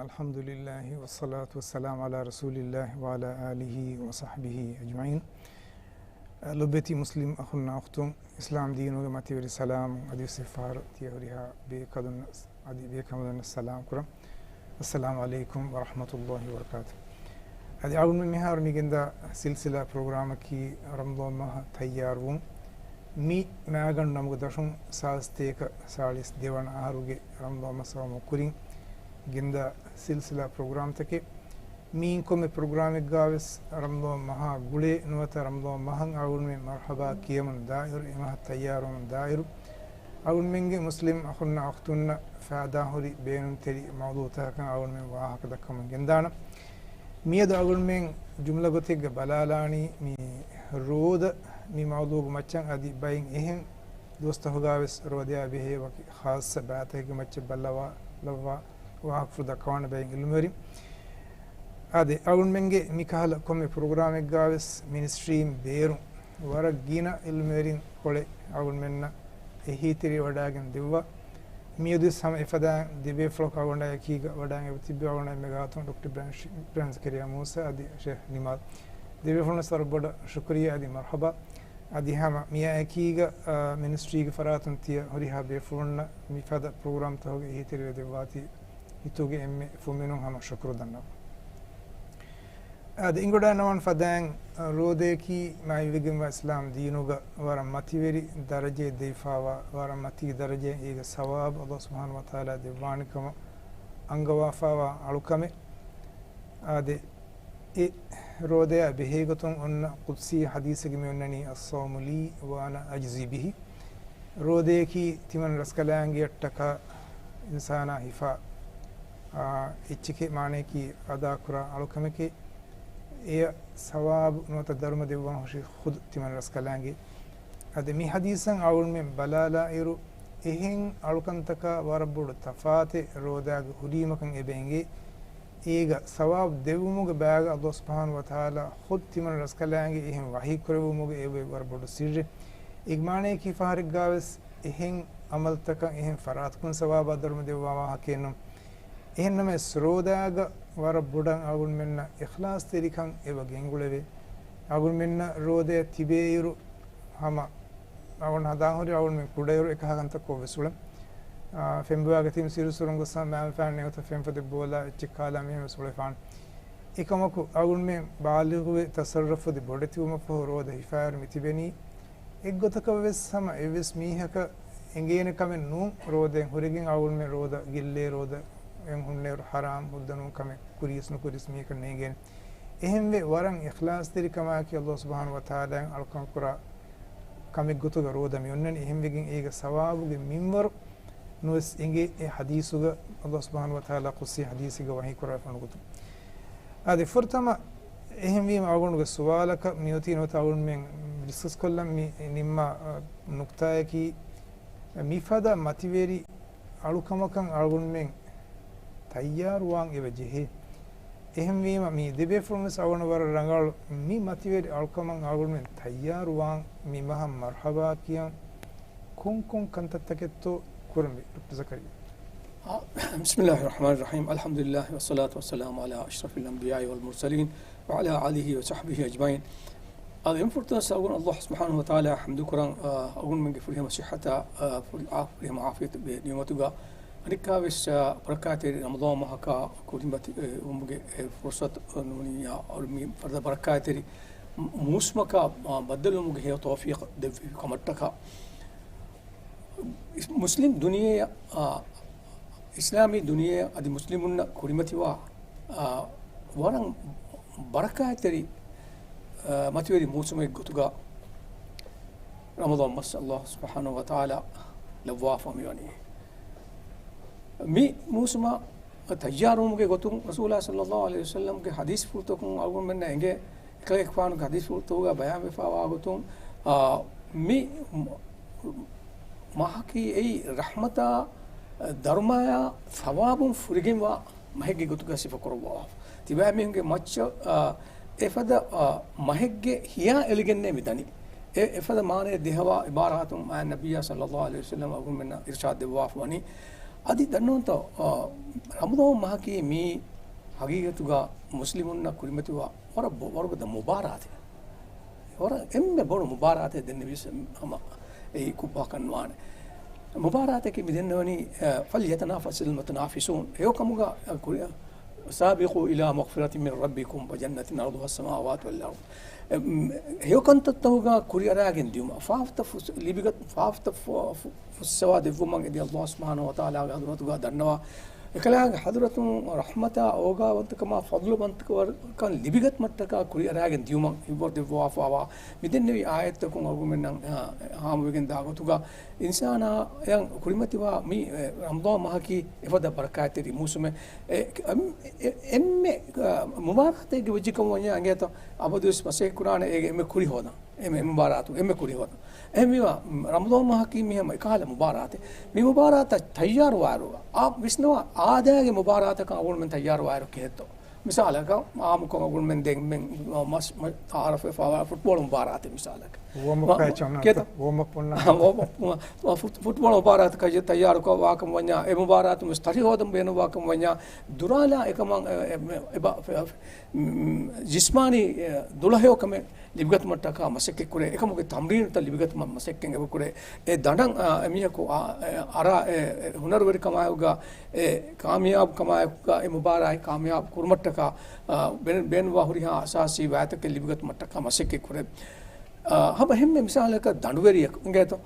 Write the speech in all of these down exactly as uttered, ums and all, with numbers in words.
އަލްޙަމްދުލިއްލާހި ވައްޞަލާތު ވައްސަލާމު ޢަލާ ރަސޫލިއްލާހި ވަޢަލާ އާލިހި ވަޞަޙްބިހި އަޖްމަޢީން. ލޮބުވެތި މުސްލިމް އަޚުންނާ އުޚްތުން، އިސްލާމް ދީނުގެ މަތިވެރި ސަލާމް އަދިވެސް އެއްފަހަރު ތިޔަ ހުރިހާ ބޭކަލުންނަށް އަދި ބޭކަނބަލުންނަށް ސަލާމް ކުރަން. އައްސަލާމު ޢަލައިކުމް ވަރަޙްމަތުﷲި ވަބަރަކާތު. އަދި އަޅުގަނޑުމެން މިހާރު މި ގެންދާ ސިލްސިލާ ޕްރޮގްރާމަކީ ރަމަޟާން މަހަށް ތައްޔާރުވުން. މި މާގަނޑު ނަމުގެ ދަށުން ސާދަ ސަތޭކަ ސާޅީސް ދެވަނަ އަހަރުގެ ރަމަޟާން މަސް އައުމުގެ ކުރިން ގެންދާ ސިލްސިލާ ޕްރޮގްރާމްތަކެއް. މިއިން ކޮންމެ ޕްރޮގްރާމެއްގާވެސް ރަމަޟާން މަހާ ގުޅޭ ނުވަތަ ރަމަޟާން މަހަށް އަޅުގަނޑުމެން މަރްޙަބާ ކިޔަމުން ދާއިރު، އެ މަހަށް ތައްޔާރުވަމުން ދާއިރު، އަޅުގަނޑުމެންގެ މުސްލިމް އަޚުންނާ އުޚްތުންނަށް ފައިދާހުރި ބޭނުންތެރި މައުޟޫޢުތަކަކަށް އަޅުގަނޑުމެން ވާހަކަ ދައްކަމުން ގެންދާނަން. މިއަދު އަޅުގަނޑުމެން ޖުމްލަ ގޮތެއްގަ ބަލާލާނީ މި ރޯދަ މި މައުޟޫޢުގެ މައްޗަށް. އަދި ބައެއް އެހެން ދުވަސްތަކުގާވެސް ރޯދަޔާ ބެހޭ ވަކި ޚާއްޞަ ބައިތަކެއްގެ މައްޗަށް ބައްލަވާ، ލައްވާ ވާހަކަފުޅު ދައްކަވާނެ ބައެއް ޢިލްމުވެރިން. އާދެ، އަޅުގަނޑުމެންގެ މިކަހަލަ ކޮންމެ ޕްރޮގްރާމެއްގާވެސް މިނިސްޓްރީން ބޭރުން ވަރަށް ގިނަ ޢިލްމުވެރިން ކޮޅެއް އަޅުގަނޑުމެންނަށް އެހީތެރިވެވަޑައިގެން ދެއްވާ. މިއަދުވެސް ހަމަ އެފަދައިން ދެބޭފުޅަކު އަޅުގަނޑާ އެކީގަ ވަޑައިގެން ތިއްބެވި. އަޅުގަނޑާ އެންމެ ގާތުން ޑޮކްޓަރ އިބްރާހިމް ޝި-، އިބްރާހިމް ޒަކަރިޔާ މޫސާ އަދި ޝޭޚް ނިމާލް. ދެބޭފުޅުންނަށް ވަރަށް ބޮޑަށް ޝުކުރިއްޔާ އަދި މަރްޙަބާ. އަދި ހަމަ މިއާ އެކީގަ، އާ، މިނިސްޓްރީގެ ފަރާތުން ތިޔަ ހުރިހާ ބޭފުޅުންނަށް މިފަދަ ޕްރޮގްރާމްތަކުގެ އެހީތެރިވެ ދެއްވާތީ ހިތުގެ އެންމެ ފުންމިނުން ހަމަ ޝުކުރު ދަންނަވަން. އާދެ، އިނގޮޑާ ނަވަން ފަދައިން، އާ، ރޯދަޔަކީ މާތްވެގެންވާ އިސްލާމް ދީނުގަ ވަރަށް މަތިވެރި ދަރަޖައެއް ދެވިފާވާ، ވަރަށް މަތީ ދަރަޖައެއް އޭގެ ސަވާބު އަލްލާހު ސުބްޙާނަހު ވަތަޢާލާ ދެއްވާނެ ކަމަށް އަންގަވާފާވާ އަޅުކަމެއް. އާދެ، އެ ރޯދަޔާ ބެހޭ ގޮތުން އޮންނަ ޤުދްސީ ޙަދީޘެއްގަ މި އޮންނަނީ، "الصوم لي وأنا أجزي به." ރޯދަޔަކީ ތިމަން ރަސްކަލާނގެއަށްޓަކާ އިންސާނާ ހިފާ، އާ، އެއްޗެކޭ، މާނަޔަކީ އަދާކުރާ އަޅުކަމެކޭ. އެޔަށް ސަވާބު ނުވަތަ ދަރުމަ ދެއްވާން ހުށީ ޚުދު ތިމަން ރަސްކަލާނގެ. އަދި މި ޙަދީޘަށް އަޅުގަނޑުމެން ބަލާލާއިރު، އެހެން އަޅުކަންތަކާ ވަރަށް ބޮޑު ތަފާތެއް ރޯދާގަ ހުރީމަކަށް އެބަ އެނގޭ. އޭގަ ސަވާބު ދެއްވުމުގެ ބައިގަ އަލްލާހު ސުބްޙާނަހު ވަތަޢާލާ ޚުދް ތިމަން ރަސްކަލާނގެ އެހެން ވަޙީ ކުރެއްވުމުގެ އެބަ ވަރަށް ބޮޑު ސިއްރެއް. އެ މާނަޔަކީ ފަހަރެއްގާވެސް އެހެން ޢަމަލުތަކަށް އެހެން ފަރާތަކުން ސަވާބާ ދަރުމަ ދެއްވާ ވާހަކައެއް ނޫން. އެހެންނަމަވެސް ރޯދާގަ ވަރަށް ބޮޑަށް އަޅުގަނޑުމެންނަށް އިޚްލާޞްތެރިކަން އެބަ ގެންގުޅެވޭ. އަޅުގަނޑުމެންނަށް ރޯދަޔަށް ތިބޭއިރު ހަމަ އަޅުގަނޑު ހަދާން ހުރި އަޅުގަނޑުމެން ކުޑައިރު އެކަހަލަ ކަންތައް ކޮށްވެސް އުޅެން. އާ، ފެންބޮވާގަތީމަ ސިރުސުރުން ގޮއްސަ މައިންބަފައިން ނެތް ފެންފޮދެއް ބޯލާ އެއްޗެއް ކާލާ މިހެން ވެސް އުޅެފާނެ. އެކަމަކު އަޅުގަނޑުމެން ބާލިޣުވެ ތަޞައްރަފުވެ ބޮޑެތިވުމަށްފަހު ރޯދަ ހިފާއިރު މި ތިބެނީ އެއްގޮތަކަށް ވެސް ހަމަ އެއްވެސް މީހަކަށް އެނގޭނެ ކަމެއް ނޫން. ރޯދައިން ހުރެގެން އަޅުގަނޑުމެން ރޯދަ ގެއްލޭ، ރޯދައިން ހުންނައިރު ޙަރާމް ހުއްދަ ނޫން ކަމެއް ކުރިޔަސް ނުކުރިޔަސް މީހަކަށް ނޭނގޭނެ. އެހެންވެ، ވަރަށް އިޚްލާޞްތެރިކަމާއެކީ އަލްލާހު ސުބްޙާނަހު ވަތަޢާލާއަށް އަޅުކަން ކުރާ ކަމެއް ގޮތުގަ ރޯދަ މި އޮންނަނީ. އެހެންވެގެން އޭގެ ސަވާބުގެ މިންވަރު ނުވެސް އެނގޭ. އެ ޙަދީޘުގަ އަލްލާހު ސުބްޙާނަހު ވަތަޢާލާ ޤުދްސީ ޙަދީޘެއްގަ ވަޙީ ކުރައްވާފަ ވަން ގޮތުން. އާދެ، ފުރަތަމަ އެހެންވީމަ އަޅުގަނޑުގެ ސުވާލަކަށް މިއޮތީ ނުވަތަ އަޅުގަނޑުމެން ޑިސްކަސް ކޮށްލަން މި ނިންމާ، އަ، ނުކްތާއަކީ، މިފަދަ މަތިވެރި އަޅުކަމަކަށް އަޅުގަނޑުމެން ތައްޔާރުވާން އެބަ ޖެހޭ. އެހެންވީމަ، މި ދެބޭފުޅުން ވެސް އަޅުގަނޑަށް ވަރަށް ރަނގަޅު. މި މަތިވެރި އަޅުކަމަށް އަޅުގަނޑުމެން ތައްޔާރުވާން، މި މަހަށް މަރްޙަބާ ކިޔަން ކޮން ކޮން ކަންތައްތަކެއްތޯ ކުރަންވީ، ޑޮކްޓަރ ޒަކަރިޔާ؟ އާ، بسم الله الرحمن الرحيم. الحمد لله والصلاة والسلام على أشرف الأنبياء والمرسلين وعلى آله وصحبه أجمعين. އާދެ، އެންމެ ފުރަތަމަ އަޅުގަނޑު އަލްލާހު ސުބްޙާނަހު ވަތަޢާލާ ޙަމްދު ކުރަން، އާ، އަޅުގަނޑުމެންގެ ފުރިހަމަ ޞިއްޙަތާ، އާ، ފުރި-، އާ، ފުރިހަމަ ޢާފިޔަތުގެ ނިޢުމަތުގަ އަނެއްކާވެސް، އާ، ބަރަކާތްތެރި ރަމަޟާން މަހަކާ ކުރިމަތި، އެ، ވުމުގެ، އެ، ފުރުޞަތު ނޫނިއްޔާ، އަޅު މި ފަރުދަ ބަރަކާތްތެރި މޫސުމަކާ، އާ، ބައްދަލުވުމުގެ ހެޔޮ ތައުފީޤު ދެއްވި ކަމަށްޓަކާ. މުސްލިމް ދުނިޔެއަށް، އާ، އިސްލާމީ ދުނިޔެއަށް އަދި މުސްލިމުންނަށް ކުރިމަތިވާ، އާ، ވަރަށް ބަރަކާތްތެރި، އާ، މަތިވެރި މޫސުމެއް ގޮތުގަ ރަމަޟާން މަސް އަލްލާހު ސުބްޙާނަހު ވަތަޢާލާ ލައްވާފަ މިވަނީ. މި މޫސުމަށް ތައްޔާރުވުމުގެ ގޮތުން ރަސޫލާ ޞައްލައްލާހު ޢަލައިހި ވަސައްލަމްގެ ޙަދީޘްފުޅުތަކުން އަޅުގަނޑުމެންނަށް އެނގޭ، އެކަލޭގެފާނުގެ ޙަދީޘްފުޅުތަކުގަ ބަޔާންވެފައިވާ ގޮތުން، އާ، މި މަހަކީ އެއީ ރަޙްމަތާ، ދަރުމަޔާ، ޘަވާބުން ފުރިގެންވާ މަހެއްގެ ގޮތުގަ ސިފަކުރައްވާފަ. ތިބާމީހުންގެ މައްޗަށް، އާ، އެފަދަ، އާ، މަހެއްގެ ހިޔާ އެޅިގެންނޭ މި ދަނީ. އެ އެފަދަ މާނައެއް ދޭހަވާ ޢިބާރާތުން މާތް ނަބިއްޔާ ޞައްލައްލާހު ޢަލައިހި ވަސައްލަމް އަޅުގަނޑުމެންނަށް އިރުޝާދު ދެއްވާފަ ވަނީ. އަދި ދަންނަވަންތޯ، އާ، ރަމަޟާން މަހަކީ މީ ހަގީގަތުގަ މުސްލިމުންނަށް ކުރިމަތިވާ ވަރަށް ބޮ-، ވަރުގަދަ މުބާރާތެއް. ވަރަށް އެންމެ ބޮޑު މުބާރާތެއް ދެންނެވިސް ހަމަ އެއީ ކުއްބާކަން ނުވާނެ. މުބާރާތަކީ މި ދެންނެވަނީ، އާ، فليتنافس المتنافسون. ހެޔޮކަމުގަ، އާ، ކުރި-، سابقوا إلى مغفرة من ربكم وجنة عرضها السماوات والأرض. އެ، މް، ހެޔޮކަންތައްތަކުގަ ކުރިއަރާގެން ދިޔުމަށް. ފާފަތައް ފުސް-، ލިބިގަތް، ފާފަތައް ފު-، ފު-، ފުއްސަވާ ދެއްވުމަށް އެދި ﷲ ސުބްޙާނަހޫ ވަތަޢާލާގެ ޙަޟްރަތުގަ ދަންނަވާ، އެކަލާނގެ ޙަޟްރަތުން ރަޙްމަތާ އޯގާވަންތަކަމާ ފަޟްލުވަންތަކަން ލިބިގަތުމަށްޓަކާ ކުރިއަރާގެން ދިޔުމަށް ހިއްވަރު ދެއްވާފަވާ މި ދެންނެވި އާޔަތްތަކުން އަޅުގަނޑުމެންނަށް، އާ، ހާމަވެގެން ދާ ގޮތުގަ އިންސާނާއަށް ކުރިމަތިވާ މި، އެ، ރަމަޟާން މަހަކީ އެފަދަ ބަރަކާތްތެރި މޫސުމެއް. އެ، އެ، އެ، އެންމެ، އާ، މުބާރާތެއްގެ ވެއްޖެކަމަށް ވަންޏާ އިނގޭތޯ އަބަދުވެސް މަސައްކަތް ކުރާނެ އޭގެ އެންމެ ކުރި ހޯދަން. އެންމެ، އެންމެ މުބާރާތު، އެންމެ ކުރި ހޯދަން. އެހެންވީމަ، ރަމަޟާން މަހަކީ މި ހަމަ އެކަހަލަ މުބާރާތެއް. މި މުބާރާތަށް ތައްޔާރުވާއިރު، އާ، ވިސްނަވާ އާދައިގެ މުބާރާތަކަށް އަޅުގަނޑުމެން ތައްޔާރުވާއިރު ކިހިނެއްތޯ؟ މިސާލަކަށް، އާއްމުކޮށް އަޅުގަނޑުމެން ދެން މެން މަސް-، މަ-، ތައާރަފްވެފަވާ ފުޓްބޯޅަ މުބާރާތެއް މިސާލަކަށް. ވޯމްއަޕް މަ-، ކެތަ؟ ވޯމްއަޕް އޮންނާނެ. ވޯމްއަޕް، މަ-، ފުޓް-، ފުޓްބޯޅަ މުބާރާތަކަށް ތައްޔާރުކޮށް ވާކަމަށް ވަންޏާ، އެ މުބާރާތުން ވެސް ތަށި ހޯދަން ބޭނުންވާކަމަށް ވަންޏާ، ދުރާލާ އެކަމަށް އެ، އެ، އެ، އެބަ-، ފެ-، މް، ޖިސްމާނީ، އެ، ދުޅަހެޔޮކަމެއް ލިބިގަތުމަށްޓަކާ މަސައްކަތްކުރޭ، އެކަމުގެ ތަމްރީނުތައް ލިބިގަތުމަށް މަސައްކަތް އެބަކުރޭ. އެ ދަނޑަށް، އާ، އެމީހަކު، އާ، އެ، އަރާ، އެ، އެ، ހުނަރުވެރިކަމާއެކުގަ، އެ، ކާމިޔާބު ކަމާއެކުގަ، އެ މުބާރާތް ކާމިޔާބު ކުރުމަށްޓަކާ، އާ، ބޭނު-، ބޭނުންވާ ހުރިހާ އަސާސީ ވާތަކެއް ލިބިގަތުމަށްޓަކާ މަސައްކަތްކުރޭ. އާ، ހަމަ އެހެންމެ މިސާލަކަށް ދަނޑުވެރިއަކު އިނގޭތޯ؟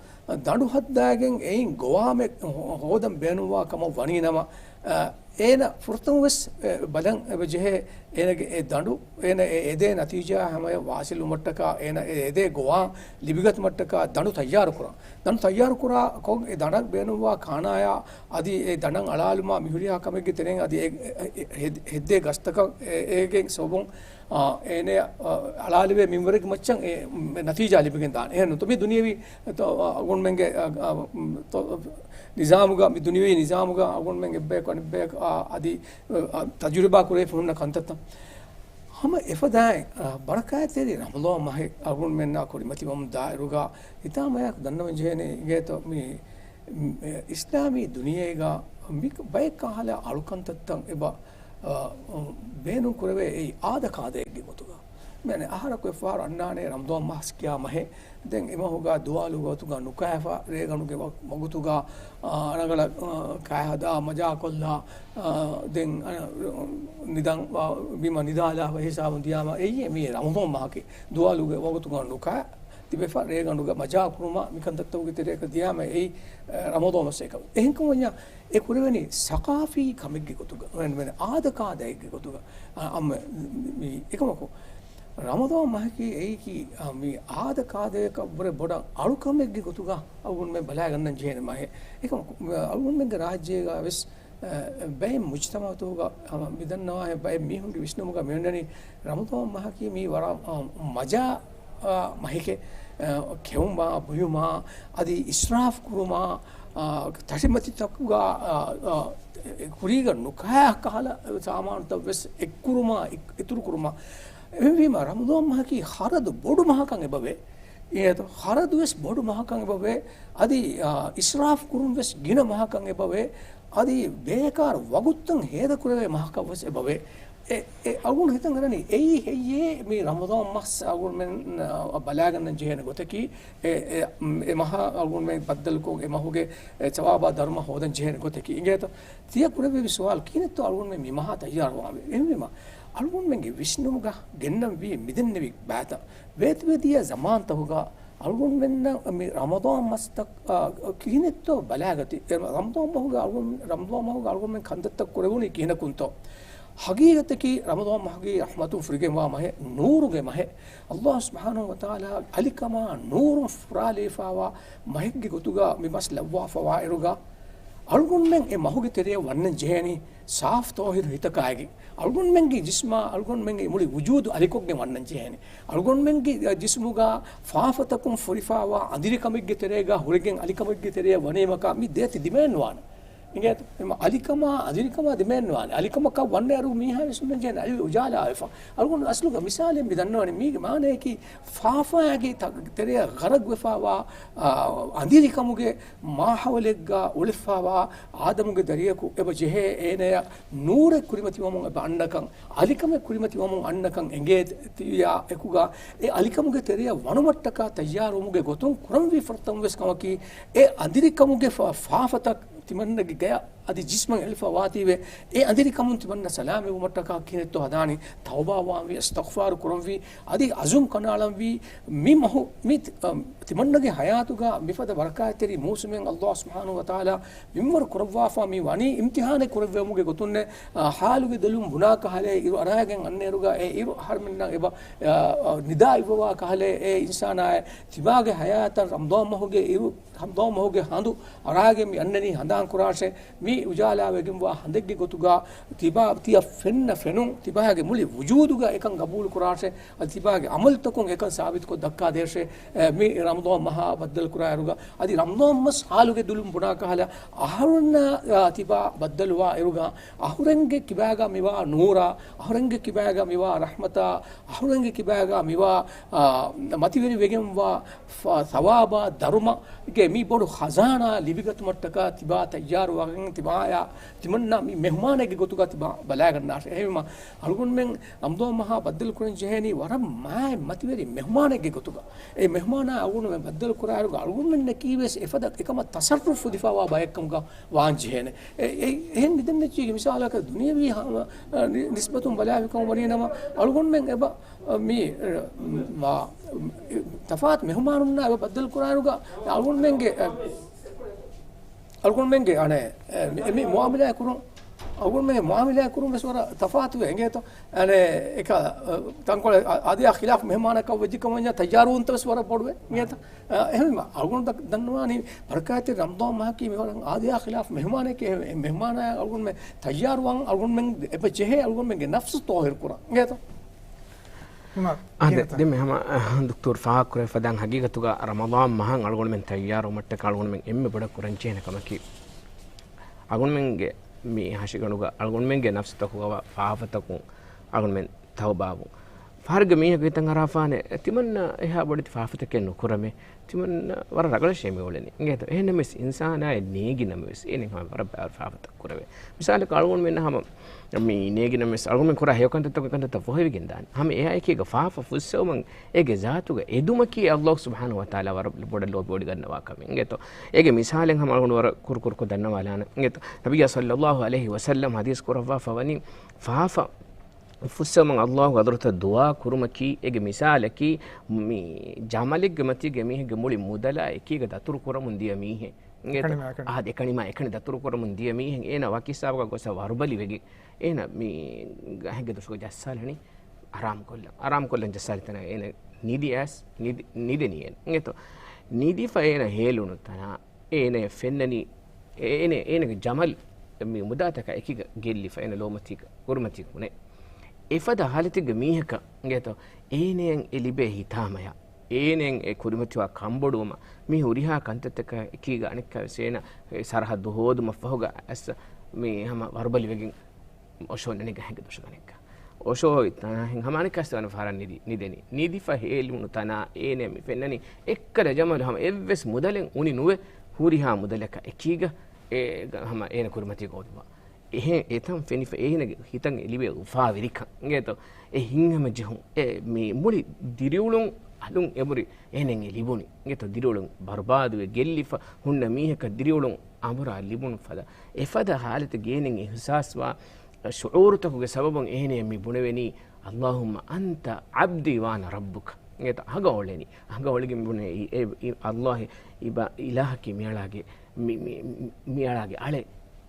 ދަނޑު ހައްދާގެން އެއިން ގޮވާމެއް ހޯ-، ހޯދަން ބޭނުންވާ ކަމަށް ވަނީ ނަމަ، އާ، އޭނަ ފުރަތަމަވެސް، އެ، ބަލަން އެބަ ޖެހޭ، އޭނަގެ އެ ދަނޑު، އޭނަ އެ އެދޭ ނަތީޖާ ހަމަޔަށް ވާސިލްވުމަށްޓަކާ، އޭނަ އެ އެދޭ ގޮވާ ލިބިގަތުމަށްޓަކާ ދަނޑު ތައްޔާރުކުރާ. ދަނޑު ތައްޔާރުކުރާ ކޮށް އެ ދަނޑަށް ބޭނުންވާ ކާނާޔާ އަދި އެ ދަނޑަށް އަޅާލުމާ މިހުރިހާ ކަމެއްގެ ތެރެއިން އަދި އެ، އެ، އެ، ހެދ-، ހެއްދޭ ގަސްތަކަށް އެ، އޭގެ ސަބަބުން އާ، އޭނަ، އާ، އަޅާލެވޭ މިންވަރެއްގެ މައްޗަށް އެ، މް، ނަތީޖާ ލިބިގެން ދާނެ. އެހެން ނުތަ މި ދުނިޔެވީ، އަ، އަޅުގަނޑުމެންގެ، އަ، އަ، މް، ތޮ-، ނިޒާމުގަ، މި ދުނިޔެވީ ނިޒާމުގަ އަޅުގަނޑުމެން އެއްބަޔަކު އަނެއްބަޔަކު، އާ، އަދި، އަ، ތަޖުރިބާ ކުރެވިފަ ހުންނަ ކަންތައްތައް. ހަމަ އެފަދައިން، އަ، ބަރަކާތްތެރި ރަމަޟާން މަހެއް އަޅުގަނޑުމެންނާ ކުރިމަތިވަމުން ދާއިރުގަ، ހިތާމަޔަކު ދަންނަވަން ޖެހޭނެ އިނގޭތޯ މި، މް، އިސްލާމީ ދުނިޔޭގަ މި ބައެއް ކަހަލަ އަޅުކަންތައްތައް އެބަ އަ، ބޭނުން ކުރެވޭ އެއީ އާދަ ކާދައެއްގެ ގޮތުގަ. މި އަހަރަކު އެއްފަހަރު އަންނާނެ ރަމަޟާން މަހަސް ކިޔާ މަހެއް. ދެން އެމަހުގަ ދުވާލުގެ ގޮތުގަ ނުކާފަ، ރޭގަނޑުގެ ވަ-، ވަގުތުގަ، އާ، ރަނގަޅަށް، އާ، ކާ ހަދާ މަޖާކޮށްލާ، އާ، ދެން، އަ، ނިދަން، އާ، ބިމަށް ނިދާލާ ހިސާބުން ދިޔާމަ އެއީ މީ ރަމަޟާން މަހަކީ. ދުވާލުގެ ވަގުތުގަ ނުކާ ތިބެފަ، ރޭގަނޑުގަ މަޖާ ކުރުމާ މިކަންތައްތަކުގެ ތެރެއަކަށް ދިޔާމަ އެއީ، އަ، ރަމަޟާން މަސް އެކަމަށް. އެހެންކަމަށް ވަންޏާ އެ ކުރެވެނީ ސަޤާފީ ކަމެއްގެ ގޮތުގަ، އަން-، އަން-، އާދަ ކާދައެއްގެ ގޮތުގަ. އަ-، އަމް-، މި އެކަމަކު، ރަމަޟާން މަހަކީ އެއީކީ، އަ، މި އާދަ ކާދައަކަށްވުރެ ބޮޑަށް އަޅުކަމެއްގެ ގޮތުގަ އަޅުގަނޑުމެން ބަލާގަންނަން ޖެހޭނެ މަހެއް. އެކަމަކު، އަޅުގަނޑުމެންގެ ރާއްޖޭގަ ވެސް، އަ، ބައެއް މުޖްތަމަޢުތަކުގަ، އަ، މި ދަންނަވާހެން ބައެއް މީހުންގެ ވިސްނުމުގަ މިއޮންނަނީ ރަމަޟާން މަހަކީ މީ ވަރަށް، އަ، މަޖާ އާ، މަހެކެ، އާ، ކެއުމާ، ބުއިމާ، އަދި އިސްރާފް ކުރުމާ، އާ، ތަށިމަތިތަކުގަ، އާ، އާ، ކުރީގަ ނުކާ ކަހަލަ ސާމާނުތައް ވެސް އެއްކުރުމާ، އި-، އިތުރު ކުރުމާ. އެހެންވީމަ، ރަމަޟާން މަހަކީ ޚަރަދު ބޮޑު މަހަކަށް އެބަވޭ. އޭތޯ، ޚަރަދު ވެސް ބޮޑު މަހަކަށް އެބަވޭ. އަދި، އާ، އިސްރާފް ކުރުން ވެސް ގިނަ މަހަކަށް އެބަވޭ. އަދި ބޭކާރު ވަގުތުތައް ހޭދަކުރެވޭ މަހަކަށް ވެސް އެބަވޭ. އެ، އެ އަޅުގަނޑު ހިތަށް އަރަނީ އެއީ ހެއްޔޭ މި ރަމަޟާން މަސް އަޅުގަނޑުމެން، އަ، ބަލާގަންނަން ޖެހޭނެ ގޮތަކީ، އެ، އެ، އެ މަހަށް އަޅުގަނޑުމެން ބައްދަލުކޮށް، އެ މަހުގެ، އެ، ސަވާބާ ދަރުމަ ހޯދަން ޖެހޭނެ ގޮތަކީ. އިނގޭތޯ؟ ތިޔަ ކުރެއްވި ސުވާލު ކިހިނެއްތޯ އަޅުގަނޑުމެން މި މަހާ ތައްޔާރުވާންވީ؟ އެހެންވީމަ، އަޅުގަނޑުމެންގެ ވިސްނުމުގަ ގެންނަންވީ މިދެންނެވި ބައިތައް. ވޭތުވެދިޔަ ޒަމާންތަކުގަ އަޅުގަނޑުމެންނަށް މި ރަމަޟާން މަސްތައް، އާ، ކިހިނެއްތޯ ބަލާގަތީ. އެ ރަމަޟާން މަހުގަ އަޅުގަނޑު-، ރަމަޟާން މަހުގަ އަޅުގަނޑުމެން ކަންތައްތައް ކުރެވުނީ ކިހިނަކުންތޯ؟ ހަގީގަތަކީ ރަމަޟާން މަހަކީ ރަޙްމަތުން ފުރިގެންވާ މަހެއް، ނޫރުގެ މަހެއް. ﷲ ސުބްޙާނަހޫ ވަތަޢާލާ އަލިކަމާ ނޫރުން ފުރާލެވިފަވާ މަހެއްގެ ގޮތުގަ މި މަސް ލައްވާފަވާއިރުގަ، އަޅުގަނޑުމެން އެ މަހުގެ ތެރެއަށް ވަންނަން ޖެހޭނީ ސާފު ޠާހިރު ހިތަކާއިގެން. އަޅުގަނޑުމެންގެ ޖިސްމާ، އަޅުގަނޑުމެންގެ މުޅި ވުޖޫދު އަލިކޮށްގެން ވަންނަން ޖެހޭނެ. އަޅުގަނޑުމެންގެ، އަ، ޖިސްމުގަ ފާފަތަކުން ފުރިފަވާ އަނދިރިކަމެއްގެ ތެރޭގަ ހުރެގެން އަލިކަމެއްގެ ތެރެއަށް ވަނީމަކާ މި ދޭތި ދިމައެއް ނުވާނެ. އިނގޭތަ؟ އެމަ އަލިކަމާ އަނދިރިކަމާ ދެމެންވާނެ. އަލިކަމަކަށް ވަންނަ އަރު މީހާ ވެސް ހުންނަން ޖެހޭނެ. އަލި އުޖާލާވެފަ. އަޅުގަނޑު އަސްލުގަ މިސާލެއް މި ދަންނަވަނީ މީގެ މާނަޔަކީ ފާފާގެ ތަ-، ތެރެއަށް ޣަރަގުވެފާވާ، އާ، އަނދިރިކަމުގެ މާހައުލެއްގަ އުޅެފާވާ އާދަމުގެ ދަރިޔަކު އެބަ ޖެހޭ އޭނަޔަށް ނޫރެއް ކުރިމަތިވަމުން އެބަ އަންނަކަން، އަލިކަމެއް ކުރިމަތިވަމުން އަންނަކަން އެނގޭތީޔާ އެކުގަ އެ އަލިކަމުގެ ތެރެޔަށް ވަނުމަށްޓަކާ ތައްޔާރުވުމުގެ ގޮތުން ކުރަންވީ ފުރަތަމަ ވެސް ކަމަކީ އެ އަނދިރިކަމުގެ ފާ-، ފާފަތައް ތިމަންނަގެ ގަޔަށް އަދި ޖިސްމަށް އެޅިފަ ވާތީވެ، އެ އަނދިރިކަމުން ތިމަންނަ ސަލާމަތްވުމަށްޓަކާ ކިހިނެއްތޯ ހަދާނީ؟ ތައުބާވާންވީ، އިސްތިޣްފާރު ކުރަންވީ، އަދި އަޒުމް ކަނޑައަޅަންވީ، މި މަހު، މި، އަ، ތިމަންނަގެ ހަޔާތުގަ މިފަދަ ބަރަކާތްތެރި މޫސުމެއް ﷲ ސުބްޙާނަހޫ ވަތަޢާލާ މިންވަރު ކުރައްވާފަ މި ވަނީ އިމްތިޙާނެއް ކުރެއްވެވުމުގެ ގޮތުންނޭ، އަ، ހާލުގެ ދުލުން ބުނާ ކަހަލަ އިރު އަރާގެން އަންނައިރުގަ އެ އިރު އަހަރުމެންނަށް އެބަ، އަ، އަ، ނިދާ އިއްވަވާ ކަހަލަ އެ އިންސާނާއެ ތިބާގެ ހަޔާތަށް ރަމަޟާން މަހުގެ އިރު ރަމަޟާން މަހުގެ ހަނދު އަރާގެން މި އަންނަނީ ހަނދާން ކުރާށޭ، މި އުޖާލާވެގެންވާ ހަނދެއްގެ ގޮތުގަ ތިބާ ތިޔަ ފެންނަ ފެނުން ތިބާގެ މުޅި ވުޖޫދުގަ އެކަން ގަބޫލު ކުރާށޭ، އަދި ތިބާގެ އަމަލުތަކުން އެކަން ސާބިތުކޮށް ދައްކާދޭށޭ، އެ، މި ރަމަޟާން މަހާ ބައްދަލު ކުރާއިރުގަ، އަދި ރަމަޟާން މަސް ހާލުގެ ދުލުން ބުނާ ކަހަލަ އަހަރުންނާ، އާ، ތިބާ ބައްދަލުވާ އިރުގަ، އަހުރެންގެ ކިބާގަ މިވާ ނޫރާ، އަހުރެންގެ ކިބާގަ މިވާ ރަޙްމަތާ، އަހުރެންގެ ކިބާގަ މިވާ، އާ، މަތިވެރިވެގެންވާ ފަ-، ސަވާބާ ދަރުމަގެ މި ބޮޑު ޚަޒާނާ ލިބިގަތުމަށްޓަކާ ތިބާ ތައްޔާރުވާގެން ތިބާޔާ ތިމަންނަ މި މެހުމާނެއްގެ ގޮތުގަ ތިބާ ބަލާގަންނާށެ. އެހެންވީމަ، އަޅުގަނޑުމެން ރަމަޟާން މަހާ ބައްދަލު ކުރަން ޖެހޭނީ ވަރަށް މާތް މަތިވެރި މެހުމާނެއްގެ ގޮތުގަ. އެ މެހުމާނާ އަޅުގަނޑުމެން ބައްދަލު ކުރާއިރުގަ އަޅުގަނޑުމެންނަކީ ވެސް އެފަދަ އެކަމަށް ތަސައްރުފު ފުދިފަވާ ބައެއްކަމުގަ ވާން ޖެހޭނެ. އެ، އެ، އެހެން މިދެންނެއްޗީގެ މިސާލަކަށް ދުނިޔަވީ ހަ-، އަ، ނި-، ނިސްބަތުން ބަލާފި ކަމަށް ވަނީ ނަމަ، އަޅުގަނޑުމެން އެބަ، އަ، މި، އަ، މާ، ތަފާތު މެހުމާނުންނާ އެބަ ބައްދަލު ކުރާއިރުގަ އަޅުގަނޑުމެންގެ، އަ، އަޅުގަނޑުމެންގެ އަނެއް، އެ، މި، މި މުއާމަލާތް ކުރުން، އަޅުގަނޑުމެންގެ މުއާމަލާތް ކުރުން ވެސް ވަރަށް ތަފާތުވޭ އިނގޭތޯ. އަނެއް، އެކަ، އަ، ތަންކޮޅެއް އާ-، އާދަޔާ ޚިލާފު މެހުމާނަކަށް ވެއްޖެ ކަމަށް ތައްޔާރުވުންތައް ވެސް ވަރަށް ބޮޑުވޭ އިނގޭތޯ. އަ، އެހެންވީމަ، އަޅުގަނޑު ދަ-، ދަންނަވާނީ ބަރަކާތްތެރި ރަމަޟާން މަހަކީ މިވަރަށް އާދަޔާ ޚިލާފު މެހުމާނެކޭ. އެ މެހުމާނާ އަޅުގަނޑުމެން ތައްޔާރުވާން، އަޅުގަނޑުމެން އެބަ ޖެހޭ އަޅުގަނޑުމެންގެ ނަފްސު ޠާހިރު ކުރަން އިނގޭތޯ. އާދެ، ދެން މި ހަމަ، އަ، ދުކްތޫރު ފާހަގަކުރެވިފަދަ ހަގީގަތުގަ ރަމަޟާން މަހަށް އަޅުގަނޑުމެން ތައްޔާރުވުމަށްޓަކާ އަޅުގަނޑުމެން އެންމެ ބޮޑަށް ކުރަންޖެހޭނެ ކަމަކީ، އަޅުގަނޑުމެންގެ މި ހަށިގަނޑުގަ އަޅުގަނޑުމެންގެ ނަފްސުތަކުގަ ފާފަތަކުން އަޅުގަނޑުމެން ތައުބާވުން. ފަހަރެއްގަ މީހަކު ހިތަށް އަރާފާނެ، ތިމަންނަ އެހާ ބޮޑެތި ފާފަތަކެއް ނުކުރަމޭ. ތިމަންނަ ވަރަށް ރަގަޅަށޭ މި އުޅެނީ. އިނގޭތޯ؟ އެހެންނަމަވެސް އިންސާނާއެއް ނޭނގި ނަމަވެސް، އޭނަ ހަމަ ވަރަށް ބާރު ފާފަތައް ކުރެވޭ. މިސާލަކަށް އަޅުގަނޑުމެންނަށް ހަމަ މި ނޭނގި ނަމަވެސް، އަޅުގަނޑުމެން ކުރާ ހެޔޮ ކަންތައްތަކުގެ ކަންތައްތައް ފޮހެވިގެން ދާނެ. ހަމަ އެއާ އެކީގަ ފާފަ ފުއްސެވުމަށް އޭގެ ޒާތުގަ އެދުމަކީ ﷲ ސުބްޙާނަހޫ ވަތަޢާލާ ވަރަށް ބޮޑަށް ލޯބިވޮޑިގަންނަވާ ކަމެއް. އިނގޭތޯ؟ އޭގެ މިސާލެއް ހަމަ އަޅުގަނޑު ވަރަށް ކުރު ކުރުކޮށް ދަންނަވާލާނަން. އިނގޭތޯ؟ ނަބިއްޔާ ޞައްލައްލާހު ޢަލައިހި ވަސައްލަމް ޙަދީޘް ކުރައްވާފަ ވަނީ، ފާފަ ފުއްސެވުމަށް ﷲ ގެ ޙަޟްރަތަށް ދުޢާ ކުރުމަކީ، އޭގެ މިސާލަކީ، މި ޖަމަލެއްގެ މަތީގަ މީހެއްގެ މުޅި މުދަލާ އެކީގަ ދަތުރު ކުރަމުން ދިޔަ މީހެއް. އެކަނި، އެކަނި. އާދެ، އެކަނިމާ އެކަނި ދަތުރު ކުރަމުން ދިޔަ މީހެއް އޭނަ ވަކި ހިސާބަކަށް ގޮސް ވަރުބަލި ވެގެން، އޭނަ މި ގަހެއްގެ ދޮށުގަ ޖައްސާލަނީ އަރާމުކޮށްލަން. އަރާމުކޮށްލަން ޖައްސާލި ތަނަށް އޭނަ ނިދި އައިސް، ނިދި، ނިދެނީ އޭނަ. އިނގޭތޯ؟ ނިދިފަ އޭނަ ހޭލުނު ތަނާ އޭނަ ފެންނަނީ، އޭނަ، އޭނަގެ ޖަމަލް މި މުދާތަކާ އެކީގަ ގެއްލިފަ އޭނަ ލޯމަތީގަ ކުރިމަތީ ބުނޭ. އެފަދަ ހާލަތެއްގެ މީހަކަށް އިނގޭތޯ، އޭނައަށް އެ ލިބޭ ހިތާމަޔާ، އޭނައަށް އެ ކުރިމަތިވާ ކަންބޮޑުވުމަށް މި ހުރިހާ ކަންތައްތަކާ އެކީގަ އަނެއްކާވެސް އޭނަ އެ ސަރަހައްދު ހޯދުމަށްފަހުގަ އައިސް މި ހަމަ ވަރުބަލިވެގެން އޮށޯންނަނީ ގަހެއްގެ ދޮށުގަ އަނެއްކާ. އޮށޯވި ތަނާހެން ހަމަ އަނެއްކާވެސް ވަރަށް ފަހަރަށް ނިދި، ނިދެނީ. ނިދިފަ ހޭލުނު ތަނާ އޭނަ މި ފެންނަނީ އެއްކަލަ ޖަމަލު ހަމަ އެއްވެސް މުދަލެއް އުނި ނުވެ ހުރިހާ މުދަލަކަށް އެކީގަ އެ ހަމަ އޭނަ ކުރިމަތީ ގޮވުމަށް. އެހެން އެތަން ފެނިފަ އޭނަގެ ހިތަށް އެ ލިބޭ އުފާވެރިކަން. އިނގޭތޯ؟ އެ ހިތްހަމަޖެހުން. އެ މި މުޅި ދިރިއުޅުން އަލުން އެބުރި އޭނައަށް އެ ލިބުނީ. އިނގޭތޯ؟ ދިރިއުޅުން ބަރުބާދުވެ ގެއްލިފަ ހުންނަ މީހަކަށް ދިރިއުޅުން އަނބުރާ ލިބުނު ފަދަ. އެފަދަ ހާލަތެއް އޭނައަށް އިޙްސާސްވާ ޝުޢޫރުތަކުގެ ސަބަބުން އޭނައަށް މި ބުނެވެނީ، اللهم أنت عبدي وأنا ربك. އިނގޭތޯ؟ އަހަގަ އޮޅެނީ. އަހަގަ އޮޅިގެން ބުނެ، އި-، އެ-، އި-، ﷲ އެ އިބަ-، އިލާހަކީ މިއަޅާގެ، މި-، މި-، މި-، މިއަޅާގެ އަޅެ،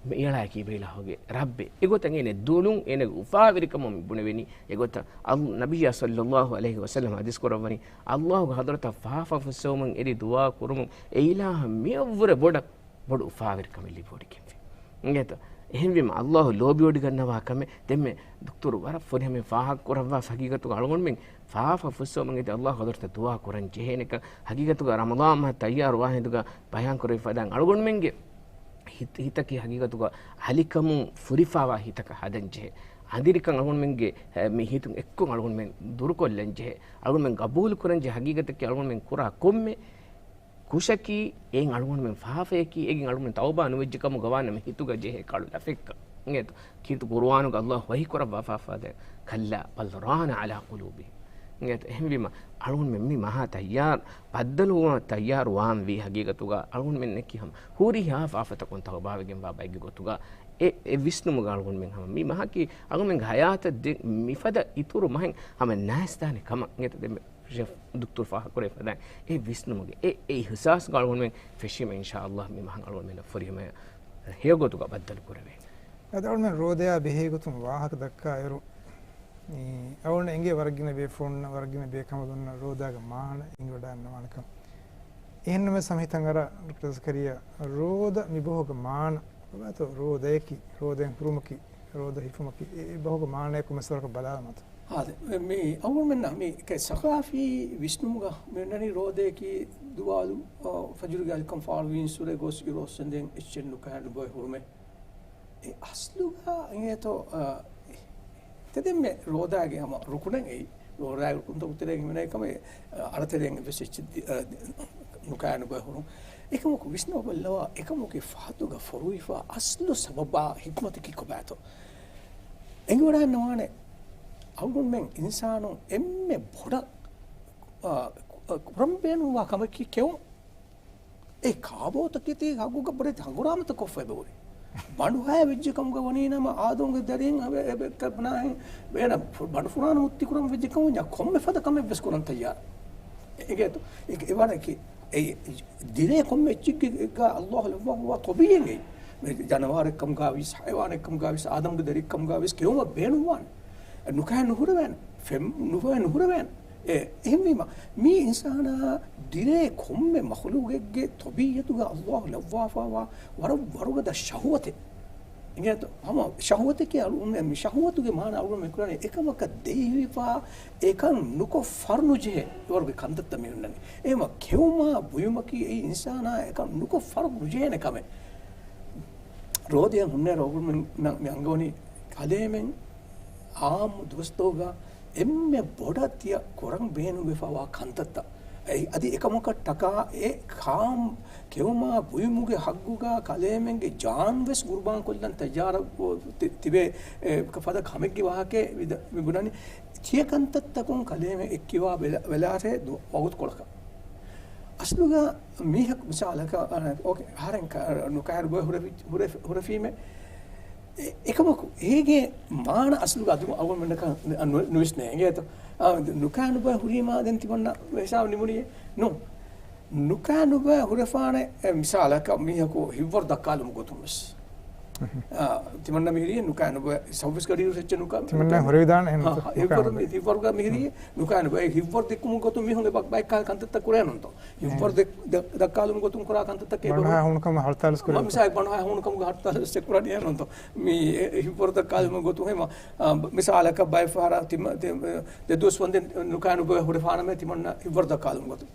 މިއަޅާއަކީ އިބަ އިލާހުގެ ރައްބެއް. އެގޮތަށް އޭނަ ދުޅުން އޭނަގެ އުފާވެރިކަމުން މި ބުނެވެނީ. އެގޮތަށް އަލް-، ނަބިއްޔާ ޞައްލައްލާހު ޢަލައިހި ވަސައްލަމަ ޙަދީޘް ކުރައްވަނީ، ﷲ ގެ ޙަޟްރަތަށް ފާފަ ފުއްސެވުމުން އެދި ދުޢާ ކުރުމުން އެ އިލާހަށް މިއަށްވުރެ ބޮޑަށް ބޮޑު އުފާވެރިކަމެއް ލިބިވޮޑިގެންފި. އިނގޭތޯ؟ އެހެންވީމަ ﷲ ލޯބިވޮޑިގަންނަވާ ކަމެއް ދެންމެ ދުކްތުރު ވަރަށް ފުރިހަމައިން ފާހަގަ ކުރައްވާ ހަގީގަތުގަ އަޅުގަނޑުމެން ފާފަ ފުއްސެވުމަށް އެދި ﷲ ގެ ޙަޟްރަތަށް ދުޢާ ކުރަން ޖެހޭނެކަން ހަގީގަތުގަ ރަމަޟާން މަހަށް ތައްޔާރުވާ ހިނދުގަ ބަޔާން ކުރެވިފަދައިން އަޅުގަނޑުމެންގެ ހިތް-، ހިތަކީ ހަގީގަތުގަ އަލިކަމުން ފުރިފާވާ ހިތަކަށް ހަދަންޖެހޭ. އަނދިރިކަން އަޅުގަނޑުމެންގެ، އެ، މި ހިތުން އެއްކޮށް އަޅުގަނޑުމެން ދުރުކޮށްލަންޖެހޭ. އަޅުގަނޑުމެން ގަބޫލުކުރަންޖެހޭ ހަގީގަތަކީ އަޅުގަނޑުމެން ކުރާ ކޮންމެ ކުށަކީ، އެއިން އަޅުގަނޑުމެން ފާފަޔަކީ، އޭގެން އަޅުގަނޑުމެން ތައުބާ ނުވެއްޖެ ކަމުގަ ވާނަމަ ހިތުގަ ޖެހޭ ކަޅު ލަފެއްކަން. އިނގޭތޯ؟ ކީރިތި ޤުރުއާނުގަ ﷲ ވަޙީ ކުރައްވާފާފާދޭ، كلا بل ران على قلوبهم. އިނގޭތޯ؟ އެހެންވީމަ، އަޅުގަނޑުމެން މި މަހާ ތައްޔާރު، ބައްދަލުވުމަށް ތައްޔާރު ވާންވީ ހަގީގަތުގަ، އަޅުގަނޑުމެންނަކީ ހަމަ ހުރިހާ ފާފަތަކުން ތައުބާވެގެންވާ ބައެއްގެ ގޮތުގަ، އެ، އެ ވިސްނުމުގަ އަޅުގަނޑުމެން ހަމަ މި މަހަކީ އަޅުގަނޑުމެންގެ ހަޔާތަށް ދެ-، މިފަދަ އިތުރު މަހެއް ހަމަ ނައިސްދާނެ ކަމަށް. އިނގޭތޯ؟ ދެން ޝޭޚް ދުކްތޫރު ފާހަގަކުރެވިފަދައިން އެ ވިސްނުމުގެ އެ، އެ އިޙްސާސްގަ އަޅުގަނޑުމެން ފެށީމަ، އިންޝާﷲ މި މަހަށް އަޅުގަނޑުމެންނަށް ފުރިހަމަޔަށް ހެޔޮގޮތުގަ ބައްދަލު ކުރެވޭނެ. އަދި އަޅުގަނޑުމެން ރޯދަޔާ ބެހޭ ގޮތުން ވާހަކަ ދައްކާއިރު، މި އަޅުގަނޑަށް އެނގޭ ވަރަށް ގިނަ ބޭފުޅުންނަށް ވަރަށް ގިނަ ބޭކަނބަލުންނަށް ރޯދާގެ މާނަ އެނގިވަޑައިގަންނަވާނެކަން. އެހެންނަމަވެސް ހަމަ ހިތަށް އަރާ ޑޮކްޓަރ ޒަކަރިޔާ، ރޯދަ މިބަހުގެ މާނަ ކޮބާތޯ؟ ރޯދަޔަކީ، ރޯދައިން ހުރުމަކީ، ރޯދަ ހިފުމަކީ، އެ، އެ ބަހުގެ މާނަޔަކު މައްސަލަކަށް ބަލާލަމާތޯ؟ އާދެ، މި އަޅުގަނޑުމެންނަށް މި ސަޤާފީ ވިސްނުމުގަ މި އޮންނަނީ ރޯދަޔަކީ ދުވާލު، އަ، ފަޖުރުގެ އަލިކަން ފާޅުވީން ސުރެ ގޮސް އިރު އޮއްސެންދެން އެއްޗެއް ނުކާ ނުބޮއެ ހުރުމެއް. އެ އަސްލުގަ އިނގޭތޯ، އަ، ތެދެންމެ ރޯދާގެ ހަމަ ރުކުނެއް އެއީ. ރޯދާގެ ރުކުންތަކުގެ ތެރެއިން ހިމެނޭ ކަމެއް، އަ، އަޅަތެރެއިން އެއްވެސް އެއްޗެއް ދި-، އަ، ނުކާ ނުބޮއެ ހުރުން. އެކަމަކު ވިސްނަބަލަވާ، އެކަމުގެ ފަހަތުގަ ފޮރުވިފާ އަސްލު ސަބަބާ ހިކްމަތަކީ ކޮބާތޯ؟ އެނގިވަޑައިންނަވާނެ، އަޅުގަނޑުމެން އިންސާނުން އެންމެ ބޮޑަށް، އާ، ކު-، ކުރަން ބޭނުންވާ ކަމަކީ ކެއުން. އެ ކާބޯތަކެތީ ހައްގުގަ ބޮޑެތި ހަނގުރާމަތައް ކޮށްފަ އެބަ ހުރި. ބަނޑުހައި ވެއްޖެ ކަމުގަ ވަނީ ނަމަ އާދަމުގެ ދަރިން އެ، އެ، އެ، ކަބަނާހެން ބޭނަ ފު-، ބަނޑު ފުރާނަ މުއްތި ކުރަން ވެއްޖެ ކަމުންޏާ ކޮންމެ ފަދަ ކަމެއް ވެސް ކުރަން ތައްޔާރު. އެ، އެގޭތޯ؟ އެ، އެވަރަކީ އެ ދިރޭ ކޮންމެ އެއްޗެއްގެ ގާ ﷲ ލައްވާފަވާ ތަބީޢަތް އެއީ. މި ޖަނަވާރެއް ކަމުގާވީސް، ހަޔަވާނެއް ކަމުގާވީސް، އާދަމުގެ ދަރިއެއް ކަމުގާވީސް ކެއުމަށް ބޭނުންވާނެ. ނުކާ ނުހުރެވޭނެ. ފެން ނުހުރެ ނުހުރެވޭނެ. އެ، އެހެންވީމަ، މީ އިންސާނާ ދިރޭ ކޮންމެ މަޚުލޫގެއްގެ ތަބީޢަތުގަ ﷲ ލައްވާފަވާ ވަރަށް ވަރުގަދަ ޝަހުވަތެއް. އިނގޭތޯ؟ ހަމަ ޝަހުވަތަކީ އަޅު-، މި ޝަހުވަތުގެ މާނަ އަޅުގަނޑު މި ކުރާނީ އެކަމަކަށް ދެއްވިފާ، އެކަން ނުކޮށް ފަރު ނުޖެހޭ ވަރުގެ ކަންތައްތައް މި ހުންނަނީ. އެހެންވީމަ ކެއުމާ ބުއިމަކީ އެއީ އިންސާނާ އެކަން ނުކޮށް ފަރު ނުޖެހޭނެ ކަމެއް. ރޯދަޔަށް ހުންނައިރު އަޅުގަނޑުމެންނަށް މި އަންގަވަނީ ކަލޭމެން އާއްމު ދުވަސްތަކުގަ އެންމެ ބޮޑަށް ތިޔަ ކުރަން ބޭނުންވެފަވާ ކަންތައްތައް. އެ، އަދި އެކަމަކަށް ޓަކާ އެ ކާމް ކެއުމާ ބުއިމުގެ ހައްގުގަ ކަލޭމެންގެ ޖާން ވެސް ގުރުބާން ކޮށްލަން ތައްޔާރަށް ތި-، ތިބޭ، އެ، ފަދަ ކަމެއްގެ ވާހަކައެއް ވިދ-، މި ބުނަނީ. ތިޔަ ކަންތައްތަކުން ކަލޭމެން އެއްކިވާ ވެލާ-، ވެލާށޭ ދު-، ވަގުތުކޮޅަކަށް. އަސްލުގަ މީހަކު މިސާލަކަށް، އަ، އޯކޭ، އަހަރެން ކަ-، ނުކާ ނުބޮއެ ހުރެފި-، ހުރެފި-، ހުރެފީމޭ. އެ-، އެކަމަކު، އޭގެ މާނަ އަސްލުގަ އަދު އަޅުގަނޑަކަށް ނު-، ނުވިސްނޭ. އިނގޭތޯ؟ އާ، ނުކާ ނުބޮއެ ހުރީމާ ދެން ތިމަންނަ ހިސާބު ނިމުނީއޭ؟ ނޫން. ނުކާ ނުބޮއެ ހުރެފާނެ، އެ، މިސާލަކަށް މީހަކު ހިތްވަރު ދައްކާލުމުގެ ގޮތުން ވެސް. އާ، ތިމަންނަ މިހިރީ ނުކާ ނުބޮއެ ސައުވީސް ގަޑިއިރު އެއްޗެއް ނުކާ ތިމަންނަ ހުރެވިދާނެ އެހެން ހާ، ނުކާ ހިތްވަރު ނުބޮއެ. މި-، ހިތްވަރުގަ މިހިރީ ނުކާ ނުބޮއެ ހިތްވަރު ދެއްކުމުގެ ގޮތުން މީހުން އެބަ ބައެއް ކަންތައްތައް ކުރޭނުންތޯ؟ ހިތްވަރު ދެ-، ދެ-، ދައްކާލުމުގެ ގޮތުން ކުރާ ކަންތައްތަކެއް ބަނޑުހައި ހޫނުކަމުގެ ހަރުތާލުސް ކުރޭ. މިސާލަކަށް ބަނޑުހައި ހޫނުކަމުގެ ހަރުތާލުސް ކުރަނީ އެހެންނުންތޯ؟ މި އެ-، ހިތްވަރު ދައްކާލުމުގެ ގޮތުން ހެމަ، އާ، މިސާލަކަށް ބައެއް ފަހަރަށް ތިމަ-، ތި-، ދެ ދުވަސް ވަންދެން ނުކާ ނުބޮއެ ހުރެފާނަމޭ ތިމަންނަ ހިތްވަރު ދައްކާލުމުގެ ގޮތުން.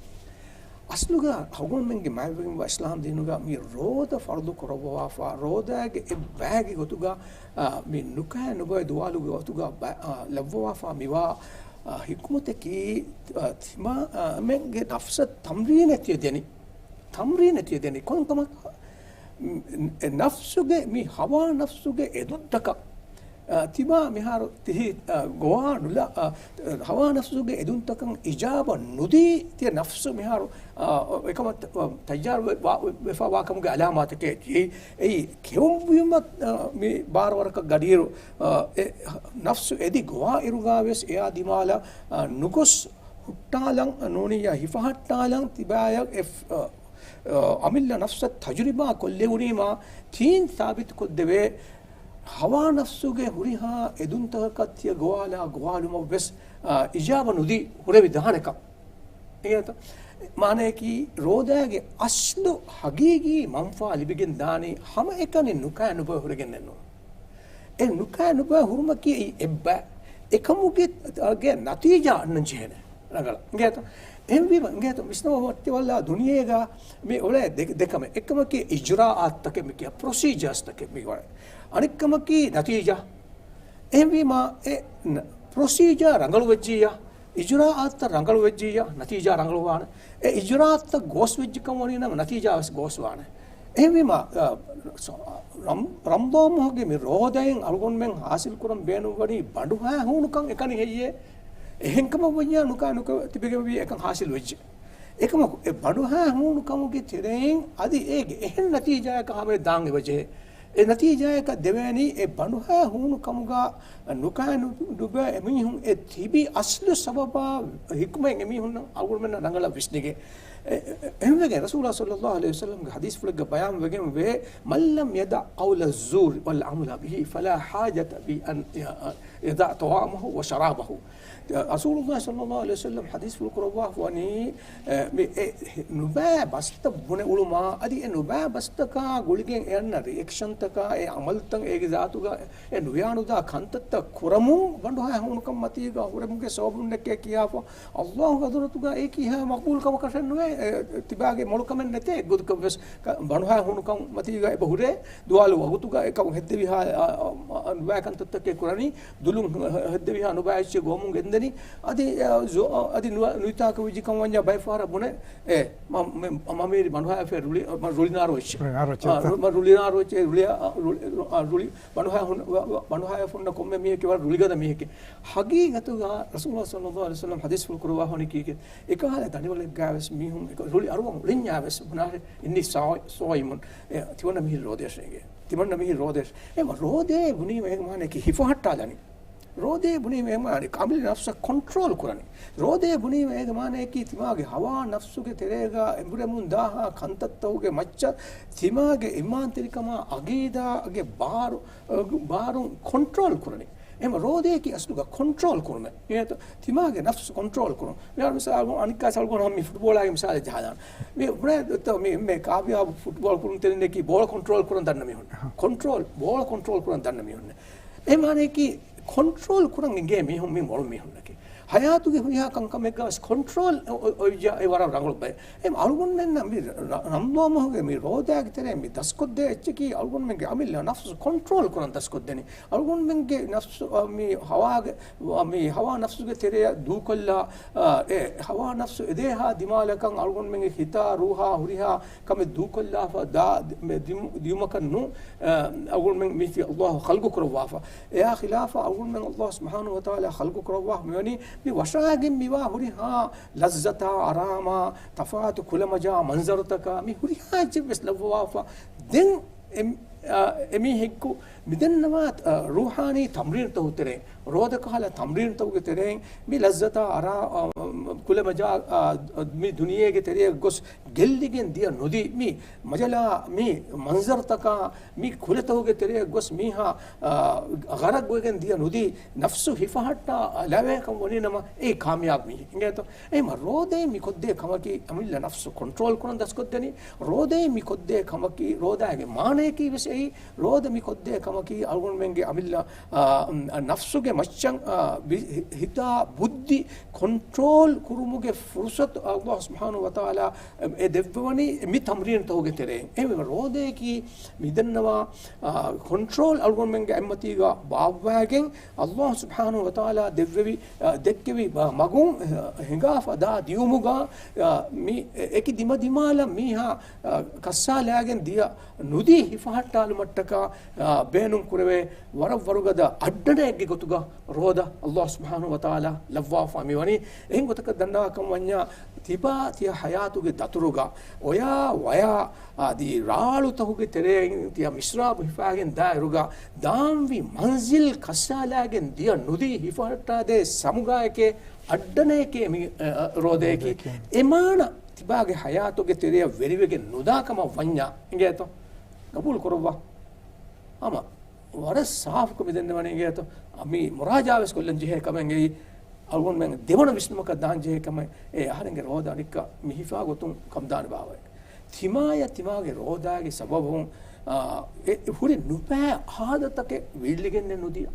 އަސްލުގަ އަޅުގަނޑުމެންގެ މާތްވެގެންވާ އިސްލާމް ދީނުގަ މި ރޯދަ ފަރުޟު ކުރައްވާފާ، ރޯދާގެ އެއްބައިގެ ގޮތުގަ، އާ، މި ނުކާ ނުބޮއެ ދުވާލުގެ ގޮތުގަ ބަ-، އާ، ލައްވަވާފާ މިވާ އާ، ހިކުމަތަކީ، އާ، ތިމާމެންގެ ނަފްސަށް ތަމްރީނެއް ތިޔަ ދެނީ. ތަމްރީނެއް ތިޔަ ދެނީ. ކޮންކަމަކަށް؟ އެ ނަފްސުގެ، މި ހަވާ ނަފްސުގެ އެދުންތަކަށް، އާ، ތިމާ މިހާރު ތިހި، އާ، ގޮވާ ނުލާ، އާ، ހަވާ ނަފްސުގެ އެދުންތަކަށް އިޖާބަ ނުދީ، ތިޔަ ނަފްސު މިހާރު، އާ، އެކަމަށް ތަ-، އާ، ތައްޔާރު ވެ-، ވާ-، ވެފަ ވާ ކަމުގެ އަލާމާތަކެއް. އެއީ، އެއީ ކެއުންވީމަ، އާ، މި ބާރަ ވަރަކަށް ގަޑިއިރު، އާ، އެ، ނަފްސު އެދި ގޮވާ އިރުގާ ވެސް އެއާ ދިމާލަށް، އާ، ނުގޮސް ހުއްޓާލަން ނޫނިއްޔާ ހިފަހައްޓާލަން ތިބާޔަށް އެ، އަ، އަ، އަމިއްލަ ނަފްސަށް ތަޖުރިބާ ކޮށްލެވުނީމާ ތީން ސާބިތުކޮށްދެވޭ، ހަވާ ނަފްސުގެ ހުރިހާ އެދުންތަކަކަށް ތިޔަ ގޮވާލާ ގޮވާލުމަށް ވެސް، އަ، އިޖާބަ ނުދީ ހުރެވިދާނެކަން. އެގޭތަ؟ މާނަޔަކީ ރޯދާގެ އަސްލު ހަގީގީ މަންފާ ލިބިގެން ދާނީ ހަމައެކަނި ނުކާ ނުބޮއެ ހުރެގެންނެއްނު. އެ ނުކާ ނުބޮއެ ހުރުމަކީ އެއީ އެއްބައި. އެކަމުގެ، ގެ ނަތީޖާ އަންނަން ޖެހޭނެ ރަނގަޅަށް. އިނގޭތަ؟ އެހެންވީމަ އިނގޭތޯ މިސްނަވަ ވައްޓިވަލާ ދުނިޔޭގަ މި އުޅޭ ދެ-، ދެކަމެއް. އެއްކަމަކީ އިޖުރާއާތްތަކެއް މި ކިޔާ ޕްރޮސީޖާސްތަކެއް މި ވަނީ. އަނެއްކަމަކީ ނަތީޖާ. އެހެންވީމަ އެ ނަ-، ޕްރޮސީޖާ ރަނގަޅު ވެއްޖިއްޔާ، އިޖުރާއާތްތައް ރަނގަޅު ވެއްޖިއްޔާ، ނަތީޖާ ރަނގަޅު ވާނެ. އެ އިޖުރާއާތްތައް ގޯސް ވެއްޖިކަން ވަނީ ނަމަ ނަތީޖާ ވެސް ގޯސް ވާނެ. އެހެންވީމަ، އަ، ސ-، ރަމް-، ރަމްޟާން މަހުގެ މި ރޯދައިން އަޅުގަނޑުމެން ހާސިލް ކުރަން ބޭނުންވަނީ ބަނޑުހައި ހޫނުކަން އެކަނި ހެއްޔޭ؟ އެހެންކަމަށް ވަންޏާ ނުކާ ނުކާ ތިބެގެންވީ އެކަން ހާސިލް ވެއްޖެ. އެކަމަކު، އެ ބަނޑުހައި ހޫނުކަމުގެ ތެރެއިން އަދި އޭގެ އެހެން ނަތީޖާއަކަށް ހަމަ ދާން އެބަޖެހޭ. އެ ނަތީޖާއަކަށް ދެވޭނީ އެ ބަނޑުހައި ހޫނުކަމުގަ ނުކާ ނު-، ނުބައި އެމީހުން އެ ތިބި އަސްލު ސަބަބާ ހިކުމަތް އެމީހުންނަށް އަޅުގަނޑުމެންނަށް ރަނގަޅަށް ވިސްނިގެން. އެ، އެ، އެހެންވެގެން ރަސޫލާ ޞައްލައްލާހު ޢަލައިހި ވަސައްލަމްގެ ޙަދީޘްފުޅެއްގަ ބަޔާންވެގެން ވޭ، من لم يدع قول الزور والعمل به فلا حاجة بأن يدع طعامه وشرابه. ރަސޫލުﷲ ޞައްލައްލާހު ޢަލައިހި ވަސައްލަމް ޙަދީޘްފުޅު ކުރައްވާފަ ވަނީ، އެ، މި، އެ، ނުބައި ބަސްތައް ބުނެ އުޅުމާ، އަދި އެ ނުބައި ބަސްތަކާ ގުޅިގެން އެ އަންނަ ރިއެކްޝަންތަކާ، އެ ޢަމަލުތައް އޭގެ ޒާތުގަ އެ ނުވިޔާނުދާ ކަންތައްތައް ކުރަމުން ބަނޑުހައި ހޫނުކަން މަތީގަ ހުރެމުގެ ސަބަބުންނެކޭ ކިޔާފަ، ﷲ ޙަޟްރަތުގަ އެއީކީ ހަ މަޤްބޫލް ކަމަކަށެއް ނުވޭ. އެ، ތިބާގެ މޮޅު ކަމެއް ނެތޭ އެއްގޮތަކަށް ވެސް. ކަ-، ބަނޑުހައި ހޫނުކަން މަތީގަ އެބަ ހުރޭ، ދުވާލު ވަގުތުގަ އެކަމު ހެއްދެވިހާ، އާ، އާ، ނުބައި ކަންތައްތަކެއް ކުރަނީ، ދުލުން ހެއްދެވިހާ ނުބައި އެއްޗެއް ގޮވަމުން ގެންދަނީ، އަދި، އާ، ޒޯ-، އާ، އަދި ނުވަ-، ނުވިތާކަށް ވެއްޖިކަން ވަންޏާ ބައެއް ފަހަރަށް ބުނެ، އޭ، މަ-، މެ-، މަ-، މަމީރި ބަނޑުހައިފައި ރުޅި-، މަ-، ރުޅިނާރު އެއްޗެއް. ރުޅިނާރު އެއްޗެއް، އާ، ތަ-، ރު-، މަ-، ރުޅިނާރު އެއްޗެއް، ރުޅި-، އާ، ރުޅި-، އާ، ރުޅި-، ބަނޑުހައި ހުން-، ވަ-، ވަ-، ބަނޑުހައި ފުންނަ ކޮންމެ މީހެކޭ ވަރަށް ރުޅިގަދަ މީހެކޭ. ހަގީގަތުގަ ރަސޫލުﷲ ޞައްލައްލާހު ޢަލައިހި ވަސައްލަމް ޙަދީޘްފުޅު ކުރައްވާފަ ވަނީ ކީކޭ؟ އެކަހަލަ ދަނޑިވަޅެއްގަ ވެސް މީހުން އެކަ ރުޅި އަރުވަން އުޅެންޏާ ވެސް ބުނާށޭ، إني صا-، صائم. އެ، ތިމަންނަ މީހުން ރޯދަޔަށޭ. ތިމަންނަ މީހުން ރޯދަޔަށޭ. އެ، ރޯދައޭ ބުނީމަ އޭގެ މާނައަކީ ހިފަހައްޓާލަނީ. ރޯދައޭ ބުނީމަ އޭގެ މާނައަކީ އަމިއްލަ ނަފްސަށް ކޮންޓްރޯލް ކުރަނީ. ރޯދައޭ ބުނީމަ އޭގެ މާނައަކީ ތިމާގެ ހަވާ ނަފްސުގެ ތެރޭގަ އެނބުރެމުން ދާހާ ކަންތައްތަކުގެ މައްޗަށް ތިމާގެ އީމާންތެރިކަމާ ޢަޤީދާގެ ބާރު، އަ، ބާރުން ކޮންޓްރޯލް ކުރަނީ. އެހެން ރޯދައަކީ އަސްލުގަ ކޮންޓްރޯލް ކުރުމެއް. އިނގޭތޯ؟ ތިމާގެ ނަފްސު ކޮންޓްރޯލް ކުރުން. މިހާރު މިސާލު، އަނެއްކާ ސައުގުން ހަމަ މި ފުޓްބޯޅާގެ މިސާލެއް ޖަހާލާނަން. މި ބުނޭ ދޯ މި، މި ކާމިޔާބު ފުޓްބޯޅަ ކުރުން ތެރެއިންނަކީ ބޯޅަ ކޮންޓްރޯލް ކުރަން ދަންނަ މީހުން. ކޮންޓްރޯލް، ބޯޅަ ކޮންޓްރޯލް ކުރަން ދަންނަ މީހުން. އެ މާނައަކީ ކޮންޓްރޯލް ކުރަން އެނގޭ މީހުން މި މޮޅު މީހުންނަކީ. ހަޔާތުގެ ހުރިހާ ކަންކަމެއްގަ ވެސް ކޮންޓްރޯލް އޮ-، އޮ-، އޮވިއްޔާ އެ ވަރަށް ރަނގަޅު ބައެއް. އެ އަޅުގަނޑުމެންނަށް މި ރަ-، ރަ-، ރަމްޟާން މަހުގެ މި ރޯދާގެ ތެރޭ މި ދަސްކޮށްދޭ އެއްޗަކީ އަޅުގަނޑުމެންގެ އަމިއްލަ ނަފްސު ކޮންޓްރޯލް ކުރަން ދަސްކޮށްދެނީ. އަޅުގަނޑުމެންގެ ނަފްސު، އަ، މި ހަވާގެ، އަ، މި ހަވާ ނަފްސުގެ ތެރެއަށް ދޫކޮށްލާ، އަ، އެ ހަވާ ނަފްސު އެދޭހާ ދިމާލަކަށް އަޅުގަނޑުމެންގެ ހިތާ ރޫހާ ހުރިހާ ކަމެއް ދޫކޮށްލާފަ ދާ، ދި-، ދިޔުމަކަށް ނޫ، އަ، އަޅުގަނޑުމެން މީތި ﷲ ޚަލްޤު ކުރައްވާފަ. އެއާ ޚިލާފަށް އަޅުގަނޑުމެން ﷲ ސުބްޙާނަހޫ ވަތަޢާލާ ޚަލްޤު ކުރައްވާފަ މިވަނީ މި ވަށާގެން މިވާ ހުރިހާ ލައްޒަތާ، އަރާމާ، ތަފާތު ކުލަމަޖާ މަންޒަރުތަކާ މި ހުރިހާ އެއްޗެއް ވެސް ލައްވަވާފަ. ދެން އެ-، އަ، އެމީހެއްގެ މިދެންނަވާ، އަ، ރޫޙާނީ ތަމްރީންތަކުގެ ތެރެއިން، ރޯދަކަހަލަ ތަމްރީންތަކުގެ ތެރެއިން، މި ލައްޒަތާ އަރާ، އަ، ކުލަމަޖާ، އަ، މި ދުނިޔޭގެ ތެރެއަށް ގޮސް ގެއްލިގެން ދިޔަ ނުދީ، މި މަޖަލާ، މި މަންޒަރުތަކާ، މި ކުލަތަކުގެ ތެރެއަށް ގޮސް މީހާ، އަ، ޣަރަޤްވެގެން ދިޔަ ނުދީ، ނަފްސު ހިފަހައްޓާލާފަ ކަމަށް ވަނީ ނަމަ، އެއީ ކާމިޔާބު މީހެއް. އިނގޭތޯ؟ އެހެންމަ ރޯދައިން މި ކޮށްދޭ ކަމަކީ، އަމިއްލަ ނަފްސު ކޮންޓްރޯލް ކުރަން ދަސްކޮށްދެނީ. ރޯދައިން މި ކޮށްދޭ ކަމަކީ، ރޯދާގެ މާނަޔަކީ ވެސް އެއީ، ރޯދަ މި ކޮށްދޭ ކަމަކީ، އަޅުގަނޑުމެންގެ އަމިއްލަ، އާ، ނަފްސުގެ މައްޗަށް، އާ، ބި-، ހި-، ހިތާ ބުއްދި ކޮންޓްރޯލް ކުރުމުގެ ފުރުޞަތު ﷲ ސުބްޙާނަހޫ ވަތަޢާލާ އެ ދެއްވަވަނީ މި ތަމްރީންތަކުގެ ތެރެއިން. އެހެންވެ ރޯދައަކީ މިދެންނަވާ، އާ، ކޮންޓްރޯލް އަޅުގަނޑުމެންގެ އެއްމަތީގަ ބާއްވާގެން، ﷲ ސުބްޙާނަހޫ ވަތަޢާލާ ދެއްވެވި، އަ، ދެއްކެވި މަ-، މަގުން، އަ، ހިނގާފަ ދާ ދިޔުމުގަ، އަ، މި އެ-، އެކި ދިމަދިމާލަށް މީހާ، އަ، ކައްސާލާގެން ދިޔަ ނުދީ ހިފަހައްޓާލުމަށްޓަކާ، އަ، ބޭނުން ކުރެވޭ ވަރަށް ވަރުގަދަ އައްޑަނައެއްގެ ގޮތުގަ ރޯދަ ﷲ ސުބްޙާނަހޫ ވަތަޢާލާ ލައްވާފަ މިވަނީ. އެހެން ގޮތަކަށް ދަންނަވާކަން ވަންޏާ، ތިބާ ތިޔަ ހަޔާތުގެ ދަތުރުގަ އޮޔާ ވަޔާ އަދި ރާޅުތަކުގެ ތެރެއިން ތިޔަ މިސްރާބު ހިފާގެން ދާއިރުގަ ދާންވީ މަންޒިލް ކައްސާލާގެން ދިޔަ ނުދީ ހިފަހައްޓާދޭ ސަމުގާއެކޭ އައްޑަނައެކޭ މި، އަ، އަ، ރޯދައަކީ. އެމާނަ ތިބާގެ ހަޔާތުގެ ތެރެއަށް ވެރިވެގެން ނުދާ ކަމަށް ވަންޏާ އިނގޭތޯ؟ ގަބޫލު ކުރައްވާ. ހަމަ ވަރަށް ސާފުކޮށް މި ދެންނެވަނީ އިނގޭތޯ؟ މި މުރާޖާވެސް ކޮށްލަން ޖެހޭ ކަމެއް އެއީ. އަޅުގަނޑުމެން ދެވަނަ ވިސްނުމަކަށް ދާން ޖެހޭ ކަމެއް އެ އަހަރެންގެ ރޯދަ އަނެއްކާ މި ހިފާ ގޮތުން ކަންދާނެ ބާވައޭ. ތިމާޔަށް ތިމާގެ ރޯދާގެ ސަބަބުން، އާ، އެ ހުރި ނުބައި އާދަތަކެއް ވީއްލިގެންނެއް ނުދިޔަ.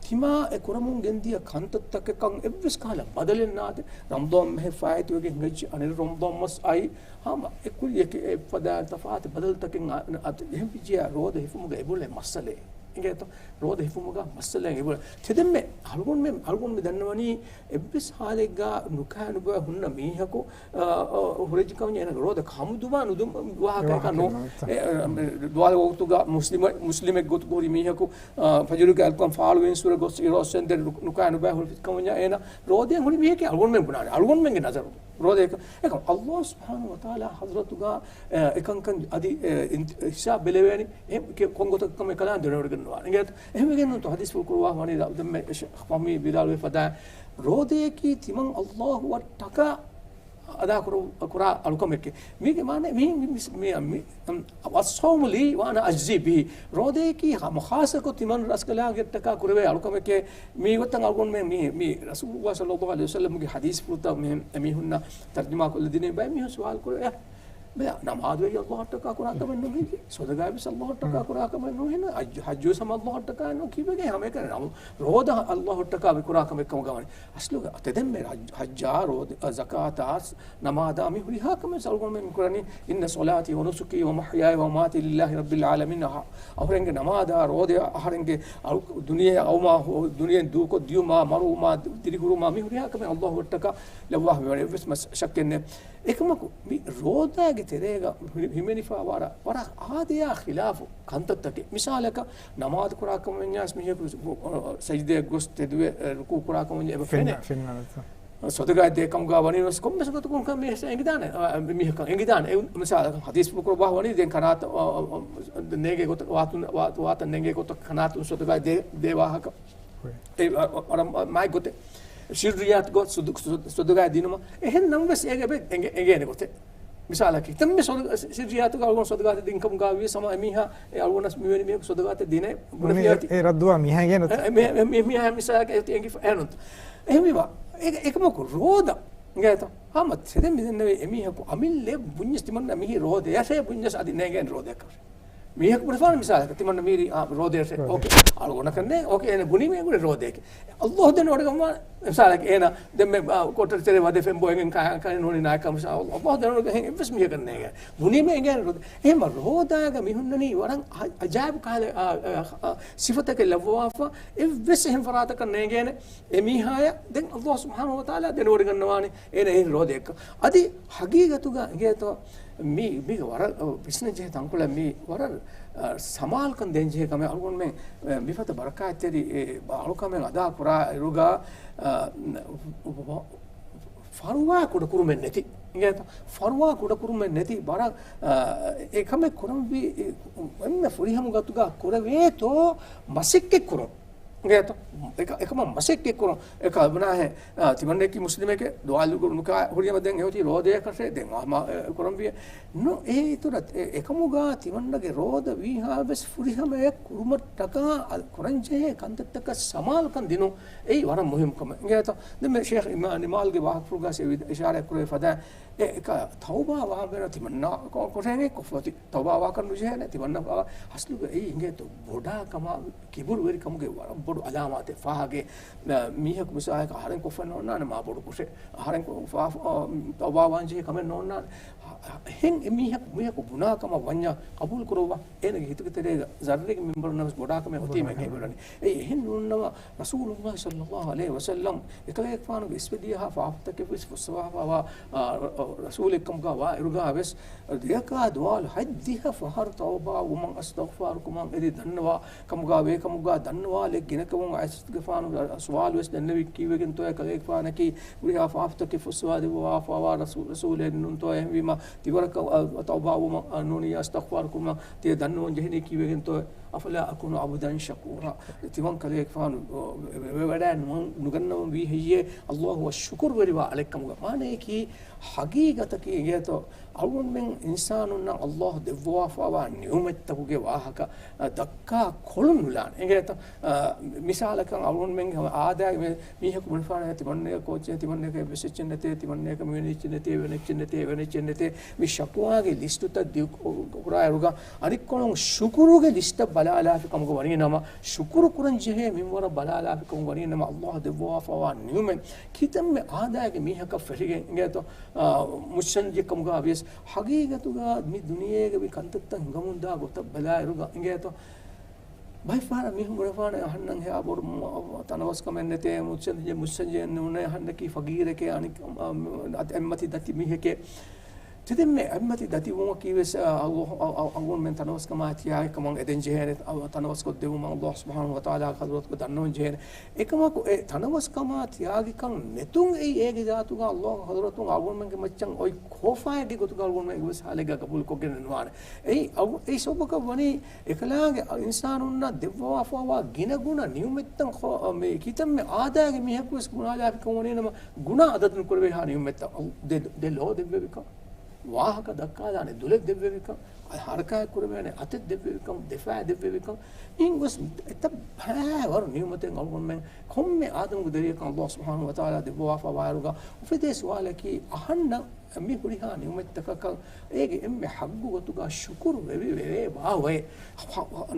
ތިމާ އެ ކުރަމުން ގެންދިޔަ ކަންތައްތަކަކަށް އެއްވެސް ކަހަލަ ބަދަލެއް ނާދެ، ރަމަޟާން މަހެއް ފާއިތުވެގެން ހިނގައްޖެ، އަނެއް ރަމަޟާން މަސް އައި، ހަމަ އެ ކުރިޔަކީ އެ ފަދަ ތަފާތު ބަދަލުތަކެއް އަ-، އަ-، އެހެން ވިއްޖެޔާ ރޯދަ ހިފުމުގަ އެބުނެ މައްސަލައެއް. އިނގޭތޯ؟ ރޯދަ ހިފުމުގަ މައްސަލައެއް އެބުނެ. ތެދެންމެ އަޅުގަނޑުމެން، އަޅުގަނޑުމެން ދަންނަވަނީ އެއްވެސް ހާލެއްގަ ނުކާ ނުބޮއެ ހުންނަ މީހަކު، އަ، އަ، ހުރެއްޖެ ކަމަށް އޭނަ ރޯދަ ކަމުދުމާ ނުދުމް ވާހަކައެއް ނޫން. އެ، އަ، ދުވާލު ވަގުތުގަ މުސްލިމެ-، މުސްލިމެއް ގޮތުގަ ހުރި މީހަކު، އަ، ފަޖުރުގެ އަލްކަމް ފާޅުވެގެން ސުރެ ގޮސް އިރު އޮއްސެންދެން ނު-، ނުކާ ނުބޮއެ ހުރި ކަމަށް އޭނަ ރޯދައެއް ހުރި މީހެކޭ އަޅުގަނޑުމެން ބުނާނެ. އަޅުގަނޑުމެންގެ ނަޒަރު ރޯދައެއް. އެކަމް އައްލާހު ސުބްޙާނަހު ވަތަޢާލާ ޙަޟްރަތުގަ، އެ، އެކަންކަން އަދި، އެ، އިން-، ހިސާބް ބެލެވޭނެ. އެ، ކެ-، ކޮން ގޮތަކަށް ކަމެއް ކަލާން ދެނެވޮޑިގަންނަވާނެ. އިނގޭތޯ؟ އެހެންވެގެން ނޫންތޯ ޙަދީޘްފުޅު ކުރުވާ ވަނީ ދެންމެ ޝޭޚް ފަހްމީ ވިދާޅުވެ ފަދައިން. ރޯދަޔަކީ ތިމަން އައްލާހު އަށްޓަކާ އަދާ ކުރު-، ކުރާ އަޅުކަމެކޭ. މީގެ މާނަ މި-، މި-، މި-، މި-، އަމް، ވައްސައުމު ލީ ވާނަ އަޖްޒީ ބިހި. ރޯދަޔަކީ ހަމަ ޚާއްޞަކޮށް ތިމަން ރަސްކަލާނގެއަށްޓަކާ ކުރެވޭ އަޅުކަމެކޭ. މީ ގޮތަށް އަޅުގަނޑުމެން މި، މި ރަސޫލުﷲ ޞައްލަﷲ ޢަލައިހި ވަސައްލަމްގެ ޙަދީޘްފުޅުތައް މި، އެމީހުންނަށް ތަރްޖަމާ ކޮށްލަދިނީ ބައެއް މީހުން ސުވާލު ކުރޭ، އެ، ބެލާ، ނަމާދު އެއީ އައްލާހަށްޓަކާ ކުރާ ކަމެއް ނޫން ހެއްޔޭ؟ ސޮދަގާ ވެސް އައްލާހަށްޓަކާ ކުރާ ކަމެއް ނޫން ހެއްޔޭ؟ ޙައްޖު، ޙައްޖު ވެސް ހަމަ އައްލާހަށްޓަކާ ނޫން ކީއްވެގެން ހަމައެކަނި ނަމު-، ރޯދަ އައްލާހަށްޓަކާ މި ކުރާ ކަމެއް ކަމުގަ ވަނީ. އަސްލުގަ ތެދެންމެ ޙައް-، ޙައްޖާ، ރޯދަ، ޒަކާތާ، ނަމާދާ މި ހުރިހާ ކަމެއް އަޅުގަނޑުމެން މި ކުރަނީ، إن صلاتي ونسكي ومحياي ومماتي لله رب العالمين. އަހަ-، އަހަރެންގެ ނަމާދާ، ރޯދަޔާ، އަހަރެންގެ އަޅު-، ދުނިޔެ އައުމާ، ހޯ-، ދުނިޔެ ދޫކޮށް ދިޔުމާ، މަރުވުމާ، ދިރިހުރުމާ، މި ހުރިހާ ކަމެއް އައްލާހުއަށްޓަކާ ލައްވާފަ ވެވަޑައި އެއްވެސް މަސް-، ޝައްކެއް ނެތް. އެކަމަކު، މި ރޯދާގެ ތެރޭގަ ހި-، ހިމެނިފަ ވަރަށް، ވަރަށް އާދަޔާ ޚިލާފު ކަންތައްތަކެއް. މިސާލަކަށް، ނަމާދު ކުރާ ކަމަށް ވަންޏާސް މީހަކު ސަޖިދައަށް ގޮސް ތެދުވެ، އެ، ރުކޫ ކުރާ ކަމަށް ވަންޏާ އެބަ ފެންނަ، ފެންނަ. ސޮދަގާތް ދޭ ކަމުގަ ވަނީ ވެސް ކޮންމެސް ގޮތަކުން ކަން މީހަކަށް އެނގިދާނެ، އަ، މީހަކަށް އެނގިދާނެ. އެ، މިސާލަކަށް ޙަދީޘްފުޅު ކުރައްވާ ވަނީ ދެން ކަނާތަށް، އަ، އަ، އަ، ނޭނގޭ ގޮތަށް ވާތުން، ވާ-، ވާތަށް ނޭނގޭ ގޮތަށް ކަނާތުން ސޮދަގާތް ދޭ، ދޭ ވާހަކަ. އެ، އަ، އަ، ވަރަށް މާތް ގޮތެއް. ސިއްރިއްޔާތު ގޮތް ސޮދު-، ސޮދު-، ސޮދަގާތް ދިނުމަށް. އެހެން ނަމަވެސް އޭގެ އެބަ އެނގޭ-، އެނގޭނެ ގޮތެއް. މިސާލަކީ، ތަންމެ ސޮދު-، ސިއްރިއްޔާތުގަ އަޅުގަނޑު ސޮދަގާތަށް ދިން ކަމުގަ ވިޔަސް ހަމަ އެމީހާ، އެ އަޅުގަނޑަސް މިވެނި މީހަކު ސޮދަގާތަށް ދިނޭ ބުނެފިއްޔާތި. އެ ރައްދުވާ މީހާ އެނގޭނެ. އެ، މީ-، މީ-، މީހާ މިސާލަކަށް އެތި އެނގިފަ އެހެންނުންތަ؟ އެހެންވީމަ، އެ-، އެކަމަކު ރޯދަ އިނގޭތަ؟ ހަމަ ތެދެއް މިދެންނެވި އެމީހަކު އަމިއްލައަށް ބުންޏަސް ތިމަންނަ މިހި ރޯދައަށޭ ބުންޏަސް އަދި ނޭނގޭނެ ރޯދައަކަށް. މީހަކު ބުނެފާނެ މިސާލަކަށް ތިމަންނަ މީރި، އާ، ރޯދައަށޭ. ރޯދަ. އޯކޭ. އަޅުގަނޑަކަށް ނޭނގޭ. އޯކޭ، އޭނަ ބުނީމޭ ގުޅި ރޯދައެކޭ. އައްލާހު ދެން ވަޑަގަންވާ މިސާލަކަށް އޭނަ ދެންމެ، އާ، ކޮޓަރި ތެރޭ ވަދެ ފެން ބޮއެގެން ކާ-، ކާނެ ނޫނީ ނާކަ މިސާ-، އައްލާހު ދެން ވަޑަގަން އެއްވެސް މީހަކަށް ނޭނގޭ. ބުނީމޭ އެނގޭނެ ރޯދަ. އެހެންމަ ރޯދާގަ މި ހުންނަނީ ވަރަށް އަ-، އަޖާއިބު ކަހަލަ، އާ، އާ، އާ، ސިފަތަކެއް ލައްވަވާފަ އެއްވެސް އެހެން ފަރާތަކަށް ނޭނގޭނެ. އެ މީހާޔަށް ދެން އައްލާހު ސުބްޙާނަހު ވަތަޢާލާ ދެނެވޮޑިގަންނަވާނެ އޭނަ އެހެން ރޯދައެއްކަން. އަދި ހަގީގަތުގަ އިނގޭތޯ މީ، މީގެ ވަރަށް، އަ، ވިސްނަންޖެހޭ ތަންކޮޅެއް މީ ވަރަށް، އަ، ސަމާލުކަން ދޭންޖެހޭ ކަމެއް އަޅުގަނޑުމެން، އެ، މިފަދަ ބަރަކާތްތެރި، އެ، އަޅުކަމެއް އަދާ ކުރާ އިރުގަ، އަ، ފަރުވާ ކުޑަކުރުމެއް ނެތި. އިނގޭތޯ؟ ފަރުވާ ކުޑަކުރުމެއް ނެތި ވަރަށް، އަ، އެ ކަމެއް ކުރަންވީ، އެ، އެންމެ ފުރިހަމަ ގޮތުގަ ކުރެވޭތޯ މަސައްކަތް ކުރުން. އިނގޭތޯ؟ އެކަ-، އެކަމަށް މަސައްކަތް ކުރުން. އެކަ ބުނާހެ، އާ، ތިމަންނައަކީ މުސްލިމެކޭ، ދުވާލުގަ ނުކާ ހުރިހަމަ ދެން އެއޮތީ ރޯދަޔަކަށޭ، ދެން އާ، މާ، އެ، ކުރަންވީ. ނު، އޭ އިތުރަށް އެ-، އެކަމުގަ ތިމަންނަގެ ރޯދަ ވީހާވެސް ފުރިހަމަޔަށް ކުރުމަށްޓަކާ އަ، ކުރަންޖެހޭ ކަންތައްތަކަށް ސަމާލުކަން ދިނުން އެއީ ވަރަށް މުހިއްމު ކަމެއް. އިނގޭތޯ؟ ދެންމެ ޝޭޚް އިމާ-، ނިމާލްގެ ވާހަކަފުޅުގަ އިޝާރާތް ކުރެވި ފަދަ އެ، އެކަ ތައުބާ ވާންވީމަ ތިމަންނަ ކޮ-، ކޮށެއް ކޮށްފަތި. ތައުބާ ވާކަށް ނުޖެހޭނެ. ތިމަންނަ އަ-، އަސްލުގަ އެއީ އިނގޭތޯ ބޮޑާ ކަމާ ކިބުރުވެރިކަމުގެ ވަރަށް ބޮޑު އަލާމާތެއް. ފާހަގެ، އަ، މީހަކު މިސާލަކަށް އަހަރެން ކޮށްފައެއް ނޯންނާނެ މާ ބޮޑު ކުށެއް. އަހަރެން ކޮ-، ފާ-، ފާ-، ތައުބާ ވާންޖެހޭ ކަމެއް ނޯންނާނެ. އެހެން އެ މީހަކު، މީހަކު ބުނާ ކަމަށް ވަންޏާ ޤަބޫލު ކުރައްވާ. އޭނަގެ ހިތުގެ ތެރޭގަ ޒައްރެއްގެ މިންވަރުންނަށް ވެސް ބޮޑާ ކަމެއް އޮތީމަ ބޮޑާ ކަމެއް. އެބުނަނީ. އެ އެހެން ނޫންނަމަ، ރަސޫލުﷲ ޞައްލަﷲ ޢަލައިހި ވަސައްލަމް އެކަލޭގެފާނުގެ އިސްވެދިޔަހާ ފާފަތަކެއް ވެސް ފުއްސަވާފަވާ، އާ، ރަ-، ރަ-، ރަސޫލެއްކަމުގަ ވާ އިރުގަ ވެސް ދެއަކާ ދުވާލު ހަތްދިހަ ފަހަރު ތައުބާ ވުމަށް އަސްތަޣްފާރު ކުމަށް އެދި ދަންނަވާ ކަމުގަ ވޭ ކަމުގަ ދަންނަވާލެއް ގިނަކަމުން އައިސަތުގެފާނު ސުވާލު ވެސް ދެންނެވި ކީއްވެގެންތޯ އެކަލޭގެފާނަކީ ހުރިހާ ފާފަތަކެއް ފުއްސަވާދެއްވާފަވާ ރަސޫ-، ރަސޫލެއް ނޫންތޯ އެހެންވީމަ ތިވަރަކަށް، އަ، ތައުބާވުމަށް، އަ، ނޫނީ އަސްތަޣްފާރު ކުރުމަށް ތިޔަ ދަންނަވަން ޖެހެނީ ކީއްވެގެންތޯ؟ أفلا أكون عبدا شكورا. ތިމަން ކަލޭގެފާނު، އަ، ވެ-، ވެވަޑައި ނުވަން، ނުގަންނަވަން ވީ ހެއްޔޭ؟ ﷲ އަށް ޝުކުރުވެރިވާ އަޅެއްކަމުގަ. މާނަޔަކީ ހަގީގަތަކީ އިނގޭތޯ؟ އަޅުގަނޑުމެން އިންސާނުންނަށް ﷲ ދެއްވާފަވާ ނިޢުމަތްތަކުގެ ވާހަކަ، އަ، ދައްކާ ކޮޅުން ނުލާނެ. އިނގޭތޯ؟ އަ، މި-، މިސާލަކަށް އަޅުގަނޑުމެންގެ ހަމަ އާދައިގެ މި-، މީހަކު ބުނެފާނެ ތިމަންނައަކަށް ކޯޗެއް، ތިމަންނައަކަށް އެއްވެސް އެއްޗެއް ނެތޭ، ތިމަންނައަކަށް މިވެނި އެއްޗެއް ނެތޭ، ވެނި އެއްޗެއް ނެތޭ، ވެނި އެއްޗެއް ނެތޭ. މި ޝަކުވާގެ ލިސްޓުތައް ދިގު ކުރާއިރުގަ އަނެއްކޮޅުން ޝުކުރުގެ ލިސްޓަށް ބަލާލާފިކަމުގަ ވަނީ ނަމަ، ޝުކުރު ކުރަން ޖެހޭ މިންވަރަށް ބަލާލާފިކަމުގަ ވަނީ ނަމަ، ﷲ ދެއްވާފަވާ ނިޢުމަތް ކިތަންމެ އާދައިގެ މީހަކަށް ފެށިގެން އިނގޭތޯ، އާ، މުއްސަނދިއްޔަކަމުގަ ވިޔަސް، ޙަޤީޤަތުގަ މި ދުނިޔޭގަ މި ކަންތައްތައް ހިނގަމުންދާ ގޮތަށް ބަލާއިރުގަ އިނގޭތޯ، ބައެއްފަހަރަށް މީހުން ބުނެފާނެ އަހަންނަށް ހެޔާ ބޮޑު މަ-، ތަނަވަސްކަމެއް ނެތޭ، މުއްސަނދިއްޔެ، މުއްސަނދިއްޔެއެއް ނޫނޭ، އަހަންނަކީ ފަގީރެކޭ، އަނެއް، އަ، އަ، އެއްމަތި ދަތި މީހެކޭ. ތިދެންމެ އެއްމަތި ދަތިވުމަކީ ވެސް، އަ، އަ، އަ، އަޅުގަނޑުމެން ތަނަވަސްކަމާ ތިޔާގި ކަމަށް އެދެން ޖެހޭނެ، އަ، ތަނަވަސްކޮށްދެވުމަށް ﷲ ސުބްޙާނަހޫ ވަތަޢާލާގެ ޙަޟްރަތުގަ ދަންނަވަން ޖެހޭނެ. އެކަމަކު އެ ތަނަވަސްކަމާ ތިޔާގިކަން ނެތުން އެއީ އޭގެ ޒާތުގަ ﷲ ގެ ޙަޟްރަތުން އަޅުގަނޑުމެންގެ މައްޗަށް އޮތް ކޯފާއެއްގެ ގޮތުގަ އަޅުގަނޑުމެން އެއްވެސް ޙާލެއްގަ ގަބޫލުކޮށްގެން ނުވާނެ. އެއީ އަ-، އެއީ ސަބަބަކަށް ވަނީ އެކަލާނގެ އިންސާނުންނަށް ދެއްވާފަވާ ގިނަގުނަ ނިޢުމަތްތައް ޚޯ-، މި ކިތަންމެ އާދައިގެ މީހަކު ވެސް ގުނާލާފިކަން ވަނީ ނަމަ، ގުނާ އަދަދު ނުކުރެވޭހާ ނިޢުމަތްތައް. ދެ، ދެ ލޯ ދެއްވެވިކަން، ވާހަކަ ދައްކާލާނެ ދުލެއް ދެއްވެވިކަން، އަ، ޙަރަކާތް ކުރެވޭނެ އަތެއް ދެއްވެވިކަން، ދެފާ ދެއްވެވިކަން، މިހެން ގޮސް އެތައް ބައިވަރު ނިޢުމަތެއް އަޅުގަނޑުމެން ކޮންމެ އާދަމުގެ ދަރިޔަކަށް ﷲ ސުބްޙާނަހޫ ވަތަޢާލާ ދެއްވާފަވާއިރުގަ އުފެދޭ ސުވާލަކީ، އަހަންނަށް މި ހުރިހާ ނިޢުމަތްތަކަކަށް އޭގެ އެންމެ ޙައްޤު ގޮތުގަ ޝުކުރު ވެވި ވެވޭ ބާވައޭ.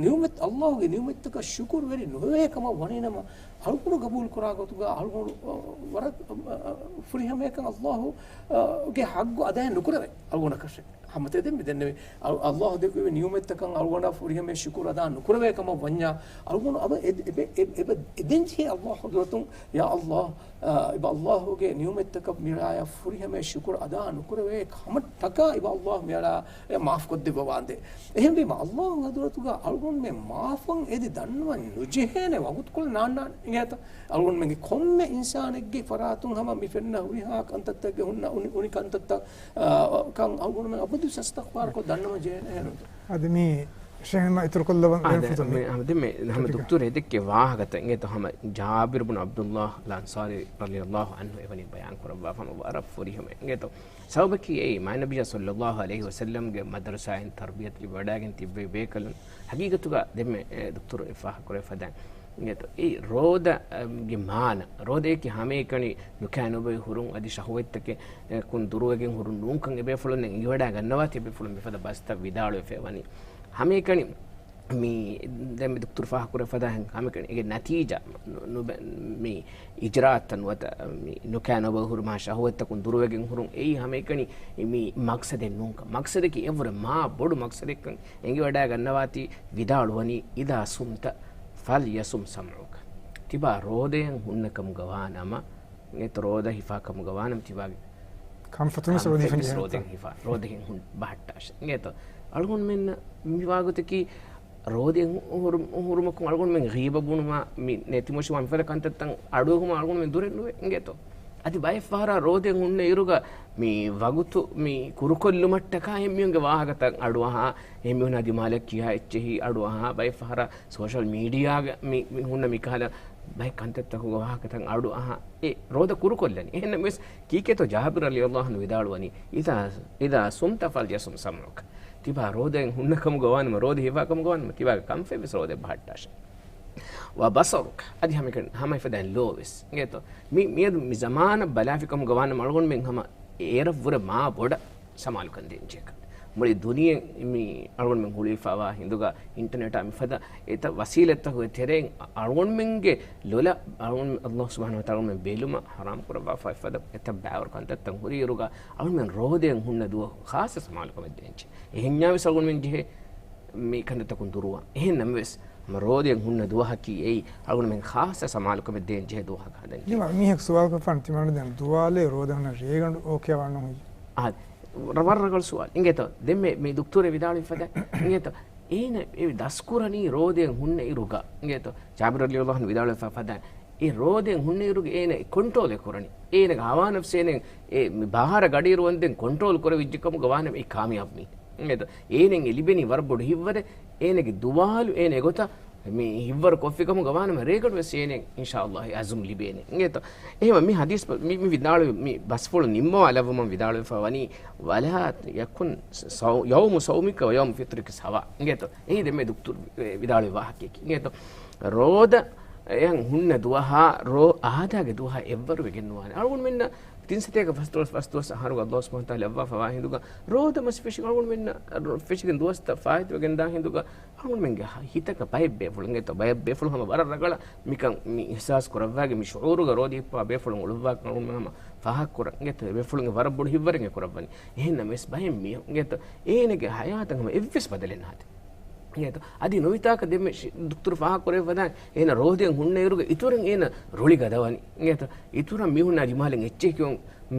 ނިޢުމަތް، ﷲ ގެ ނިޢުމަތްތަކަށް ޝުކުރު ވެރި ނުވެވޭ ކަމަށް ވަނީ ނަމަ، އަޅުގަނޑު ގަބޫލު ކުރާ ގޮތުގަ އަޅުގަނޑު، އަ، ވަރަށް، އަ، އަ، ފުރިހަމަޔަކަށް ﷲ، އަ، ގެ ޙައްޤު އަދާ ނުކުރެވޭ އަޅުގަނޑަކަށެއް. ހަމަ ތެދެއް މި ދެންނެވި. އަ-، ﷲ ދެއްވެވި ނިޢުމަތްތަކަށް އަޅުގަނޑާ ފުރިހަމަ ޝުކުރު އަދާ ނުކުރެވޭ ކަމަށް ވަންޏާ، އަޅުގަނޑު އަބަ އެ-، އެބަ-، އެ-، އެބަ އެދެންޖެހޭ ﷲ ޙަޟްރަތުން، ޔާ ﷲ، އަ، އެބަ ﷲ ގެ ނިޢުމަތްތަކަށް މިރާޔަށް ފުރިހަމަ ޝުކުރު އަދާ ނުކުރެވޭ ކަމަށްޓަކާ އެބަ ﷲ މިއަޅާ އެ މާފްކޮށްދެއްވަވާނދޭ. އެހެންވީމަ، ﷲ ގެ ޙަޟްރަތުގަ އަޅުގަނޑުމެން މާފަށް އެދި ދަންނަވަން ނުޖެހޭނެ ވަގުތުކޮޅެއް ނާންނާނެ އިނގޭތަ؟ އަޅުގަނޑުމެންގެ ކޮންމެ އިންސާނެއްގެ ފަރާތުން ހަމަ މި ފެންނަ ހުރިހާ ކަންތައްތައްގެ ހުންނަ އުނި، އުނި ކަންތައްތައް، އާ، ކަން އަޅުގަނޑުމެން އަބަދު އިސްތިޣްފާރުކޮށް ދަންނަވަން ޖެހޭނެ އެހެންނު. އަދި މި ޝޭޚް އިތުރު ކޮށްލަވަން އާދެ، ފުދުމެ. މި، ހަމަ ދެ މި، ހަމަ ދުކްތުރު އެދެއްކެ ވާހަކަތައް އިނގޭތޯ ހަމަ ޖާބިރު ބުނު ޢަބްދުﷲ އަލް އަންޞާރީ ރަޟިޔަﷲ ޢަންހު އެވަނީ ބަޔާން ކުރައްވާފަ ހަމަ ވަރަށް ފުރިހަމަ އިނގޭތޯ. ސަބަބަކީ އެއީ މާތް ނަބިއްޔާ ޞައްލަﷲ ޢަލައިހި ވަސައްލަމްގެ މަދަރުސާއިން ތަރްބިޔަތު ލިބިވަޑައިގެން ތިއްބެވި ބޭކަލުން. ހަގީގަތުގަ ދެންމެ، އެ، ދުކްތުރު އެ ފާހަގަކުރެވި ފަދައިން އިނގޭތޯ. އެ ރޯދަ، އަ، ގެ މާނަ، ރޯދައަކީ ހަމައެކަނި ނުކާ ނުބޮއި ހުރުން އަދި ޝަހުވަތްތަކެއް، އެ، ކުން ދުރުވެގެން ހުރުން ނޫންކަން އެބޭފުޅުން އެނގިވަޑައިގަންނަވާތީ އެބޭފުޅުން މިފަދަ ބަސްތައް ވިދާޅުވެފައި ވަނީ. ހަމައެކަނި މި ދެން މި ދުކްތުރު ފާހަގަކުރެވި ފަދައިން ހަމައެކަނި އޭގެ ނަތީޖާ ނު-، ނުބެ-، މި އިޖްރާއަށް ނުވަތަ މި ނުކާ ނުބޮއި ހުރުމާ ޝަހުވަތްތަކުން ދުރުވެގެން ހުރުން އެއީ ހަމައެކަނި މި މަޤްޞަދެއް ނޫންކަން. މަޤްޞަދަކީ އެއަށްވުރެ މާ ބޮޑު މަޤްޞަދެއްކަން އެނގިވަޑައިގަންނަވާތީ ވިދާޅުވަނީ، إذا صمت فليصم سمعك. ތިބާ ރޯދައެއް ހުންނަ ކަމުގަ ވާ ނަމަ، އެތަ ރޯދަ ހިފާ ކަމުގަ ވާ ނަމަ ތިބާގެ ކަންފަތުން ވެސް ރޯދަ ކަންފަތުން ހިފާ. ވެސް ރޯދައިން ހިފާ، ރޯދައިން ހުން ބަހައްޓާށެ. އިނގޭތޯ؟ އަޅުގަނޑުމެން މިވާގޮތަކީ ރޯދައިން ހު-، ހުރު-، ހުރުމަކުން އަޅުގަނޑުމެން ޣީބަ ބުނުމާ، މި ނެތިމޮށިވާ މިފަދަ ކަންތައްތައް އަޑުއެހުމާ އަޅުގަނޑުމެން ދުރެއް ނުވޭ. އިނގޭތޯ؟ އަދި ބައެއް ފަހަރާ ރޯދައިން ހުންނަ އިރުގަ މި ވަގުތު މި ކުރުކޮށްލުމަށްޓަކާ އެހެން މީހުންގެ ވާހަކަތައް އަޑުއަހާ، އެހެން މީހުނާ ދިމާލަށް ކިޔާ އެއްޗެހި އަޑުއަހާ، ބައެއް ފަހަރާ ސޯޝަލް މީޑިއާގަ މި، މި ހުންނަ މިކަހަލަ ބައެއް ކަންތައްތަކުގެ ވާހަކަތައް އަޑުއަހާ، އެ ރޯދަ ކުރުކޮށްލަނީ. އެހެންނަމަވެސް ކީކޭތޯ ޖާބިރު ރަޟިޔަﷲ ޢަންހު ވިދާޅުވަނީ، إذا، إذا صمت فليصم سمعك. ތިބާ ރޯދައިން ހުންނަ ކަމުގަ ވާނަމަ، ރޯދަ ހިފާ ކަމުގަ ވާނަމަ، ތިބާގެ ކަންފަތް ވެސް ރޯދައިން ބަހައްޓާށެ. وبصرك. އަދި ހަމައެކަނި، ހަމަ އެފަދައިން ލޯ ވެސް. އިނގޭތޯ؟ މި، މިއަދު މި ޒަމާނަށް ބަލާފި ކަމުގަ ވާނަމަ އަޅުގަނޑުމެން ހަމަ އޭރަށްވުރެ މާ ބޮޑަށް ސަމާލުކަން ދޭންޖެހޭ ކަމެއް. މުޅި ދުނިޔެ މި އަޅުގަނޑުމެން ހުޅުވިފައިވާ ހިނދުގަ އިންޓަރނެޓާ މިފަދަ އެތައް ވަސީލަތްތަކުގެ ތެރެއިން އަ-، އަޅުގަނޑުމެންގެ ލޮލަށް އަޅުގަނޑު ﷲ ސުބްޙާނަހޫ ވަތަޢާލާ ބެލުމަށް ޙަރާމް ކުރައްވާފައި ފަދަ އެތައް ބައިވަރު ކަންތައްތައް ހުރި އިރުގަ އަޅުގަނޑުމެން ރޯދައިން ހުންނަ ދުވަހު ޚާއްޞަ ސަމާލުކަމެއް ދޭންޖެހޭ. އެހެންޏާ ވެސް އަޅުގަނޑުމެން ޖެހޭ މި ކަންތައްތަކުން ދުރުވާން. އެހެން ނަމަވެސް، ހަމަ ރޯދައިން ހުންނަ ދުވަހަކީ އެއީ އަޅުގަނޑުމެން ޚާއްޞަ ސަމާލުކަމެއް ދޭން ޖެހޭ ދުވަހަކަށް ހަދަން ޖެހޭ. މީހަކު ސުވާލުކޮށްފާނެ ތިމާނަ ދެން ދުވާލޭ ރޯދަ ހުންނަ ރޭގަނޑު އޯކޭ ވާން ނޫން ހުއްޖެ. އާ، ރަ-، ވަރަށް ރަނގަޅު ސުވާލު. އިނގޭތޯ؟ ދެން މި، މި ދުކްތުރެ ވިދާޅުވި ފަދަ. އިނގޭތޯ؟ އޭނަ އެ ދަސްކުރަނީ ރޯދައިން ހުންނަ އިރުގަ. އިނގޭތޯ؟ ޖާބިރު ރަޟިޔަﷲ ޢަންހު ވިދާޅުވެފަ ފަދަ. އެ ރޯދައިން ހުންނަ އިރުގަ އޭނަ ކޮންޓްރޯލެއް ކުރަނީ. އޭނަގެ ހަވާ ނަފްސު އޭނަ އެ މި ބާރަ ގަޑިއިރު ވަންދެން ކޮންޓްރޯލް ކުރެވިއްޖެ ކަމުގަ ވާނަމަ އެ ކާމިޔާބު މީ. އެނގޭތޯ؟ އޭނައަށް އެ ލިބެނީ ވަރަށް ބޮޑު ހިތްވަރެއް. އޭނަގެ ދުވާލު އޭނަ އެގޮތަށް މި ހިތްވަރު ކޮށްފި ކަމުގަ ވާނަމަ ރޭގަނޑު ވެސް އޭނައަށް އިންޝާﷲ އެ އަޒުމް ލިބޭނެ. އެނގޭތޯ؟ އެހެންވެ މި ޙަދީޘް މި، މި ވިދާޅުވި މި ބަސްފުޅު ނިންމަވާލައްވަމުން ވިދާޅުވެފަ ވަނީ، ولا يكن صو-، يوم صومك ويوم فطرك سواء. އެނގޭތޯ؟ އެއީ ދެންމެ ދުކްތުރު ވިދާޅުވި ވާހަކައަކީ. އެނގޭތޯ؟ ރޯދައަށް ހުންނަ ދުވަހާ ރޯ އާދައިގެ ދުވަހާ އެއްވަރު ވެގެން ނުވާނެ. އަޅުގަނޑުމެންނަށް ތިން ސަތޭކަ ފަސްދޮޅަސް ފަސްދުވަސް އަހަރުގަ އައްލާހު ސުބްޙާނަހު ވަތަޢާލާ ލައްވާފަވާ ހިނދުގަ ރޯދަ މަސް ފެށިގެން އަޅުގަނޑުމެންނަށް ރޯ-، ފެށިގެން ދުވަސްތައް ފާއިތުވެގެން ދާ ހިނދުގަ އަޅުގަނޑުމެންގެ ހިތަކަށް ބައެއް ބޭފުޅުން އިނގޭތޯ، ބައެއް ބޭފުޅުން ހަމަ ވަރަށް ރަގަޅަށް މިކަން މި އިޙްސާސް ކުރައްވާގެން މި ޝުޢޫރުގަ ރޯދަ ހިއްޕާ ބޭފުޅުން އުޅުއްވާކަން އަޅުގަނޑުމެން ހަމަ ފާހަގަކުރަން އިނގޭތޯ، އެ ބޭފުޅުންގެ ވަރަށް ބޮޑު ހިތްވަރެއް އެ ކުރައްވަނީ. އެހެންނަމަވެސް ބައެއް މީހުން އިނގޭތޯ، އޭނަގެ ހަޔާތަށް ހަމަ އެއްވެސް ބަދަލެއް ނުހަދާ. އިނގޭތޯ، އަދި ނުވިތާކަށް ދެންމެ ޝި-، ދޮކްތަރު ފާހަގަކުރެއްވަދާނެ، އޭނަ ރޯދައިން ހުންނައިރުގަ އިތުރަށް އޭނަ ރުޅި ގަދަވަނީ. އިނގޭތޯ، އިތުރަށް މީހުންނާ ދިމާލަށް އެއްޗެހިކިޔުން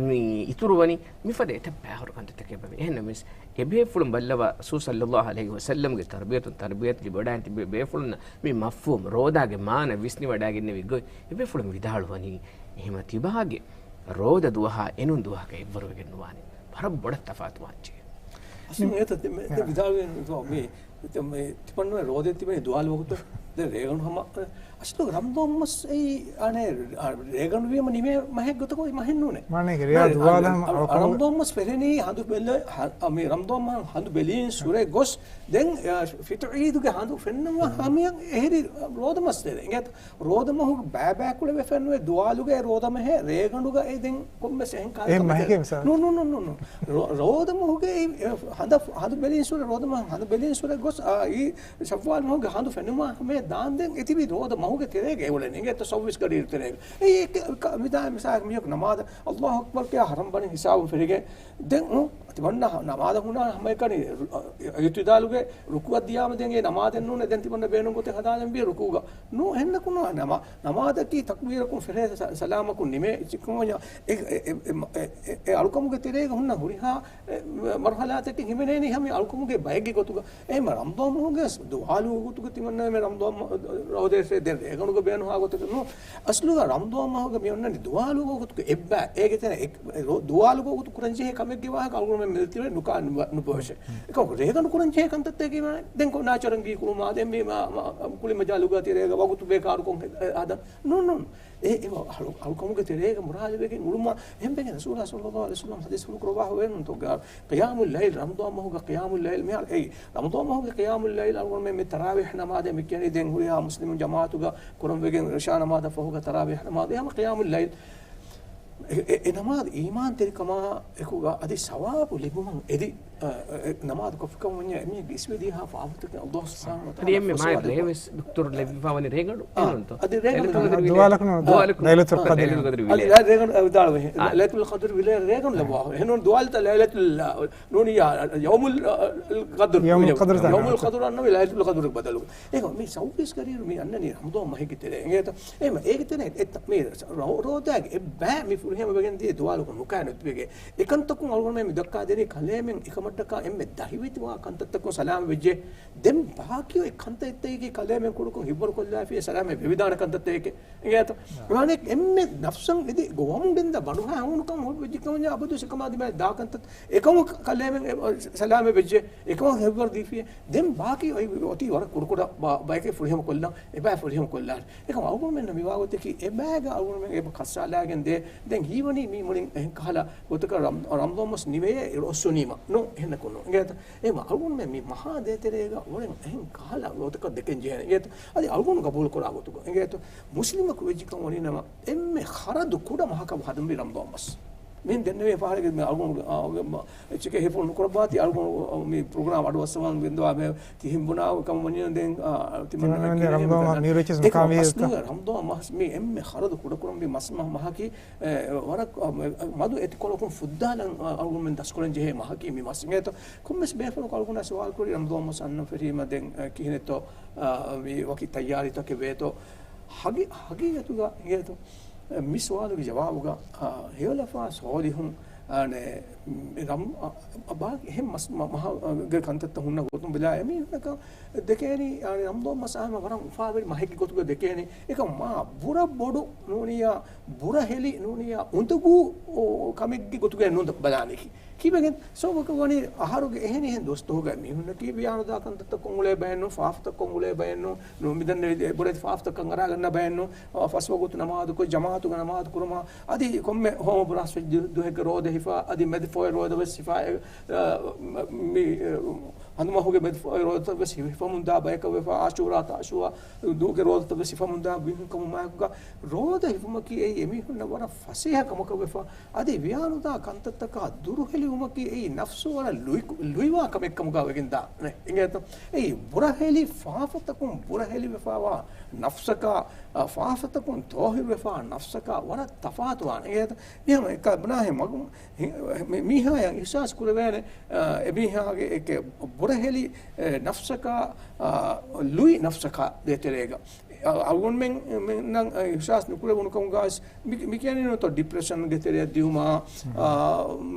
މި އިތުރުވަނީ. މިފަދަ އެތައް ބައިވަރު ކަންތައްތަކެއް ބެވޭ. އެހެންނަމަވެސް، އެބޭފުޅުން ބައްލަވާ ރަސޫލު ޞައްލައްލާހު ޢަލައިހި ވަސައްލަމްގެ ތަރުބިޔަތުން ތަރުބިޔަތު ލިބިވަޑައިގެން ތިބި ބޭފުޅުންނަށް މި މަފްހޫމް ރޯދާގެ މާނަ ވިސްނިވަޑައިގެންނެވި ގޮތް އެބޭފުޅުން ވިދާޅުވަނީ، އެހެމަ ތިބާގެ ރޯދަ ދުވަހާ އެނޫން ދުވަހަކަށް އެއްވަރުވެގެން ނުވާނެ. ވަރަށް ބޮޑަށް ތަފާތުވާންޖެހޭ. އަސްލު އެތަ ތި-، މެ-، ތި ވިދާޅުވި މި، މި، ތި-، މި، ތި ފަންނުވެ ރޯދަ ތިބެނީ ދުވާލު ވަގުތު. ދެ ރޭގަނޑު ހަމަ، އަސްލު ރަމްޟާން މަސް އެއީ، އަނެ، ރޭގަނޑު ވީމަ ނިމޭ މަހެއް ގޮތަކަށް އޮތް މަހެއް ނޫނޭ. މާނައީ ރޭ ދުވާލު ހަމަ އަ-، އަ-، ރަމްޟާން މަސް ފެށެނީ ހަނދު ބެލެ-، ހަ-، އަ، މި ރަމްޟާން މަހު ހަނދު ބެލިން ސުރެ ގޮސް، ދެން، އަ، ފިތުރު ޢީދުގެ ހަނދު ފެންނަމަ ހަމަޔަށް އެހެރީ ރޯދަ މަސް ދެރޭ. އިނގޭތަ؟ ރޯދަ މަހުގެ ބައިބައިކުޅެވެފައެއްނުވޭ ދުވާލުގައި ރޯދަ މަހެއް ރޭގަނޑުގައި ދެން ކޮންމެސް އެހެން ކާ-، އެހެން ކަމެއް މަހެކޭ މިސާލު. ނޫން، ނޫން، ނޫން، ނޫން. ރޯ-، ރޯދަ މަހުގައި އެ ހަނދަ-، ހަނދު ބެލިން ސުރެ، ރޯދަ މަހު ހަނދު ބެލިން ސުރެ ގޮސް، އާ، އީ ޝައްވާލް މަހުގެ ހަނދު ފެނުމާ ހަމަޔަށް ދާންދެން އެތިބި ރޯދަ މަހުގެ ތެރޭގަ އެއުޅެނީ. އިނގޭތަ ސައުވީސް ގަޑިއިރު ތެރޭގަ. އެ، އެ، ކ-، ކ-، މިދާ މިސާލަކަށް މީހަކު ނަމާދަށް އައްލާހު އަކްބަރު ކިޔާ ހަރަމް ބަނި ހިސާބުން ފެށިގެން ދެން، އު، ތިމަންނަ ނަމާދަށް ހުންނާ ހަމައެކަނި އިއުތިދާލުގެ ރުކުއަށް ދިޔާމަ ދެން އެ ނަމާދެއް ނޫނޭ. ދެން ތިމަންނަ ބޭނުން ގޮތެއް ހަދާލަން ވީ ރުކޫގަ. ނޫ އެހެންނަކުން ނަމާ-، ނަމާދަކީ ތަކްބީރަކުން ފެށޭ ސަ-، ސަލާމަކުން ނިމޭ އެ، އެ، އެ، އެ އަޅުކަމުގެ ތެރޭގަ ހުންނަ ހުރިހާ، އެ، މަރުހަލާތަކެއް ހިމެނޭނީ ހަމަ އަޅުކަމުގެ ބައެއްގެ ގޮތުގަ. އެހެން ރަމްޟާން މަހުގެ ދުވާލު ގޮތުގަ ތިމަންނަ މެ ރަމްޟާން މަ-، ރޯދަ އެއް ދެން ރޭގަނޑުގަ ބޭނުންހާ ގޮތަކަށް ނޫން. އަސްލުގަ ރަމްޟާން މަހުގަ މި އޮންނަނީ ދުވާލު ގޮތުގަ އެއްބައި. އޭގެ ތެރޭ އެ-، އެ ރޯ-، ދުވާލު ގޮތު ކުރަންޖެހޭ ކަމެއްގެ ވާހަކަ އަޅުގަނޑުމެން މި ދެތިބެ ނުކާ ނުބަ-، ނުބޮއެށެ. އެކަމަކު ރޭގަނޑު ކުރަންޖެހޭ ކަންތައްތަކެއް ވާނެ. ދެން ކޮ-، ނާޗަރަން ގީ ކުޅުމާ، ދެން މި މާ، މާ، ކުޅިމަޖާ ލުގާ ތެރޭގަ ވަގުތު ބޭކާރުކޮށް ހެ-، އެ-، ހަދަން. ނޫން، ނޫން. އެ، އެ އަޅު-، އަޅުކަމުގެ ތެރޭގަ މުރާޖަވެގެން އުޅުމާ، އެހެންވެގެން ރަސޫލާ ޞައްލައްލާހު ޢަލައިހި ވަސައްލަމް ޙަދީޘްފުޅު ކުރައްވާ ހުވެން ތޯ ގާ-، ޤިޔާމުލް ލައިލް، ރަމްޟާން މަހުގަ ޤިޔާމުލް ލައިލް މިހާރު، އެ، ރަމްޟާން މަހުގެ ޤިޔާމުލް ލައިލް އަޅުގަނޑުމެން މި ތަރާވީޙް ނަމާދޭ މި ކިޔަނީ ދެން ހުރިހާ މުސްލިމު ޖަމާޢަތުގަ ކުރަން ވެގެން ޢިޝާ ނަމާދަށް ފަހުގަ ތަރާވީޙް ނަމާދު ހަމަ ޤިޔާމުލް ލައިލް. އެ، އެ، އެ ނަމާދު އީމާންތެރިކަމާ އެކުގަ އަދި ސަވާބު ލިބުމަށް އެދި، އަ، އެ، ނަމާދު ކޮށްފިކަމުން ވަންޏާ އެމީހެއްގެ އިސްވެދިޔަހާ ފާފަތަކެއް އައްލާހު ސުބްޙާނަހު ވަތަޢާލާ އަދި އެންމެ މާތް ފަސްވާލެއް ލޭވެސް ދޮކްތަރު ލެއްވިފާވަނީ ރޭގަނޑު. އާ، އެހެންތޯ؟ އަދި ރޭގަނޑު ލައިލަތުލް ޤަދްރު ވިލޭ. ދުވާލަކުން ދުވާލަކުން. ދުވާލަކުން. އާ، ދުވާލަކުން. އަދި ރޭގަނޑު، އަ، ދުވާލަކުން. އަދި ރޭގަނޑު، އަ، ދުވާލަކުން. އެހެން ދުވާލަތައް ލައިލަތުލް، އަ، ނޫނިއްޔާ، ޔައުމުލް، އަ، ޤަދްރު. ޔައުމުލް ޤަދްރު ތަން. ޔައުމުލް ޤަދްރު އަންނަވި ލައިލަތުލް ޤަދްރު ބަދަލު. އެހެން މި ސައުވީސް ގަޑިއިރު މި އަންނަނީ ރަމަޟާން މަހެއްގެ ތެރޭ. އިނގޭތަ؟ އެހެން އޭގެ ތެރޭ އެއްތަ-، މި ރޯ-، ރޯދާގެ އެއްބައި މި ފުރިހަމަވެގެން ދިޔަ ދުވާލު ނުކާ ނުތިބެގެ. އެކަންތަކުން އަޅުގަނޑުމެން މި ދައްކާ ދެނީ ކަލޭމެން އެކަމަށްޓަކާ އެންމެ ދަހިވެތިވާ ކަންތައްތަކުން ސަލާމަތް ވެއްޖެ. ދެން ބާކީ އޮތް ކަންތައްތަކަކީ ކަލޭމެން ކުޑަކޮށް ހިއްވަރުކޮށްލާފި ސަލާމަތް ވެވިދާނެ ކަންތައްތަކެކޭ. އިނގޭތަ؟ އާ. ވާނެ އެންމެ ނަފްސަށް އެދި ގޮވަމުން ގެންދާ ބަނޑުހާ ހޫނުކަން ހުރި ވެއްޖެ ކަމަށް އަބަދުވެސް އެކަމާ ދިމާއަށް ދާ ކަންތައް އެކަމަކު ކަލޭމެން އެ، ސަލާމަތް ވެއްޖެ. އެކަމަކު ހިއްވަރު ދީފިޔޭ. ދެން ބާކީ އޮތީ ވަރަށް ކުޑަކުޑަ ބަ-، ބަޔަކެއް ފުރިހަމަ ކޮށްލަން، އެބައި ފުރިހަމަ ކޮށްލާނެ. އެކަމަކު އަޅުގަނޑުމެންނަށް މިވާގޮތަކީ އެބައިގަ އަޅުގަނޑުމެން އެބަ ކައްސާލާގެން ދޭ. ދެން ހީވަނީ މީ މުޅިން އެހެން ކަހަލަ ގޮތަކަށް ރަމް-، ރަމަޟާން މަސް ނިމެޔޭ އޮއްސުނީމަ. ނޫން، އެހެންނަކުން ނޫން. އިނގޭތަ؟ އެހެން އަޅުގަނޑުމެން މި މަހާ ދޭތެރޭގަ އުޅެން އެހެން ކަހަލަ ގޮތަކަށް ދެކެން ޖެހޭނެ. އިނގޭތަ؟ އަދި އަޅުގަނޑު ގަބޫލުކުރާ ގޮތުގަ. އިނގޭތަ؟ މުސްލިމަކު ވެއްޖެކަން ވަނީނަމަ، އެންމެ ޚަރަދު ކުޑަ މަހަކަށް ހަދަންވީ ރަމަޟާން މަސް. މިހެން ދެންނެވި ފަހަރެއްގެ މި އަޅުގަނޑު، އާ، އެއްޗެކޭ ހިފުން ނުކުރައްވާތީ އަޅުގަނޑު، އާ، މި ޕްރޮގްރާމް އަޑުއައްސަވަން ގެންދަވާ މެ ތިހެން ބުނާ ކަމަށް ވަނީ ދެން، އާ، ތިމަންނަ ތިމަންނަ މި ރަމަޟާން މަހަށް މި ރިޗަސް އެކަމަކު މުކާމީ އަސްލުގަ ރަމަޟާން މަހަށް މި އެންމެ ޚަރަދު ކުޑަކުރަންވީ މަސް މަ-، މަހަކީ، އެ، ވަރަށް، އާ، މަ-، މަދު އެތިކޮޅަކުން ފުއްދާލަން، އާ، އަޅުގަނޑުމެން ދަސްކުރަން ޖެހޭ މަހަކީ މި މަސް. އިނގޭތޯ؟ ކޮންމެސް ބޭފުޅަކު އަޅުގަނޑާ ސުވާލު ކުރީ ރަމަޟާން މަސް އަންނަން ފެށީމަ ދެން، އަ، ކިހިނެއްތޯ، އަ، މި ވަކި ތައްޔާރީތަކެއް ވޭތޯ؟ ހަގީ-، ހަގީގަތުގަ އިނގޭތޯ؟ މި ސުވާލުގެ ޖަވާބުގަ، އަ، ހެޔޮލަފާ ސޯލިހުން، އަ، ނެ، ރަމް-، އަ، އަ، ބާ އެހެން މަސް-، މަ-، މަހަ-، އަ، ގެ ކަންތައްތައް ހުންނަ ގޮތުން ބެލާ އެމީހުންނަކަށް ދެކޭނީ، އަ، ރަމަޟާން މަސް އާމަ ވަރަށް އުފާވެރި މަހެއްގެ ގޮތުގަ ދެކޭނީ. އެކަމް މާ ބުރަ ބޮޑު ނޫނިޔާ، ބުރަ ހެލި ނޫނިޔާ، އުނދަގޫ، އޯ، ކަމެއްގެ ގޮތުގަ ނޫން ބަލާނީކީ. ކީއްވެގެން؟ ސަބަބަކަށް ވަނީ އަހަރުގެ އެހެނިހެން ދުވަސްތަކުގަ މީހުންނަކީ ވިޔާނުދާ ކަންތައްތައް ކޮށް އުޅޭ ބައެއްނޫން، ފާފަތައް ކޮށް އުޅޭ ބައެއްނޫން، ނޫން މިދަންނެވި ބުރަތި ފާފަތައް ކަން އަރާގަންނަ ބައެއްނޫން، އަ، ފަސް ވަގުތު ނަމާދުކޮށް، ޖަމާޢަތުގަ ނަމާދު ކުރުމާ، އަދި ކޮންމެ ހޯމަ ބުރާސްފަތި ދު-، ދުވަހެއްގެ ރޯދަ ހިފާ، އަދި މެދު ފޮހެ ރޯދަ ވެސް ހިފާ، އެ، އަ، މި، އެ، ހަނދުމަހުގެ މެދު ރޯދަތައް ވެސް ހިފަމުންދާ ބަޔަކަށް ވެފަ، އާޝޫރާ ތާޝޫއާ ދުވަހުގެ ރޯދަތައް ވެސް ހިފަމުންދާ މީހުން ކަމުގަ މާކުގަ ރޯދަ ހިފުމަކީ އެއީ އެމީހުންނަށް ވަރަށް ފަސޭހަ ކަމަކަށް ވެފަ. އަދި ވިޔާނުދާ ކަންތައްތަކާ ދުރުހެލިވުމަކީ އެއީ ނަފްސު ވަރަށް ލުއި، ލުއިވާ ކަމެއް ކަމުގަ ވެގެންދާ. އިނގޭތޯ؟ އެއީ ބުރަހެލި ފާފަތަކުން ބުރަހެލިވެފަވާ ނަފްސަކާ، އަ، ފާފަތަކުން ތޯހިރުވެފަ ނަފްސަކާ ވަރަށް ތަފާތުވާނެ. އިނގޭތޯ؟ މިހާ އެކަ ބުނާހެން މަގު، މި، މީހާޔަށް އިހްސާސް ކުރެވޭނެ، އ، އެމީހާގެ އެކެ ބުރަހެލި، އެ، ނަފްސަކާ، އ، ލުއި ނަފްސަކާ ދޭތެރޭގަ. އަ، އަޅުގަނޑުމެން، މެންނަށް، އ، އިހްސާސް ނުކުރެވުނު ކަމުގަ ވެސް މި، މި ކިޔަނީ ނުތޯ ޑިޕްރެޝަންގެ ތެރެއަށް ދިޔުމާ،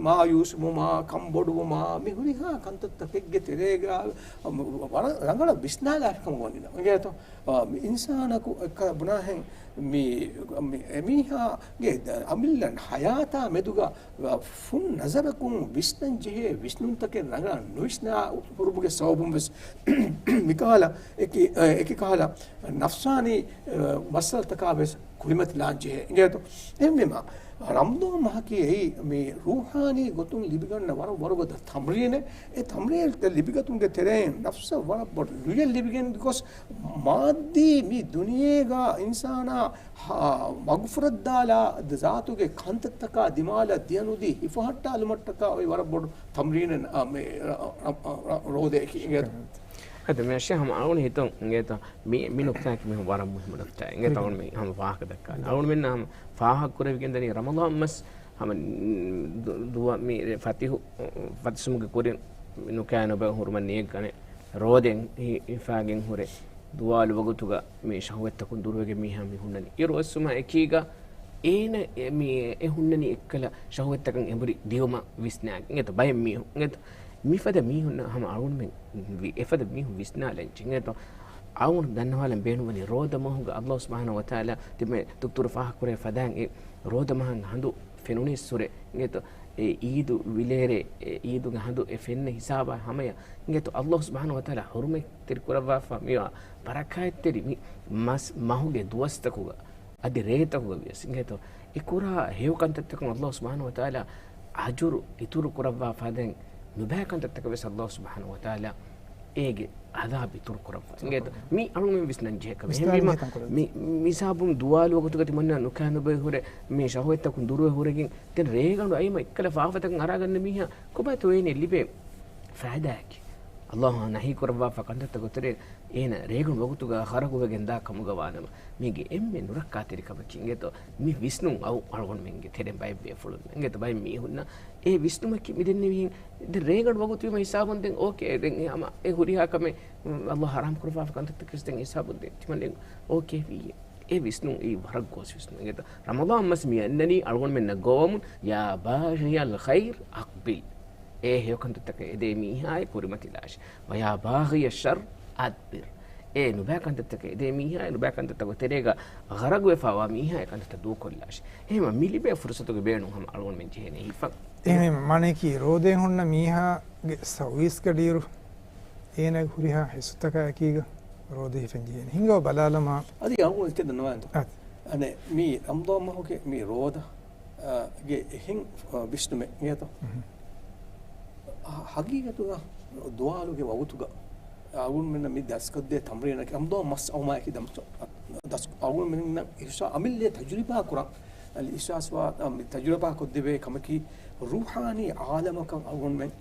މާޔޫސްވުމާ، ކަންބޮޑުވުމާ، މި ހުރިހާ ކަންތައްތަކެއްގެ ތެރޭގަ، އަ، ވަރަށް ރަނގަޅަށް ވިސްނާލާފި ކަމަށް ވަނީ. އިނގޭތޯ؟ އާ، މި އިންސާނަކު އެއްކަލަ ބުނާހެން މި، މި އެމީހާގެ އަމިއްލަ ހަޔާތާ މެދުގަ ފުން ނަޒަރަކުން ވިސްނަން ޖެހޭ ވިސްނުންތަކެއް ރަނގަޅަށް ނުވިސްނާ ހުރުމުގެ ސަބަބުން ވެސް މިކަހަލަ އެކި، އެކި ކަހަލަ ނަފްސާނީ، އަ، މައްސަލަތަކާ ވެސް ކުރިމަތިލާން ޖެހޭ. އިނގޭތޯ؟ އެހެންވީމަ، ރަމަޟާން މަހަކީ އެއީ މި ރޫޙާނީ ގޮތުން ލިބިގަންނަ ވަރަށް ވަރުގަދަ ތަމްރީނެއް. އެ ތަމްރީންތައް ލިބިގަތުމުގެ ތެރެއިން ނަފްސަށް ވަރަށް ބޮޑު ލުޔެއް ލިބިގެން ގޮސް، މާއްދީ މި ދުނިޔޭގަ އިންސާނާ ހާ، މަގުފުރައްދާލާ ޒާތުގެ ކަންތައްތަކާ ދިމާލަށް ދިޔަނުދީ ހިފަހައްޓާލުމަށްޓަކާ އޮތް ވަރަށް ބޮޑު ތަމްރީނެއް، އާ، މި ރަ-، ރަ-، ރަ-، ރޯދައަކީ. އިނގޭތޯ؟ އަދި މި އަށެ ހަމަ އަޅުން ހިތުން އިނގޭތޯ؟ މި، މި ނުކްތާއަކީ މިހުން ވަރަށް މުހިއްމު ނުކްތާއެއް. އިނގޭތޯ؟ އަޅުން މި ހަމަ ފާހަގަ ދައްކާނެ. އަޅުންމެންނަށް ހަމަ ފާހަގަ ކުރެވިގެން ދަނީ ރަމަޟާން މަސް ހަމަ ދު-، ދުވަ މި ފަތިހު، ފަތިސުމުގެ ކުރިން ނުކާ ނުބަ ހުރުމަށް ނިޔަތް ކަނެ ރޯދައިން ހި-، ހިފާގެން ހުރެ ދުވާލު ވަގުތުގަ މި ޝަހުވަތްތަކުން ދުރުވެގެން މީހާ މި ހުންނަނީ. އިރު އޮއްސުމާ އެކީގަ އޭނަ އެ މި އެ ހުންނަނީ އެއްކަލަ ޝަހުވަތްތަކަށް އެނބުރި ދިޔުމަށް ވިސްނާގެން. އެތަ ބައެއް މީހުން، އެތަ މިފަދަ މީހުންނަށް ހަމަ އަޅުންމެން ވި-، އެފަދަ މީހުން ވިސްނާލަން ޖެހޭތޯ. އަޅުން ދަންނަވާލަން ބޭނުންވަނީ ރޯދަ މަހުގަ އައްލާހު ސުބްޙާނަހު ވަތަޢާލާ ތިމެ ދޮކްތުރު ފާހަގަކުރެ ފަދައިން އެ ރޯދަ މަހަށް ހަނދު ފެނުނީއްސުރެ އިނގޭތޯ، އެ އީދު ވިލޭރޭ، އެ އީދުގެ ހަނދު އެ ފެންނަ ހިސާބާ ހަމަޔަށް އިނގޭތޯ، އައްލާހު ސުބްޙާނަހު ވަތަޢާލާ ޙުރުމަތްތެރި ކުރައްވާފަ މިވާ ބަރަކާތްތެރި މި މަސް މަހުގެ ދުވަސްތަކުގަ އަދި ރޭތަކުގަ ވިޔަސް އިނގޭތޯ، އެ ކުރާ ހެޔޮ ކަންތައްތަކުން އައްލާހު ސުބްޙާނަހު ވަތަޢާލާ އަޖުރު އިތުރު ކުރައްވާ ފަދައިން ނުބައި ކަންތައްތަކަށް ވެސް އައްލާހު ސުބްޙާނަހު ވަތަޢާލާ އޭގެ އަޒާބު އިތުރު ކުރައްވާ. އިނގޭތޯ؟ މި އަޅުން ވިސްނަން ޖެހޭ ކަމެއް. އެހެންވީމަ، މި، މި ހިސާބުން ދުވާލު ވަގުތުގަ ތިމަންނަ ނުކާ ނުބައި ހުރެ، މި ޝަހުވަތްތަކުން ދުރުވެ ހުރެގެން، ދެން ރޭގަނޑު އައިމަ އެއްކަލަ ފާފަތަކަށް އަރާގަންނަ މީހާ ކޮބާތޯ އޭނެ ލިބޭ ފައިދާއަކީ؟ އައްލާހު ނަހީ ކުރައްވާފަ ކަންތައްތަކުގެ ތެރޭ އޭނަ ރޭގަނޑު ވަގުތުގަ ޣަރަގުވެގެން ދާ ކަމުގަ ވާނަމަ، މީގެ އެންމެ ނުރައްކާތެރި ކަމަކީ އިނގޭތޯ، މި ވިސްނުން އައު އަޅުގަނޑުމެންގެ ތެރެއިން ބައެއް ބޭފުޅުން އިނގޭތޯ، ބައެއް މީހުންނަށް އެ ވިސްނުމަކީ މި ދެންނެވިހެން ދެން ރޭގަނޑު ވަގުތުވީމަ ހިސާބުން ދެން އޯކޭ، ދެން އެ ހަމަ އެ ހުރިހާ ކަމެއް، އައްލާހު ޙަރާމް ކުރައްވާފަ ކަންތައްތަކެސް ދެން ހިސާބުން ދެން ތިމަން ދެން އޯކޭ ވީ. އެ ވިސްނުން އެއީ ވަރަށް ގޯސް ވިސްނުން. އިނގޭތޯ، ރަމަޟާން މަސް މި އަންނަނީ އަޅުގަނޑުމެންނަށް ގޮވަމުން، يا باغي الخير أقبل. އޭ ހެޔޮ ކަންތައްތަކަށް އެދޭ މީހާއޭ ކުރިމަތިލާށި. ويا باغي الشر أدبر. އޭ ނުބައި ކަންތައްތަކަށް އެދޭ މީހާއޭ ނުބައި ކަންތައްތަކުގެ ތެރޭގަ ޣަރަގުވެފަވާ މީހާ އެ ކަންތައްތައް ދޫކޮށްލާށި. އެހެންވީމަ މި ލިބޭ ފުރުޞަތުގެ ބޭނުން ހަމަ އަޅުގަނޑުމެން ޖެހޭނެ ހިފަން. އެހެންވީމަ މާނައަކީ ރޯދައިން ހުންނަ މީހާގެ ސައުވީސް ގަޑިއިރު އޭނާގެ ހުރިހާ ހިއްސުތަކާ އެކީގަ ރޯދަ ހިފެން ޖެހޭނެ. ހިނގާ ބަލާލަމާ. އަދި އަޅުގަނޑު އެކެއް ދަންނަވާނެތޯ؟ އަދި. އަނެއް މި ރަމަޟާން މަހުގެ މި ރޯދަ ގެ އެހެން، އަ، ވިސްނުމެއް އިނގޭތޯ؟ ހަގީގަތުގަ ދުވާލުގެ ވަގުތުގަ އަޅުގަނޑުމެންނަށް މި ދަސްކޮށްދޭ ތަމްރީނަކީ ރަމަޟާން މަސް އައުމާއެކީ ދަމް-، ދަސް-، އަޅުގަނޑުމެންނަށް އިހްސާ-، އަމިއްލަ ތަޖުރިބާ ކުރަން، އަލް އިހްސާސްވާ، އަ، މި ތަޖުރިބާ ކޮށްދެވޭ ކަމަކީ ރޫޙާނީ ޢާލަމަކަށް އަޅުގަނޑުމެން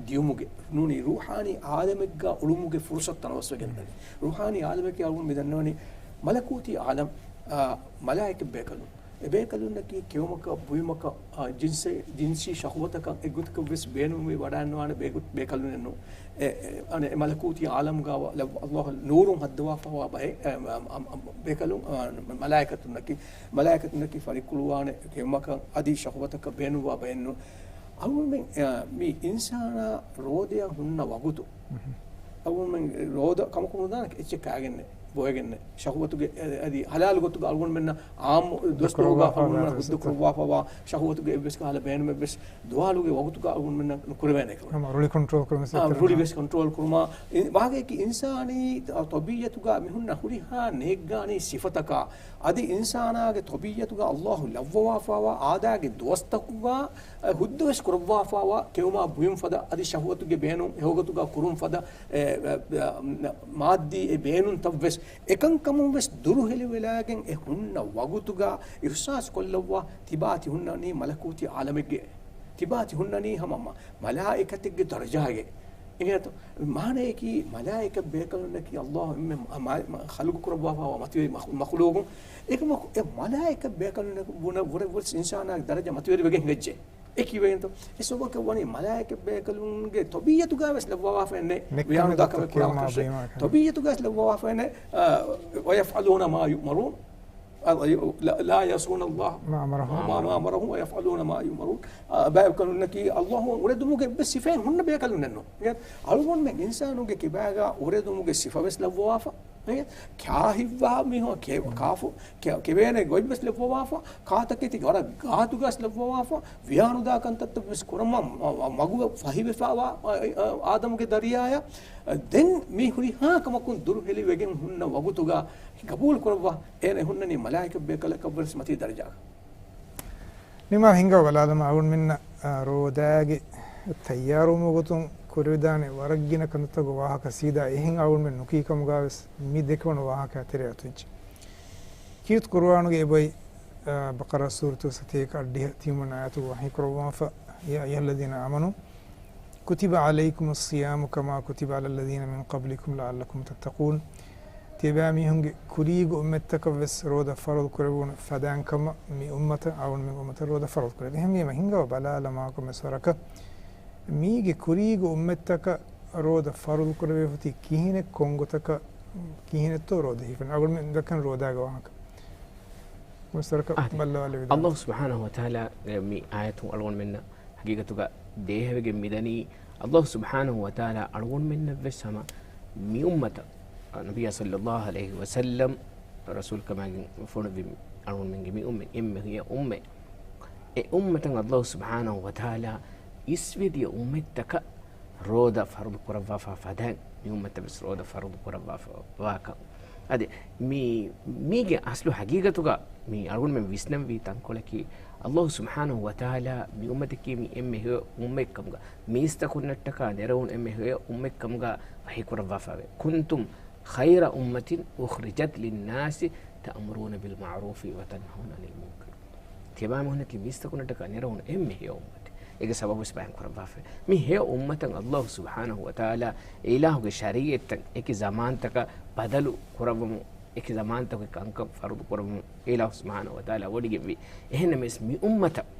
ދިޔުމުގެ ނޫނީ ރޫޙާނީ ޢާލަމެއްގަ އުޅުމުގެ ފުރުޞަތު ތަނަވަސްވެގެންދަނީ. ރޫޙާނީ ޢާލަމަކީ އަޅުގަނޑު މި ދަންނަވަނީ މަލަކޫތީ ޢާލަމް، އާ، މަލާއިކަ ބޭކަލުން. އެބޭކަލުންނަކީ ކެއުމަކަށް، ބުއިމަކަށް، އާ، ޖިންސެ-، ޖިންސީ ޝަހުވަތަކަށް އެއްގޮތަކަށް ވެސް ބޭނުންވެވަޑައިގަންނަވާނެ ބޭގޮތް ބޭކަލުންނެއް ނޫން. އެ، އެ، އަނެއް އެ މަލަކޫތީ ޢާލަމްގަ ވަ-، ލަ-، އައްލާހު ނޫރުން ހައްދަވާފަވާ ބައެއް، އެ، އަ-، އަ-، އަ-، ބޭކަލުން، އަ، މަލާއިކަތުންނަކީ، މަލާއިކަތުންނަކީ ފަރިއްކުޅުވާނެ ކެއުމަކަށް އަދި ޝަހުވަތަކަށް ބޭނުންވާ ބައެއް ނޫން. އަޅުގަނޑުމެން، އަ، މި އިންސާނާ ރޯދަޔަށް ހުންނަ ވަގުތު، އަޅުގަނޑުމެން ރޯދަ ކަމަކު ނުދާނެ އެއްޗެއް ކާގެންނެއް. ބޮއެގެންނެއް. ޝަހުވަތުގެ އެ، އަދި ޙަލާލު ގޮތުގަ އަޅުގަނޑުމެންނަށް ޢާއްމު ދުވަސްކޮޅުގަ ކުރައްވާފަ އަޅުގަނޑުމެންނަށް ހުއްދަ ކުރައްވާފަވާ ޝަހުވަތުގެ އެއްވެސް ކަހަލަ ބޭނުމެއްވެސް ދުވާލުގެ ވަގުތުގަ އަޅުގަނޑުމެންނަށް ނުކުރެވޭނެ ކަމަށް. ހަމަ ރުޅި ކޮންޓްރޯލް ކުރުމަށް އާ، ސެޓް ރުޅި ކުރުމަށް. ވެސް ކޮންޓްރޯލް ކުރުމަށް. އި، ވާގަޔަކީ އިންސާނީ ތަ، ތަބީޢަތުގަ މި ހުންނަ ހުރިހާ ނޭއްގާނީ ސިފަތަކާ، އަދި އިންސާނާގެ ތަބީޢަތުގަ ﷲ ލައްވަވާފަވާ އާދައިގެ ދުވަސްތަކުގަ، އެ، ހުއްދަވެސް ކުރައްވާފަވާ ކެއުމާ ބުއިމު ފަދަ އަދި ޝަހުވަތުގެ ބޭނުން އެހޮގަތުގަ ކުރުން ފަދަ، އެ، އެ، އެ، މާއްދީ އެ ބޭނުންތައްވެސް އެކަންކަމުން ވެސް ދުރުހެލިވެލާގެން އެ ހުންނަ ވަގުތުގަ އިޙްސާސް ކޮށްލައްވާ ތިބާ ތި ހުންނަނީ މަލަކޫތީ ޢާލަމެއްގެ، ތިބާ ތި ހުންނަނީ ހަމަ މަ، މަލާއިކަތެއްގެ ދަރަޖާގެ. އެހެންތޯ؟ މާނަޔަކީ މަލާއިކަތް ބޭކަލުންނަކީ ﷲ އެންމެ މަ، މަ، މަ، ޚަލްޤު ކުރައްވާފަވާ މަތިވެރި މަޚް، މަޚްލޫޤުން. އެކަމަކު އެ މަލާއިކަތް ބޭކަލުންނަކު ބުނަ ވުރެ ވުރެ އިންސާނާގެ ދަރަޖަ މަތިވެރިވެގެން ހިނގައްޖެ. އެ ކިވެއިންތޯ؟ އެ ސަބަބަކަށް ވަނީ މަލާއިކަތް ބޭކަލުންގެ ތަބީޢަތުގަ ވެސް ލައްވަވާފައެއް ނެތް. ނެއްކަމެއް ވިޔާނުދާ ކަމެއް ކުރާ ކަށެއް. ތަބީޢަތުގަ ވެސް ލައްވަވާފައެއް ނެތް. އާ، وَيَفْعَلُونَ مَا يُؤْمَرُونَ. އާ، ލާ، لَا يَعْصُونَ اللَّهَ مَا أَمَرَهُمْ. مَا، مَا أَمَرَهُمْ وَيَفْعَلُونَ مَا يُؤْمَرُونَ. އާ، ބައެއް ބޭކަލުންނަކީ ﷲ އަށް އުރެދުމުގެ އެއްވެސް ސިފައެއް ހުންނަ ބޭކަލުންނެއްނު. އަޅުގަނޑުމެން އިންސާނުންގެ ކިބާގަ އުރެދުމުގެ ސިފަވެސް ލައްވަވާފަ. ކާހިއްވާ މީހުން ކެ، ކާފު، ކެ، ކެވޭނެ ގޮތްވެސް ލައްވަވާފަ، ކާތަކެތި ވަރަށް ގާތުގަސް ލައްވަވާފަ، ވިޔާނުދާ ކަންތައްތައް ވެސް ކުރަމަށް މަ، މަ، މަގު ފަހިވެފަވާ، އަ، އަ، އާދަމުގެ ދަރިޔާޔަށް. ދެން މި ހުރިހާ ކަމަކުން ދުރުހެލިވެގެން ހުންނަ ވަގުތުގަ ގަބޫލު ކުރައްވާ، އޭނަ ހުންނަނީ މަލާއިކަ ބޭކަލަކަށްވެސް މަތީ ދަރަޖާ. ނިމާ ހިނގާ ބަލާލަމާ އަޅުގަނޑުމެންނަށް، އާ، ރޯދާގެ ތައްޔާރުވުމުގެ ގޮތުން ކުރެވިދާނެ ވަރަށް ގިނަ ކަންތައްތަކުގެ ވާހަކަ ސީދާ އެހެން އަޅުގަނޑުމެން ނުކީ ކަމުގަ ވެސް މި ދެކެވުނު ވާހަކަ ތެރެއަތުވެއްޖެ. ކީރިތި ޤުރުއާނުގެ އެބައި، އާ، ބަޤަރާ ސޫރަތުގެ ސަތޭކަ އަށްޑިހަ ތިންވަނަ އާޔަތުގަ ވަޙީ ކުރައްވާފަ، يَا أَيُّهَا الَّذِينَ آمَنُوا كُتِبَ عَلَيْكُمُ الصِّيَامُ كَمَا كُتِبَ عَلَى الَّذِينَ مِنْ قَبْلِكُمْ لَعَلَّكُمْ تَتَّقُونَ. ތިޔަބައިމީހުންގެ ކުރީގެ އުއްމަތްތަކަށް ވެސް ރޯދަ ފަރުޟު ކުރެވުނު ފަދައިން ކަމަށް މި އުއްމަތަށް އަޅުގަނޑުމެންގެ އުއްމަތަށް ރޯދަ ފަރުޟު ކުރެވި. އެހެންވީމަ ހިނގާ ބަލާލަމާކޮންމެސް ވަރަކަށް މީގެ ކުރީގެ އުއްމަތްތަކަށް ރޯދަ ފަރުޟު ކުރެވޭފަ ތީ ކިހިނެއް ކޮންގޮތަކަށް ކިހިނެއްތޯ ރޯދަ ހިފުނީ؟ އަޅުގަނޑުމެން ދައްކަން ރޯދާގެ ވާހަކަ. މަސްދަރަކަށް އާދެ. ބައްލަވާލެވިދާނެ. އައްލާހު ސުބްޙާނަހު ވަތަޢާލާގެ މި އާޔަތުން އަޅުގަނޑުމެންނަށް ހަގީގަތުގަ ދޭހަވެގެން މިދަނީ، އައްލާހު ސުބްޙާނަހު ވަތަޢާލާ އަޅުގަނޑުމެންނަށްވެސް ހަމަ މި އުއްމަތަށް، ނަބިއްޔާ ޞައްލައްލާހު ޢަލައިހި ވަސައްލަމް ރަސޫލުކަމާގެން ފޮނުއްވި އަޅުގަނޑުމެންގެ މި އުއްމަތް އެންމެ ހެޔޮ އުއްމަތް. އެ އުއްމަތަށް އައްލާހު ސުބްޙާނަހު ވަތަޢާލާ އިސްވެދިޔަ އުއްމަތްތަކަށް ރޯދަ ފަރުޟު ކުރައްވާފާ ފަދައިން މި އުއްމަތަށް ވެސް ރޯދަ ފަރުޟު ކުރައްވާފަ ވާކަން. އަދި މި، މީގެ އަސްލު ހަގީގަތުގަ މި އަޅުގަނޑުމެން ވިސްނަންވީ ތަންކޮޅަކީ، އައްލާހު ސުބްޙާނަހު ވަތަޢާލާ މި އުއްމަތަކީ މި އެންމެ ހެޔޮ އުއްމަތް ކަމުގަ، މީސްތަކުންނަށްޓަކާ ނެރެވުނު އެންމެ ހެޔޮ އުއްމަތް ކަމުގަ ވަޙީ ކުރައްވާފަވޭ. كُنْتُمْ خَيْرَ أُمَّةٍ أُخْرِجَتْ لِلنَّاسِ تَأْمُرُونَ بِالْمَعْرُوفِ وَتَنْهَوْنَ عَنِ الْمُنْكَرِ. ތިޔަބައިމީހުންނަކީ މީސްތަކުންނަށްޓަކާ ނެރެވުނު އެންމެ ހެޔޮ އުއްމަތެއް. އޭގެ ސަބަބުވެސް ބަޔާން ކުރައްވާފައި. މި ހެޔޮ އުއްމަތަށް އައްލާހު ސުބްޙާނަހު ވަތަޢާލާ އެ އިލާހުގެ ޝަރީޢަތްތައް އެކި ޒަމާންތަކަށް ބަދަލު ކުރައްވަމުން، އެކި ޒަމާންތަކުގެ ކަންކަން ފަރުޟު ކުރައްވަމުން އެ އިލާހު ސުބްޙާނަހު ވަތަޢާލާ ވޮޑިގެންވީ. އެހެންނަމަވެސް މި އުއްމަތަށް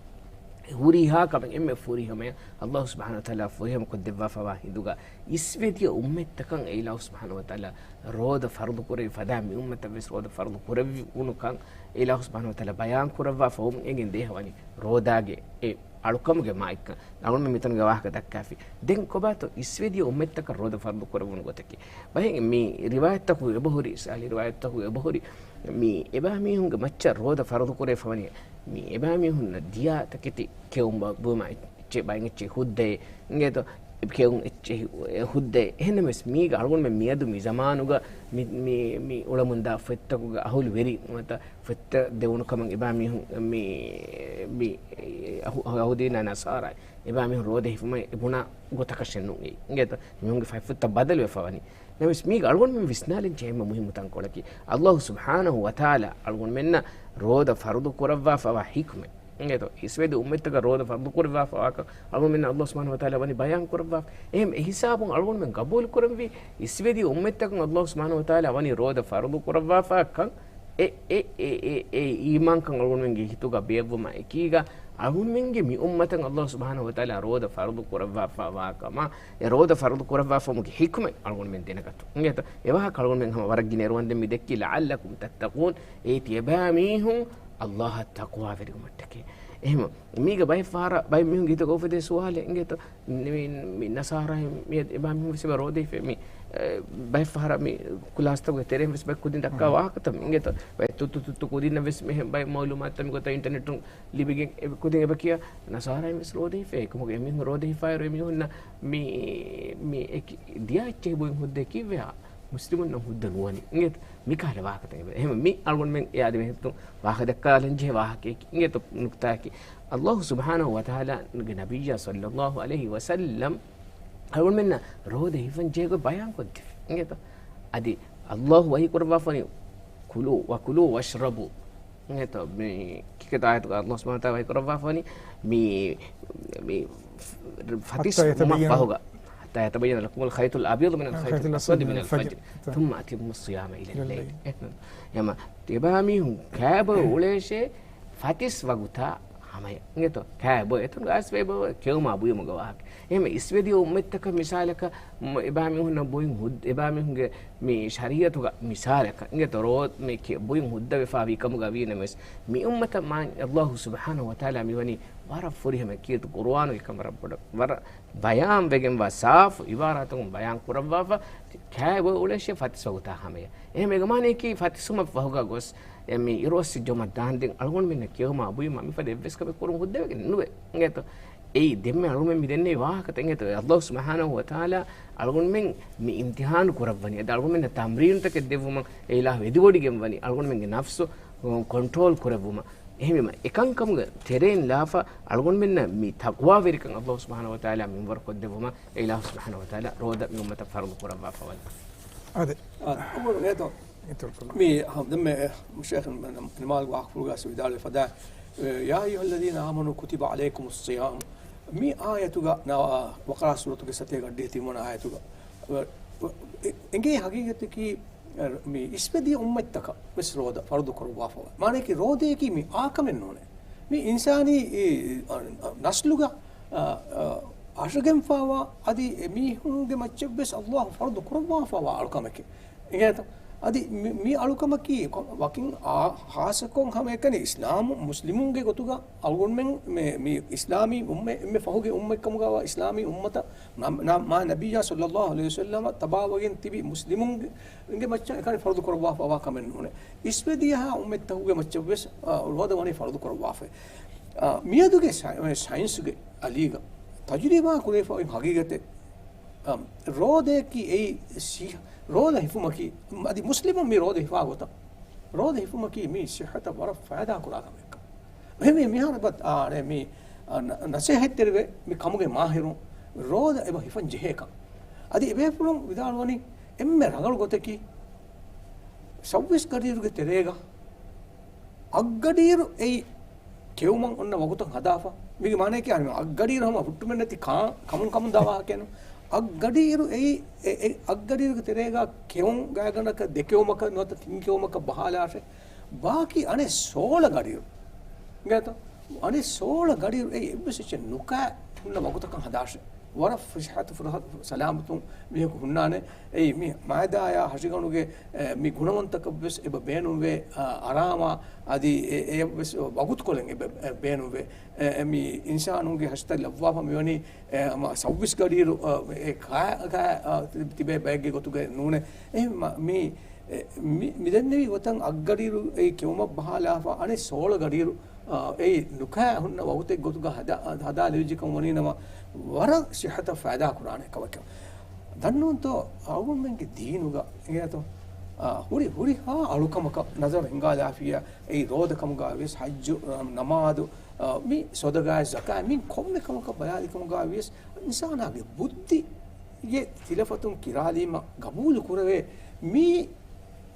ހުރިހާ ކަމެއް އެންމެ ފުރިހަމަޔަށް އައްލާހު ސުބްޙާނަހު ވަތަޢާލާ ފުރިހަމަ ކޮށްދެއްވާފަވާ ހިނދުގަ އިސްވެދިޔަ އުއްމަތްތަކަށް އެ އިލާހު ސުބްޙާނަހު ވަތަޢާލާ ރޯދަ ފަރުޟު ކުރެވި ފަދަ މި އުއްމަތަށް ވެސް ރޯދަ ފަރުޟު ކުރެވި ވުނުކަން އެ އިލާހު ސުބްޙާނަހު ވަތަޢާލާ ބަޔާން ކުރައްވާފަ ވުމުން އެނގެން ދޭހަވަނީ ރޯދާގެ އެ އަޅުކަމުގެ މާތްކަން. އަޅުގަނޑުމެން މިތަނުގެ ވާހަކަ ދައްކާފި. ދެން ކޮބާތޯ އިސްވެދިޔަ އުއްމަތްތަކަށް ރޯދަ ފަރުޟު ކުރެވުނު ގޮތަކީ؟ ބަހެއް މި ރިވާޔަތްތަކުގެ އެބަހުރި، ސާހި ރިވާޔަތްތަކުގެ އެބަހުރި، މި އެބައިމީހުންގެ މައްޗަށް ރޯދަ ފަރުޟު ކުރެވިފަވަނީ، މި އެބައިމީހުންނަށް ދިޔާ ތަކެތި ކެއުން ބު، ބުމަ އެއްޗެއް ބައިން އެއްޗެއް ހުއްދައެއް އިނގޭތޯ؟ ކެއުން އެއްޗެއް ހު، އެ ހުއްދައެއް. އެހެންނަމަވެސް މީގަ އަޅުގަނޑުމެން މިއަދު މި ޒަމާނުގަ މި، މި، މި އުޅަމުންދާ ފޮތްތަކުގަ އަހުލު ވެރި ނުވަތަ ފޮތްތައް ދެވުނު ކަމަށް އެބައިމީހުން މި، މި އަހު، ޔަހޫދީންނާ ނަޞާރާ އެބައިމީހުން ރޯދަ ހިފުމަށް އެ ބުނާ ގޮތަކަށެއް ނޫން އެއީ. އިނގޭތޯ؟ މީހުންގެ ފަތްފުށްތައް ބަދަލުވެފަވަނީ. ނަމަވެސް މީގަ އަޅުގަނޑުމެން ވިސްނާލަން ޖެހޭ އެންމެ މުހިއްމު ތަންކޮޅަކީ، އައްލާހު ސުބްޙާނަހު ވަތަޢާލާ އަޅުގަނޑުމެންނަށް ރޯދަ ފަރުޟު ކުރައްވާފަވާ ޙިކުމަތް. އިނގޭތޯ؟ އިސްވެދި އުއްމަތްތަކަށް ރޯދަ ފަރުޟު ކުރައްވާފަވާކަން އަޅުގަނޑުމެންނަށް އައްލާހު ސުބްޙާނަހު ވަތަޢާލާ ވަނީ ބަޔާން ކުރައްވާފަ. އެހެން އެހިސާބުން އަޅުގަނޑުމެން ގަބޫލު ކުރަންވީ، އިސްވެދި އުއްމަތްތަކުން އައްލާހު ސުބްޙާނަހު ވަތަޢާލާ ވަނީ ރޯދަ ފަރުޟު ކުރައްވާފަ ކަން އެ، އެ، އެ، އެ، އެ އީމާންކަން އަޅުގަނޑުމެންގެ ހިތުގަ ބޭއްވުމާ އެކީގަ، އަޅުގަނޑުމެންގެ މި އުއްމަތަށް އައްލާހު ސުބްޙާނަހު ވަތަޢާލާ ރޯދަ ފަރުޟު ކުރައްވާފަވާ ކަމަށް، އެ ރޯދަ ފަރުޟު ކުރައްވާފަވުމުގެ ޙިކުމަތް އަޅުގަނޑުމެން ދެނެގަތުން. އިނގޭތޯ؟ އެވާހަކަ އަޅުގަނޑުމެން ހަމަ ވަރަށް ގިނަ އިރުވަންދެން މި ދެއްކީ، لَعَلَّكُمْ تَتَّقُونَ، އޭ ތިޔަބައިމީހުން އައްލާހަށް ތަޤްވާވެރިވުމަށްޓަކައި. އެހެން މީގަ ބައެއް ފަހަރަށް ބައެއް މީހުން ގިތަކަށް އުފެދޭ ސުވާލެއް އިނގޭތޯ، މި، މި ނަސާރާއިން މި އެބާ މީހުން ވެސް އެބަ ރޯދަ ހިފޭ މި، އެ، ބައެއް ފަހަރަށް މި ކުލާސްތަކުގެ ތެރެއިން ވެސް ބައެއް ކުދިން ދައްކާ ވާހަކަތައް އިނގޭތޯ، ބައެއް ތުއްތު ތުއްތު ކުދިންނަށް ވެސް މިހެން ބައެއް މައުލޫމާތުތައް މިގޮތަށް އިންޓަރނެޓުން ލިބިގެން އެ ކުދިން އެބަ ކިޔާ ނަސާރާއިން ވެސް ރޯދަ ހިފޭ. އެކަމަކު އެމީހުން ރޯދަ ހިފާއިރު އެމީހުންނަށް މި، މި އެކި ދިޔަ އެއްޗެހި ބުއިން ހުއްދަ ކީއްވެހާ؟ މުސްލިމުންނަށް ހުއްދަ ނުވަނީ އިނގޭތަ؟ މިކަހަލަ ވާހަކަތައް އެބަ. އެހެން މި އަޅުގަނޑުމެން އެ އާދެ މެހެއްތުން ވާހަކަ ދައްކާލަން ޖެހޭ ވާހަކައެކި އިނގޭތޯ ނުކްތާއެކި. ﷲ ސުބްޙާނަހޫ ވަތަޢާލާގެ ނަބިއްޔާ ޞައްލަﷲު ޢަލައިހި ވަސައްލަމް އަޅުގަނޑުމެންނަށް ރޯދަ ހިފަން ޖެހޭ ގޮތް ބަޔާން ކޮށްދެއްވި އިނގޭތޯ؟ އަދި ﷲ ވަޙީ ކުރައްވާފަނީ، "كلوا وكلوا واشربوا" އިނގޭތޯ؟ މި ކިކެތު އާޔަތުގަ ﷲ ސުބްޙާނަހޫ ވަތަޢާލާ ވަޙީ ކުރައްވާފަނީ މި، މި ފަތިސް ހައްތާ އުމަށް ޔަތަބައްޔަނަ، ފަހުގަ، "حتى يتبين لكم الخيط الأبيض من الخيط الأسود من الفجر ثم أتموا الصيام إلى الليل." އެހެން އެމަ ތިބާމީހުން ކާބޮ އުޅޭށޭ ފަތިސް ވަގުތާ ހަމަޔަށް އިނގޭތޯ؟ ކާބޮ އެތަނުގަ އައިސް ބޭބޯ ކެއުމާ ބުއިމުގަ ވާހަކަ. އެހެން އިސްވެދިޔަ އުއްމަތްތަކަށް މިސާލަކަށް މަ-، އެބާމީހުންނަށް ބުއިން ހުއް-، އެބާމީހުންގެ މި ޝަރީޢަތުގަ މިސާލަކަށް އިނގޭތޯ ރޯ-، މި ކެ-، ބުއިން ހުއްދަވެފާ ވީ ކަމުގަ ވީނަމަވެސް، މި އުއްމަތަށް މާ ﷲ ސުބްޙާނަހޫ ވަތަޢާލާ މިވަނީ ވަރަށް ފުރިހަމަ ކީރިތި ޤުރުއާނުގެ ކަން ވަރަށް ބޮޑަށް، ވަރަށް ބަޔާންވެގެންވާ ސާފު އިބާރާތުން ބަޔާން ކުރައްވާފަ، ކާބޮ އުޅޭށޭ ފަތިސް ވަގުތާ ހަމަޔަށް. އެހެން އޭގެ މާނައަކީ ފަތިސް އުމަށް ފަހުގަ ގޮސް، އެ މި އިރުއޮއްސި ޖޮމަށް ދާންދެން އަޅުގަނޑުމެންނަށް ކެއުމާ ބުއިމާ މިފަދަ އެއްވެސް ކަމެއް ކުރުން ހުއްދަވެގެން ނުވޭ އިނގޭތޯ؟ އެއީ ދެންމެ އަޅުގަނޑުމެން މި ދެންނެވި ވާހަކަތައް އިނގޭތޯ؟ ﷲ ސުބްޙާނަހޫ ވަތަޢާލާ އަޅުގަނޑުމެން މި އިމްތިޙާނު ކުރައްވަނީ. އަދި އަޅުގަނޑުމެންނަށް ތަމްރީނުތަކެއް ދެއްވުމަށް އެ އިލާހު ވެދިވޮޑިގެން ވަނީ އަޅުގަނޑުމެންގެ ނަފްސު، އު، ކޮންޓްރޯލް ކުރެއްވުމަށް. އެހެންވީމަ، އެކަންކަމުގެ ތެރެއިން ލާފަ އަޅުގަނޑުމެންނަށް މި ތަޤްވާވެރިކަން ﷲ ސުބްޙާނަހޫ ވަތަޢާލާ މިންވަރު ކޮށްދެއްވުމަށް އެ އިލާހު ސުބްޙާނަހޫ ވަތަޢާލާ ރޯދަ މި އުއްމަތަށް ފަރުޟު ކުރައްވާފަ ވަނީ. އާދެ. އާ، އަވަލު އޭތޯ. އިތުރު ކުރުން. މި ހަ-، ދެންމެ ޝޭޚް ނިމާލް ވާހަކަފުޅުގަ ވިދާޅުވެފަދަ، يا أيها الذين آمنوا كتب عليكم الصيام. މި އާޔަތުގަ ނަ-، ވަޤަރާ ސޫރަތުގެ ސަތޭކަ އަށްޑިހަ ތިންވަނަ އާޔަތުގަ، އެ-، އެ-، އެނގޭ ހަގީގަތަކީ، މި އިސްވެދިޔަ އުއްމަތްތަކަށް ވެސް ރޯދަ ފަރުޟު ކުރައްވާފަވާ. މާނައަކީ ރޯދައަކީ މި އާކަމެއް ނޫނޭ. މި އިންސާނީ، އެ، އަ، ނަސްލުގަ، އަ، އަ، އަށަގެންފާވާ އަދި އެ މީހުންގެ މައްޗަށް ވެސް ﷲ ފަރުޟު ކުރައްވާފަވާ އަޅުކަމެކޭ. އިނގޭތަ؟ އަދި މި، މި އަޅުކަމަކީ ކޮ-، ވަކިން އާ، ޚާއްޞަކޮށް ހަމައެކަނި އިސްލާމު މުސްލިމުންގެ ގޮތުގަ އަޅުގަނޑުމެން މެ-، މި އިސްލާމީ އުއްމަތް، އެންމެ ފަހުގެ އުއްމަތްކަމުގަވާ އިސްލާމީ އުއްމަތަށް ނަ-، ނަ-، މާ ނަބިއްޔާ ޞައްލައްލާހު ޢަލައިހި ވަސައްލަމަ ތަބާވެގެން ތިބި މުސްލިމުންގެ މައްޗަށް އެކަނި ފަރުޟު ކުރައްވާފަވާ ކަމެއް ނޫނޭ. އިސްވެދިޔަހާ އުއްމަތްތަކުގެ މައްޗަށް ވެސް، އާ، ރޯދަ ވަނީ ފަރުޟު ކުރައްވާފައި. އާ، މިއަދުގެ ސައި-، ސައިންސުގެ އަލީގަ ތަޖުރިބާ ކުރެވިފައި ހަގީގަތެއް، އާ، ރޯދައަކީ އެއީ ސި-، ރޯދަ ހިފުމަކީ، އަދި މުސްލިމުން މި ރޯދަ ހިފާ ގޮތަށް، ރޯދަ ހިފުމަކީ މީ ޞިއްޙަތަށް ވަރަށް ފައިދާ ކުރާ ކަމެއްކަން. އެހެންވެ، މިހާރު އެބަ އާ، އަނެއް މި، އަ، ނަ-، ނަސޭހަތްތެރިވެ މި ކަމުގެ މާހިރުން ރޯދަ އެބަ ހިފަން ޖެހޭކަން. އަދި އެބޭފުޅުން ވިދާޅުވަނީ އެންމެ ރަނގަޅު ގޮތަކީ ސައްވީސް ގަޑިއިރުގެ ތެރޭގަ އަށްގަޑިއިރު އެއީ ކެއުމަށް އޮންނަ ވަގުތަށް ހަދާފަ. މީގެ މާނައަކީ އަނެއް އަށްގަޑިއިރު ހަމަ ހުއްޓުމެއް ނެތި ކާ-، ކަމުން ކަމުން ދާ ވާހަކައެއް ނޫން. އަށްގަޑިއިރު އެއީ، އެ، އެ، އަށްގަޑިއިރުގެ ތެރޭގަ ކެއުން ގާތްގަނޑަކަށް ދެ ކެއުމަކަށް ނުވަތަ ތިން ކެއުމަކަށް ބަހާލާށޭ. ބާކީ އަނެއް ސޯޅަ ގަޑިއިރު. އިނގޭތަ؟ އަނެއް ސޯޅަ ގަޑިއިރު އެއީ އެއްވެސް އެއްޗެއް ނުކާ ހުންނަ ވަގުތަކަށް ހަދާށޭ. ވަރަށް ފަސޭހަ ފުރަހަ-، ސަލާމަތުން މީހަކު ހުންނާނެ. އެއީ މި މައިދާޔާ ހަށިގަނޑުގެ، އެ، މި ގުނަވަންތަކަށްވެސް އެބަ ބޭނުންވޭ، އަ، އަރާމާ އަދި އެ، އެއަށްވެސް ވަގުތުކޮޅެއް އެބަ، އެ، ބޭނުންވޭ. އެ، އެ، މި އިންސާނުންގެ ހަށިތައް ލައްވާފަ މިވަނީ، އެ، ހަމަ ސައްވީސް ގަޑިއިރު، އަ، އެ، ކާ-، ކާ-، އަ، ތި-، ތިބޭ ބައެއްގެ ގޮތުގައި ނޫނޭ. އެ، މަ-، މި، އެ، މި، މިދެންނެވި ގޮތަށް އަށްގަޑިއިރު އެއީ ކެއުމަށް ބަހާލާފަ އަނެއް ސޯޅަ ގަޑިއިރު، އާ، އެއީ ނުކާ ހުންނަ ވަގުތެއް ގޮތުގަ ހަދާ، ހަދާލެވިއްޖެ ކަމަށް ވަނީ ނަމަ، ވަރަށް ޞިއްޙަތަށް ފައިދާ ކުރާނެ ކަމެކެވެ. ދަންނަވަންތޯ، އަޅުގަނޑުމެންގެ ދީނުގަ އިނގޭތޯ، އާ، ހުރި، ހުރިހާ އަޅުކަމަކަށް ނަޒަރު ހިންގާލާފިއްޔާ، އެއީ ރޯދަ ކަމުގަ ވިޔަސް، ޙައްޖު، އާ، ނަމާދު، އާ، މި ސަދަގާތް، ޒަކާތް، މި ކޮންމެ ކަމަކަށް ބަލާލި ކަމުގަ ވިޔަސް، އިންސާނާގެ ބުއްދި ގެ ތިލަފަތުން ކިރާލީމަ ގަބޫލު ކުރެވޭ. މީ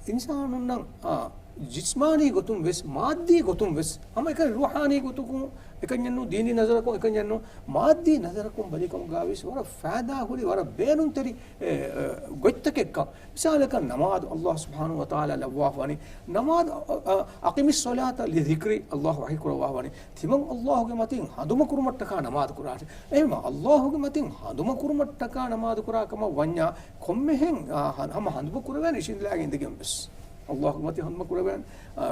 އިންސާނުންނަށް، އާ، ޖިސްމާނީ ގޮތުން ވެސް، މާއްދީ ގޮތުން ވެސް، ހަމައެކަނި ރޫޙާނީ ގޮތުން އެކަންޏެއްނު، ދީނީ ނަޒަރަކުން އެކަންޏެއްނު، މާއްދީ ނަޒަރަކުން ބަލިކަމުގަ ވެސް ވަރަށް ފައިދާހުރި، ވަރަށް ބޭނުންތެރި، އެ، އެ، ގޮތްތަކެއްކަން. މިސާލަކަށް ނަމާދު، ﷲ ސުބްޙާނަހޫ ވަތަޢާލާ ލައްވާފަވަނީ، ނަމާދު، އަ، އަ، أقم الصلاة لذكري، ﷲ ވަޙީ ކުރައްވާފަވަނީ. ތިމަން ﷲގެ މަތިން ހަނދުމަކުރުމަށްޓަކާ ނަމާދު ކުރާށޭ. އެހެންވީމަ، ﷲގެ މަތިން ހަނދުމަކުރުމަށްޓަކާ ނަމާދު ކުރާ ކަމަށް ވަންޏާ، ކޮންމެހެން، އާ، ހަ-، ހަމަ ހަނދުމަ ކުރެވޭނެ އިށީނދެލާގެން އިނދެގެން ވެސް. ﷲ މަތި ހަނދުމަ ކުރެވޭނެ.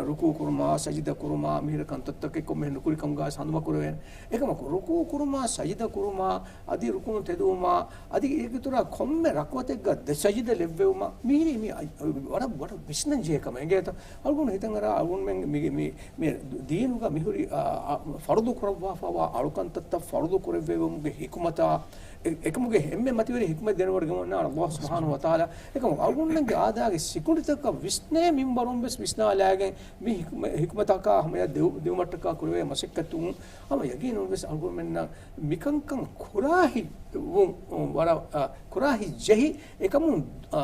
ރުކޫ ކުރުމާ، ސަޖިދަ ކުރުމާ، މިހިރަ ކަންތައްތަކެއް ކޮންމެހެން ނުކުރި ކަމުގަ ވެސް ހަނދުމަ ކުރެވޭނެ. އެކަމަކު، ރުކޫ ކުރުމާ، ސަޖިދަ ކުރުމާ، އަދި ރުކުނު ތެދުވުމާ، އަދި އޭގެ އިތުރަށް ކޮންމެ ރަކުޢަތެއްގަ ދެ ސަޖިދަ ލެއްވެވުމާ، މިހިރީ މި ވަރަށް، ވަރަށް ވިސްނަން ޖެހޭ ކަމެއް. އިނގޭތޯ؟ އަޅުގަނޑު ހިތަށް އަރާ، އަޅުގަނޑުމެން މި، މި، މި ދީނުގަ މިހުރި، އާ، އާ، ފަރުޟު ކުރައްވާފައިވާ އަޅުކަންތައްތައް ފަރުޟު ކުރެއްވެވުމުގެ ޙިކުމަތާ، އެ، އެކަމުގެ އެންމެ މަތިވެރި ޙިކުމަތް ދެނެވޮޑިގެން ވަންނާނެ ﷲ ސުބްޙާނަހޫ ވަތަޢާލާ. އެކަމު އަޅުގަނޑުމެންގެ އާދައިގެ ސިކުނޑިތަކަށް ވިސްނޭ މިންވަރުން ވެސް ވިސްނާލާގެން މި ޙިކުމަ-، ޙިކުމަތަކާ ހަމަޔަށް ދެވު-، ދިއުމަށްޓަކާ ކުރެވޭ މަސައްކަތުން ހަމަ ޔަގީނުން ވެސް އަޅުގަނޑުމެންނަށް މިކަންކަން ކުރާހި ވުން ވަރަށް، އަ، ކުރާހި ޖެހި އެކަމުން، އަ،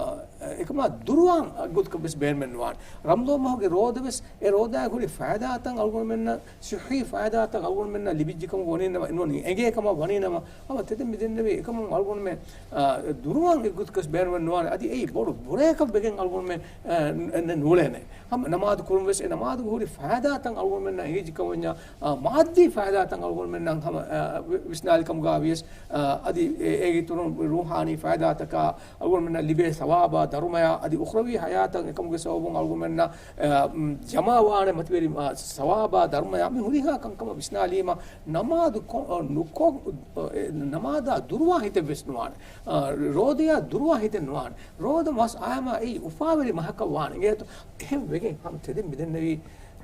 އެކަމާ ދުރުވާން ގޮތަކަށް ވެސް ބޭނުމެއް ނުވާނެ. ރަމަޟާން މަހުގެ ރޯދަ ވެސް އެ ރޯދައިގެ ހުރި ފައިދާތައް އަޅުގަނޑުމެންނަށް ޞިއްޙީ ފައިދާތައް އަޅުގަނޑުމެންނަށް ލިބިއްޖެ ކަމަށް ވަނީ ނަމަ، ނުވަތަ އެނގޭ ކަމަށް ވަނީ ނަމަ، ހަމަ ތެދެއް މިދެންނެވި އެކަމުން އަޅުގަނޑުމެން، އާ، ދުރުވާން އެއްގޮތަކަށް ބޭނުމެއް ނުވާނެ. އަދި އެއީ ބޮޑު ބުރައަކަށް ވެގެން އަޅުގަނޑުމެން، އާ، ނު-، ނު-، ނުޅޭނެ. ހަމަ ނަމާދު ކުރުން ވެސް އެ ނަމާދުގެ ހުރި ފައިދާތައް އަޅުގަނޑުމެންނަށް އެނގިއްޖެ ކަމަށް ވަންޏާ، އާ، މާއްދީ ފައިދާތައް އަޅުގަނޑުމެންނަށް ހަމަ، އާ، ވި-، ވިސްނާލި ކަމުގަ ވިޔަސް، އާ، އަދި އެ-، އޭގެ އިތުރުން ރޫޙާނީ ފައިދާތަކާ، އަޅުގަނޑުމެންނަށް ލިބޭ ސަވާބާ ދަރުމަޔާ، އަދި އުޚްރަވީ ޙަޔާތަށް އެކަމުގެ ސަބަބުން އަޅުގަނޑުމެންނަށް، އަ، މް، ޖަމާވާނެ މަތިވެރި، އަ، ސަވާބާ ދަރުމަޔާ، މި ހުރިހާ ކަންކަމަށް ވިސްނާލީމަ، ނަމާދު ކޮ-، އަ، ނުކޮ-، އަ، އެ، ނަމާދާ ދުރުވާ ހިތެއް ވެސް ނުވާނެ. އަ، ރޯދަޔާ ދުރުވާ ހިތެއް ނުވާނެ. ރޯދަ މަސް އައީމާ އެއީ އުފާވެރި މަހަކަށް ވާނެ. އިނގޭތޯ؟ އެހެން ވެގެން ހަމަ ތެދެއް މިދެންނެވީ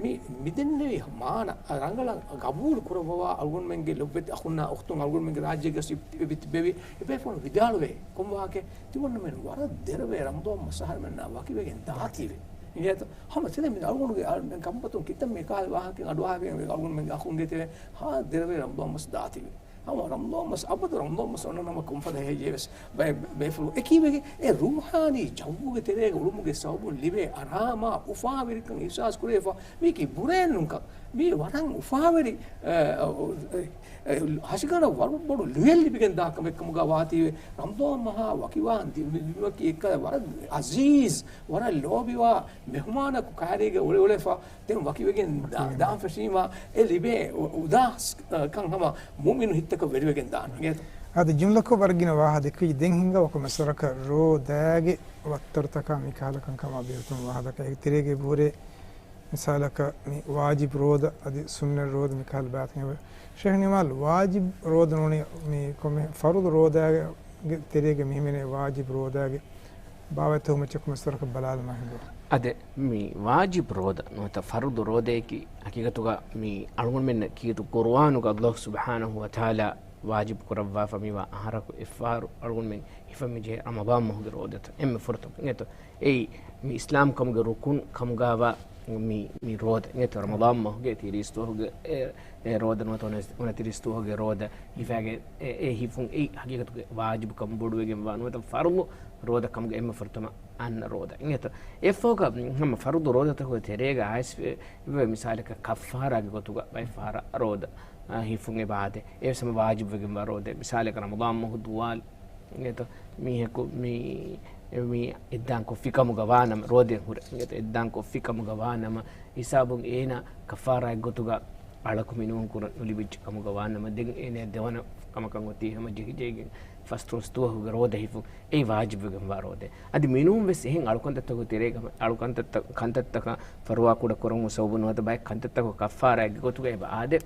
މި، މިދެންނެވި މާނަ ރަނގަޅަށް ގަބޫލު ކުރައްވަވާ އަޅުގަނޑުމެންގެ ލޮބުވެތި އަޚުންނާ އުޚްތުން އަޅުގަނޑުމެންގެ ރާއްޖޭގަ ތި-، ތިބެވި އެ ބޭފުޅުން ވިދާޅުވޭ ކޮން ވާހަކައެއް؟ ތިމަންނަމެން ވަރަށް ދެރަވޭ ރަމަޟާން މަސް އަހަރެމެންނާ ވަކިވެގެން ދާތީވެ. އިނގޭތޯ؟ ހަމަ ތެދެއް މި އަޅުގަނޑުގެ އަ-، ކަންފަތުން ކިތަންމެ ކަހަލަ ވާހަކައެއް އަޑުއަހާގެން އަޅުގަނޑުމެންގެ އަޚުންގެ ތެރޭ ހާ ދެރަވޭ ރަމަޟާން މަސް ދާތީވެ. ހަމަ ރަމަޟާން މަސް، އަބަދު ރަމަޟާން މަސް އޮންނަ ނަމަ ކޮންފަދަ ހެއްޔޭ ވެސް ބައެއް ބޭފުޅުން އެކީވެގެން އެ ރޫޙާނީ ޖައްވުގެ ތެރޭގަ އުޅުމުގެ ސަބަބުން ލިބޭ އަރާމާ އުފާވެރިކަން އިޙްސާސް ކުރެވިފަ. މީކީ ބުރައެއް ނޫންކަން. މީ ވަރަށް އުފާވެރި، އެ، އެ، ހަށިގަނޑަށް ވަރަށް ބޮޑު ލުޔެއް ލިބިގެން ދާ ކަމެއް ކަމުގަ ވާތީވެ. ރަމަޟާން މަހާ ވަކިވާން ދި-، ދިނުމަކީ އެއްކަލަ ވަރަށް އަޒީޒް، ވަރަށް ލޯބިވާ މެހުމާނަކު ކައިރީގަ އުޅެ އުޅެފަ ދެން ވަކިވެގެން ދާ-، ދާން ފެށީމާ، އެ ލިބޭ އު-، އުދާސް، އަ، ކަން ހަމަ މުއުމިނު ހިތްތަކަށް ވެރިވެގެން ދާން. އިނގޭތޯ؟ އަދި ޖުމްލަކޮށް ވަރަށް ގިނަ ވާހަކަ ދެއްކި ދެން ހިނގާ ވަކު މައްސަރަކަށް ރޯދައިގެ ވައްތަރުތަކާ މިކަހަލަ ކަންކަމާ ބޭރުތުން ވާހަކަ ދެއްކި ތެރޭގަ ބުރޭ މިސާލަކަށް މި ވާޖިބް ރޯދަ އަދި ސުންނަތް ރޯދަ މިކަހަލަ ބައިތަކެއް. ޝޭޚް ނިމާލް، ވާޖިބް ރޯދަ ނޫނީ މި ކޮންމެ ފަރުޟު ރޯދައިގެ ތެރޭގަ މިހިމެނޭ ވާޖިބް ރޯދައިގެ ބާވަތްތަކުގެ މައްޗަށް ކޮންމެ މައްސަރަކަށް ބަލާލަމާ ހިނދު. އަދި މި ވާޖިބް ރޯދަ ނުވަތަ ފަރުޟު ރޯދައަކީ ހަގީގަތުގަ މި އަޅުގަނޑުމެންނަށް ކީރިތި ޤުރުއާނުގަ ﷲ ސުބްޙާނަހޫ ވަތަޢާލާ ވާޖިބު ކުރައްވާފަ މިވާ އަހަރަކު އެއްފަހަރު އަޅުގަނޑުމެން ހިފަން މިޖެހޭ ރަމަޟާން މަހުގެ ރޯދަތައް އެންމެ ފުރަތަމަ. އިނގޭތޯ؟ އެއީ މި އިސްލާމް ކަމުގެ ރުކުން ކަމުގަވާ މި، މި ރޯދަ. އިނގޭތޯ؟ ރަމަޟާން މަހުގެ ތިރީސް ދުވަހުގެ އެ، އެ ރޯދަ ނުވަތަ އުނަ-، އުނަތިރީސް ދުވަހުގެ ރޯދަ ހިފާގެ އެ، އެ ހިފުން އެއީ ހަގީގަތުގެ ވާޖިބު ކަމު ބޮޑުވެގެންވާ ނުވަތަ ފަރުޟު ރޯދަ ކަމުގެ އެންމެ ފުރަތަމަ އަންނަ ރޯދަ. އިނގޭތޯ؟ އެއަށްފަހުގަ ހަމަ ފަރުޟު ރޯދަތަކުގެ ތެރޭގަ އައިސް ވެ، މިސާލަކަށް ކައްފާރާގެ ގޮތުގަ ބައެއް ފަހަރަށް ރޯދަ، އާ، ހިފުން އެބަ އާދޭ. އެވެސް ހަމަ ވާޖިބުވެގެންވާ ރޯދަ. މިސާލަކަށް ރަމަޟާން މަހު ދުވާލު. އިނގޭތޯ؟ މީހަކު މި، މި އިއްދާން ކޮށްފި ކަމުގަ ވާނަމަ، ރޯދައިން ހުރެ. އިނގޭތޯ؟ އިއްދާން ކޮށްފި ކަމުގަ ވާނަމަ، ހިސާބުން އޭނާ ކައްފާރާއެއްގޮތުގަ އަޅަކު މިނޫން ކުރަން ނުލިބިއްޖެ ކަމުގަ ވާނަމަ، ދެން އޭނާ ދެވަނަ ކަމަކަށް އޮތީ ހަމަ ޖެހިޖެހިގެން ފަސްދޮޅަސް ދުވަހުގެ ރޯދަ ހިފުން އެއީ ވާޖިބުވެގެންވާ ރޯދައެއް. އަދި މިނޫން ވެސް އެހެން އަޅުކަންތައްތަކުގެ ތެރޭގަ ހަމަ އަޅުކަންތައްތައް، ކަންތައްތަކަށް ފަރުވާ ކުޑަ ކުރުމުގެ ސަބަބުން ނުވަތަ ބައެއް ކަންތައްތަކުގެ ކައްފާރާއެއްގެ ގޮތުގަ އެބަ އާދޭ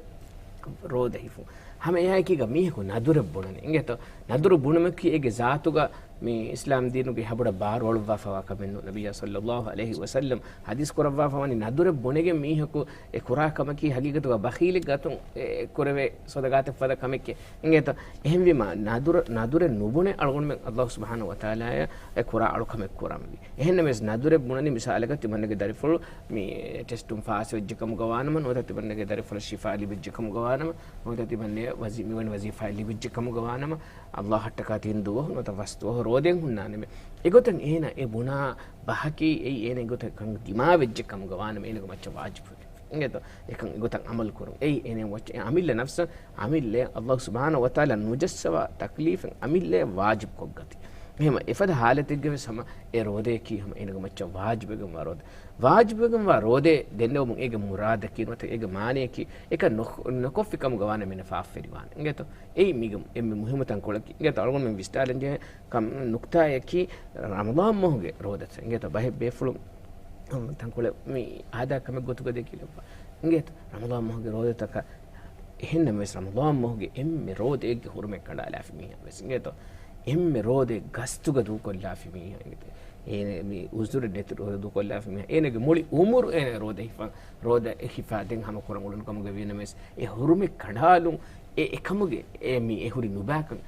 ރޯދަ ހިފުން. ހަމަ އެއާއެކީގަ މީހަކު ނަދުރެއް ބުނަނީ. އިނގޭތޯ؟ ނަދުރު ބުނުމަކީ އޭގެ ޒާތުގަ މި އިސްލާމް ދީނުގެ ހަބުރަށް ބާރުއަޅުއްވާފަވާ ކަމެއް ނޫން. ނަބިއްޔާ ޞައްލައްލާހު ޢަލައިހި ވަސައްލަމް ޙަދީޘް ކުރައްވާފަވަނީ ނަދުރެއް ބުނެގެން މީހަކު އެ ކުރާ ކަމަކީ ހަގީގަތުގަ ބަޚީލެއްގެ އަތުން އެ ކުރެވޭ ޞަދަޤާތެއް ފަދަ ކަމެކޭ. އިނގޭތޯ؟ އެހެންވީމަ ނަދުރު، ނަދުރެއް ނުބުނެ އަޅުގަނޑުމެން ﷲ ސުބްޙާނަހޫ ވަތަޢާލާއަށް އެ ކުރާ އަޅުކަމެއް ކުރަންވީ. އެހެންނަމަވެސް ނަދުރެއް ބުނަނީ މިސާލަކަށް ތިމަންނަގެ ދަރިފުޅު މި ޓެސްޓުން ފާސްވެއްޖެ ކަމުގަ ވާނަމަ، ނުވަތަ ތިމަންނަގެ ދަރިފުޅަށް ޝިފާ ލިބިއްޖެ ކަމުގަ ވާނަމަ، ނުވަތަ ތިމަންނަ ވަޒީ-، މިވަނި ވަޒީފާއެއް ލިބިއްޖެ ކަމުގަ ވާނަމަ، ﷲ އަށްޓަކާ ތިން ދުވަހު ނުވަތަ ފަސް ދުވަހު ރޯދައިން ހުންނާނަމޭ. އެގޮތަށް އޭނަ އެ ބުނާ ބަހަކީ އެއީ އޭނަ އެގޮތަށް ކަން ދިމާވެއްޖެ ކަމުގަ ވާނަމަ އޭނަގެ މައްޗަށް ވާޖިބުވެގެން. އިނގޭތޯ؟ އެކަން އެގޮތަށް ޢަމަލު ކުރުން. އެއީ އޭނަ ވައްޗަށް އެ އަމިއްލަ ނަފްސަށް، އަމިއްލަ ﷲ ސުބްޙާނަހޫ ވަތަޢާލާ ނުޖައްސަވާ ތަކްލީފެއް އަމިއްލަ ވާޖިބު ކޮށްގަތީ. އެހެން އެފަދަ ޙާލަތެއްގަ ވެސް ހަމަ އެ ރޯދައަކީ ހަމަ އޭނަގެ މައްޗަށް ވާޖިބުވެގެންވާ ރޯދަ. ވާޖިބުވެގެންވާ ރޯދައެއް ދެންނެވުމުން އޭގެ މުރާދަކީ ނުވަތަ އޭގެ މާނަޔަކީ އެކަން ނު-، ނުކޮށްފި ކަމުގަ ވާނަމަ އޭނަ ފާފަވެރިވާނެ. އިނގޭތޯ؟ އެއީ މީގެ އެންމެ މުހިއްމު ތަންކޮޅަކީ. އިނގޭތޯ؟ އަޅުގަނޑުމެން ވިސްނާލަން ޖެހޭ ކަމް ނުކްތާއަކީ ރަމަޟާން މަހުގެ ރޯދަތައް. އިނގޭތޯ؟ ބައެއް ބޭފުޅުން ތަންކޮޅެއް މި އާދާ ކަމެއް ގޮތުގަ ދެކިލައްވާ. އިނގޭތޯ؟ ރަމަޟާން މަހުގެ ރޯދަތަކަށް އެހެންނަމަވެސް ރަމަޟާން މަހުގެ އެންމެ ރޯދައެއްގެ ހުރުމަތް ކަނޑާލާފި މީހާ ވެސް އިނގޭތޯ؟ އެންމެ ރޯދައެއް ގަސްތުގަ ދޫކޮށްލާފި މީހާ އިނގޭތޯ؟ އޭނަ މި އުޒުރެއް ނެތި ރޯދަ ދޫކޮށްލާފި މީހާ. އޭނަގެ މުޅި އުމުރު އޭނަ ރޯދަ ހިފާ، ރޯދަ ހިފާ ދެން ހަމަ ކުރަން އުޅުނު ކަމުގަ ވީނަމަވެސް، އެ ހުރުމަތް ކަނޑާލުން އެ އެކަމުގެ އެ މި އެ ހުރި ނުބައިކަން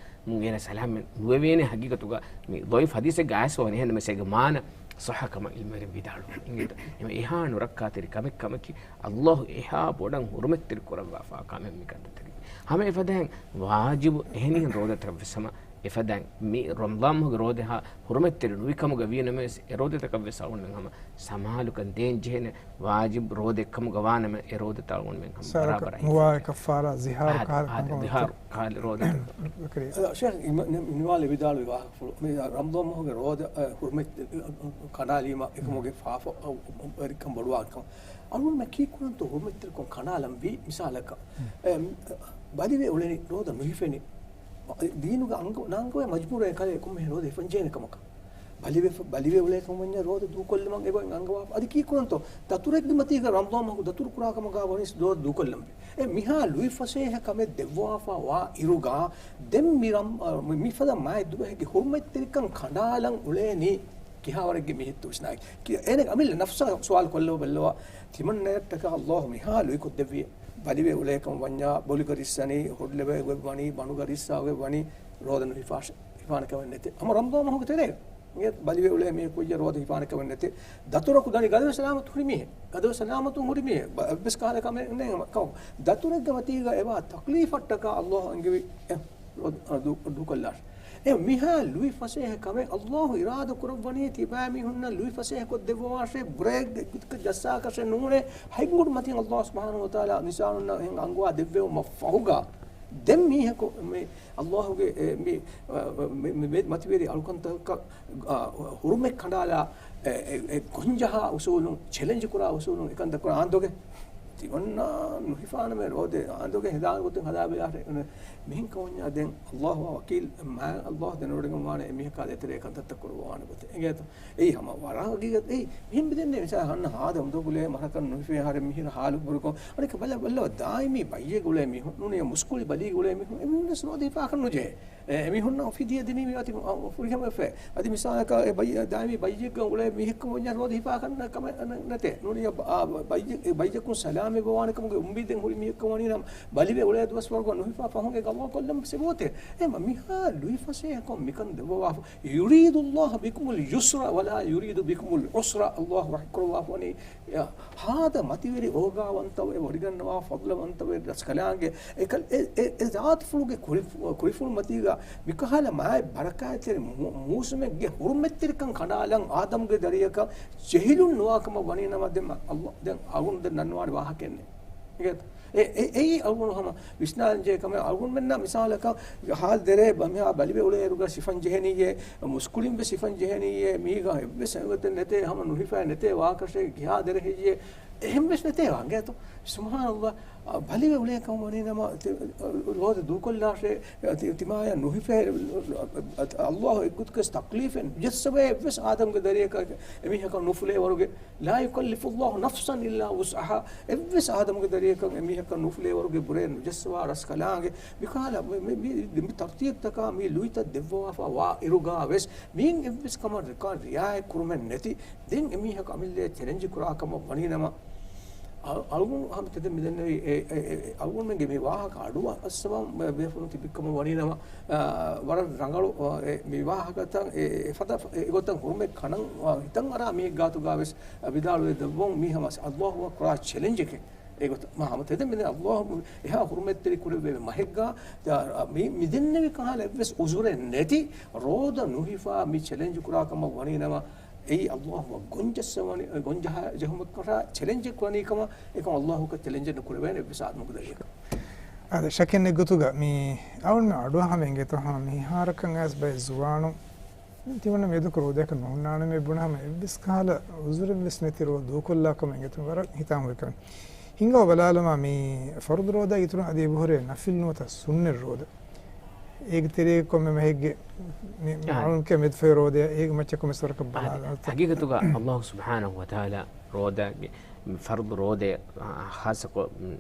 އޭނަ ސަލާމަތް ނުވެވޭނެ ހަގީގަތުގަ މި ޟަޢީފު ޙަދީޘެއްގަ އައިސްފަވަނީ އެހެންނަމަވެސް އޭގެ މާނަ ޞައްޙަ ކަމަށް ޢިލްމުވެރިން ވިދާޅުވަނީ. އިނގޭތޯ؟ އެހާ ނުރައްކާތެރި ކަމެއް ކަމަކީ، ﷲ އެހާ ބޮޑަށް ޙުރުމަތްތެރި ކުރައްވާފާ ކަމެއް މި ކަންތައްތަކީ. ހަމަ އެފަދައިން ވާޖިބު އެހެނިހެން ރޯދަތައް ވެސް ހަމަ އެފަދައިން މި ރަމަޟާން މަހުގެ ރޯދަ ހާ ޙުރުމަތްތެރި ނުވި ކަމުގަ ވީނަމަވެސް، އެ ރޯދަތަކަށް ވެސް އަޅުގަނޑުމެން ހަމަ ސަމާލުކަން ދޭން ޖެހޭނެ. ވާޖިބު ރޯދައެއްކަމުގަ ވާނަމަ، އެ ރޯދަތައް އަޅުގަނޑުމެން ހަމަ ސާރަކަށް ބަރާބަރަށް މުވާއެ ކައްފާރާ ޒިހާރު އާދެ، ކަހަލަ އާދެ، ކަންކަން ޒިހާރު ކަހަލަ ރޯދަ. ޝޭޚް އިމާ-، ނި-، ނިވާލެ ވިދާޅުވި ވާހަކަފުޅު، މި ރަމަޟާން މަހުގެ ރޯދަ، އަ، ޙުރުމަތް ކަނޑާލީމަ އެކަމުގެ ފާފަ، އަ، ވެރިކަން ބޮޑުވާކަން. އަޅުގަނޑުމެން ކީއްކުރަންތޯ ޙުރުމަތްތެރިކަން ކަނޑާލަންވީ؟ މިސާލަކަށް، އެ، ބަލިވެ އުޅެނީ ރޯދަ ނުހިފެނީ. ދީނުގެ އަންގަ-، ނަންގަވައި މަޖްބޫރު އެކަލޭ ކޮންމެހެން ރޯދަ ހިފަންޖެހޭނެ ކަމަކަށް. ބަލިވެފަ-، ބަލިވެ އުޅޭކަމަށް ވަންޏާ ރޯދަ ދޫކޮށްލުމަށް އެބަ އަންގަވާ. އަދި ކީއްކުރަންތޯ؟ ދަތުރެއްގެ މަތީގަ ރަމަޟާން މަހު ދަތުރު ކުރާ ކަމަކާ ވަނީސް ރޯދަ ދޫކޮށްލަންވީ. އެ މިހާ ލުއިފަސޭހަ ކަމެއް ދެއްވާފާ ވާ އިރުގަ، ދެން މި ރަމް-، އަ، މި-، މިފަދަ މާތް ދުވަހެއްގެ ޙުރުމަތްތެރިކަން ކަނޑާލަން އުޅޭނީ ކިހާވަރެއްގެ މީހެއްތޯ ވިސްނާގެ. ކި-، އޭނަގެ އަމިއްލަ ނަފްސާ ސުވާލު ކޮށްލަބަ ބައްލަވާ، ތިމަންނަޔަށްޓަކާ ﷲ މިހާ ލުއިކޮށްދެއްވި. ބަލިވެ އުޅޭކަމަށް ވަންޏާ ބޮލުގަ ރިއްސަނީ، ހޮޑުލެވެ ވަނީ، ބަނޑުގަ ރިއްސާ ވަނީ، ރޯދަ ނުހިފާށޭ. ހިފާނެ ކަމެއް ނެތޭ. ހަމަ ރަމަޟާން މަހުގެ ތެރޭގަ. އެ ބަލިވެ އުޅޭ މީހަކު ކުއްޔަށް ރޯދަ ހިފާނެ ކަމެއް ނެތޭ. ދަތުރަކު ދަނީ ގަދަވެ ސަލާމަތު ހުރި މީހެއް. ގަދަވެ ސަލާމަތު ހުރި މީހެއް. ބަ-، އެއްވެސް ކަހަލަ ކަމެއް ނެތް ހަމަ ކަމަށް. ދަތުރެއްގެ މަތީގަ އެވާ ތަކްލީފަށްޓަކާ ﷲ އަންގެވި އެ ރޯދަ ދޫ-، ދޫކޮށްލާށޭ. އެ މިހާ ލުއިފަސޭހަ ކަމެއް ﷲ އިރާދަ ކުރައްވަނީ ތިބާމީހުންނަށް ލުއިފަސޭހަކޮށް ދެއްވަވާށޭ، ބުރައެއްގެ ގޮތަކަށް ޖައްސާކަށެއް ނޫނޭ. ހަތްގޮޑު މަތިން ﷲ ސުބްޙާނަހޫ ވަތަޢާލާ އިންސާނުންނަށް އެހެން އަންގަވާ ދެއްވެވުމަށް ފަހުގަ، ދެން މީހަކު މި ﷲ ގެ، އެ، މި، އަ، މި، މި، މި މަތިވެރި އަޅުކަންތަކަށް، އަ، ހުރުމަތް ކަނޑާލާ، އެ، އެ، އެ ގޮންޖަހާ އުސޫލުން، ޗެލެންޖް ކުރާ އުސޫލުން އެކަން ދައްކަން އާނދޯގެ. ތިމަންނާ ނުހިފާނަމޭ ރޯދަ އާނދޯގެ ހެދާނެ ގޮތުން ހަދާބަލާށޭ. މިހެން ކަމަންޏާ ދެން ﷲ އާ ވަކީލް، މާތް ﷲ ދެނެވޮޑިގެން ވާނެ އެމީހަކާ ދޭތެރޭ ކަންތައްތައް ކުރައްވާނެ ގޮތެއް. އެނގޭތަ؟ އެއީ ހަމަ ވަރަށް ހަގީގަތެއް. އެއީ މިހެން މިދެންނެވި މިސާލަށް އަންނަ ހާދަ އުނދަގުލޭ މަހަކަށް ނުހިފޭ އަހަރެން މިހިރަ ހާލު ބުރުކޮށް. އަނެއްކާ ބަލަ، ބަލަ ދާއިމީ ބައްޔެއްގަ އުޅޭ މީހުން ނޫނީ މުސްކުޅި ބަލީގަ އުޅޭ މީހުން އެމީހުންވެސް ރޯދަ ހިފާކަށް ނުޖެހޭ. އެ، އެމީހުންނަށް ފިދިޔަ ދިނީމީ އަދި، އަ، ފުރިހަމަ ވެފަ. އަދި މިސާލަކަށް އެ ބައްޔަ-، ދާއިމީ ބައްޔެއްގަ އުޅޭ މީހެއްކަމަށް ވަންޏާ ރޯދަ ހިފާކަށް ނަ-، ކަމެއް ނަ-، ނެތޭ. ނޫނީ އަ، އާ، ބައްޔެ-، އެ ބައްޔަކުން ސަލާމަތްވެވާނެ ކަމުގެ އުއްމީދެއް ހުރި މީހެއްކަމަށް ވަނީ ނަމަ، ބަލިވެ އުޅޭ ދުވަސްވަރުގަ ނުހިފާ ފަހުން އެ ގަވާކޮށްލަން ސެބޯތޭ. އެ މަ-، މިހާ ލުއިފަސޭހަކޮށް މިކަން ދެއްވަވާފަ. يريد الله بكم اليسر ولا يريد بكم العسر. ﷲ ވަޙީ ކުރައްވާފަ ވަނީ، އެ، ހާދަ މަތިވެރި އޯގާވަންތަވެ ވޮޑިގަންނަވާ ފަޟްލުވަންތަވެ ރަސްކަލާނގެ އެކަލް-، އެ، އެ، އެ ޒާތުފުޅުގެ ކުރިފު-، ކުރިފުޅު މަތީގަ މިކަހަލަ މާތް ބަރަކާތްތެރި މޫ-، މޫސުމެއްގެ ހުރުމަތްތެރިކަން ކަނޑާލަން އާދަމުގެ ދަރިޔަކަށް ޖެހިލުން ނުވާކަމަށް ވަނީނަމަ ދެން ﷲ، ދެން އަޅުގަނޑު ދެން ނަންނަވާނެ ވާހަކައެއްނެއް. އެ، އެ، އެއީ އަޅުގަނޑު ހަމަ ވިސްނާލަންޖެހޭ ކަމެއް. އަޅުގަނޑުމެންނަށް މިސާލަކަށް ހާލް ދެރޭ ބަ-، މިހާ ބަލިވެ އުޅޭއިރުގަ ސިފަން ޖެހެނީއޭ، މުސްކުޅިންވެސް ސިފަން ޖެހެނީއޭ، މީގަ އެއްވެސް އެގޮތެއް ނެތޭ، ހަމަ ނުހިފާ ނެތޭ ވާކަށޭ، ކިހާ ދެރަ ހެއްޔޭ، އެހެންވެސް ނެތޭ ވާނގޭތޯ. ސުބްޙާނަﷲ، އަ، ބަލިވެ އުޅޭ ކަމަށް ވަނީ ނަމަ، ތި-، އަ، ރޯދަ ދޫކޮށްލާށޭ، ތި-، ތިމާޔަށް ނުހިފޭ، އަ، ﷲ އެއްގޮތަކަށް ތަކްލީފެއް ނުޖައްސަވައޭ އެއްވެސް އާދަމުގެ ދަރިޔަކަށް އެމީހަކަށް ނުފުލޭ ވަރުގެ. لا يكلف الله نفسا إلا وسعها. އެއްވެސް އާދަމުގެ ދަރިޔަކަށް އެމީހަކަށް ނުފުލޭ ވަރުގެ ބުރޭ ނުޖައްސަވާ ރަސްކަލާނގެ. މިކަހަލަ މި، މި، މި، މި ތަރުތީބުތަކާ މި ލުއިތައް ދެއްވަވާފަ ވާ އިރުގާ ވެސް މިއިން އެއްވެސް ކަމަށް ރިކާ ރިއާޔަތް ކުރުމެއް ނެތި. ދެން އެމީހަކު އަމިއްލައަށް ޗެލެންޖް ކުރާ ކަމަށް ވަނީ ނަމަ، އަ-، އަޅުގަނޑު ހަމަ ތެދެއް މިދެންނެވި އެ، އެ، އެ، އަޅުގަނޑުމެންގެ މި ވާހަކަ އަޑުއައްސަވާ ބޭފުޅުން ތިބި ކަމަށް ވަނީ ނަމަ، އާ، ވަރަށް ރަނގަޅު، އާ، އެ، މި ވާހަކަތައް އެ، އެ ފަދަ އެ ގޮތަށް ހުރުމެއް ކަނަން، އާ، ހިތަށް އަރާ މީހެއް ގާތުގާ ވެސް ވިދާޅުވެ ދެއްވަން މީ ހަމަ ﷲ އަށް ކުރާ ޗެލެންޖެކޭ. އެގޮތަށް މާ ހަމަ ތެދެއް މިދެން ﷲ އެހާ ހުރުމަތްތެރި ކުރެއްވެވި މަހެއްގާ، އާ، މި، މި ދެންނެވި ކަހަލަ އެއްވެސް އުޒުރެއް ނެތި ރޯދަ ނުހިފާ މި ޗެލެންޖް ކުރާ ކަމަށް ވަނީ ނަމަ، އެއީ ﷲ އަށް ގޮންޖައްސަވަނީ، ގޮންޖަހާ ޖެހުމަކަށާ ޗެލެންޖެއް ކުރަނީ ކަމަށް، އެކަމަށް ﷲ އަށް ޗެލެންޖެއް ނުކުރެވޭނެ އެއްވެސް އާދަމުގެ ދަރިޔަކަށް. އާދެ، ޝަކެއް ނެތް ގޮތުގަ މި އަޅުގަނޑުމެން އަޑުއަހަން އެނގޭތޯ ހަމަ މިހާރަކަށް އައިސް ބައެއް ޒުވާނުން ތިމަންނަ މިއަދު ރޯދައަކަށް ނުހުންނާނަމޭ ބުނާ ހަމަ އެއްވެސް ކަހަލަ އުޒުރެއްވެސް ނެތި ރޯދަ ދޫކޮށްލާ ކަމަށް އެނގޭތޯ ވަރަށް ހިތާމަހުރި ކަމެއް. ހިނގާ ބަލާލަމާ މި ފަރުޟު ރޯދާ އިތުރުން އަދި އެބަހުރޭ ނަފިލް ނުވަތަ ސުންނަތް ރޯދަ. އޭގެ ތެރޭގަ ކޮންމެ މަހެއްގެ މި އާ. މަހުންކެ މެދުފައި ރޯދަ އޭގެ މައްޗަށް ކޮންމެސް ވަރަކަށް ބަލާލާ. އާ، ހަގީގަތުގަ އައްލާހު ސުބްޙާނަހު ވަތަޢާލާ ރޯދަ، މި ފަރުޟު ރޯދަ، އާ، ޚާއްޞަކޮށް، މް،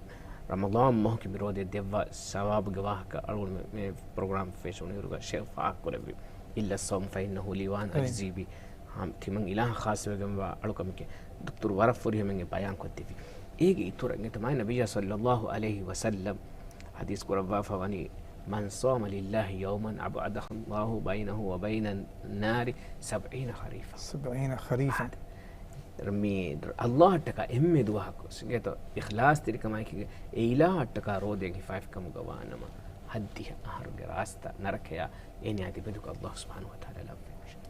ރަމަޟާން މަހުގެ މި ރޯދަ ދެއްވާ ސަވާބުގެ ވާހަކަ އަޅުގަނޑު މި، މި ޕްރޮގްރާމް ފެށުނުއިރުގަ ޝޭޚް ފާހަގަކުރެއްވި. إلا الصوم فإنه لي وأنا أجزي به. ހަމް ތިމަން އިލާހަށް ޚާއްޞަވެގެންވާ އަޅުކަމެކޭ. ދޮކްތަރު ވަރަށް ފުރިހަމައިން ބަޔާން ކޮށްދެއްވި. އޭގެ އިތުރަށް އިނގޭތޯ މާތް ނަބިއްޔާ ޞައްލައްލާހު ޢަލައިހި ވަސައްލަމް ޙަދީޘް ކުރައްވާފަ ވަނީ، من صام لله يوما أبعده الله بينه وبين النار سبعين خريفا. سبعين خريفا. މި އައްލާހަށްޓަކާ އެންމެ ދުވަހަކު އިނގޭތޯ އިޚްލާޞްތެރިކަމާއެކީގަ އެ އިލާހަށްޓަކާ ރޯދައިން ހިފާފިކަމުގަ ވާނަމަ، ހައްދިހަ އަހަރުގެ ރާސްތާ ނަރަކަޔާ އޭނަޔާ ތިބެދުކަ އައްލާހު ސުބްޙާނަހު ވަތަޢާލާ ލައްވައިފަށެވެ.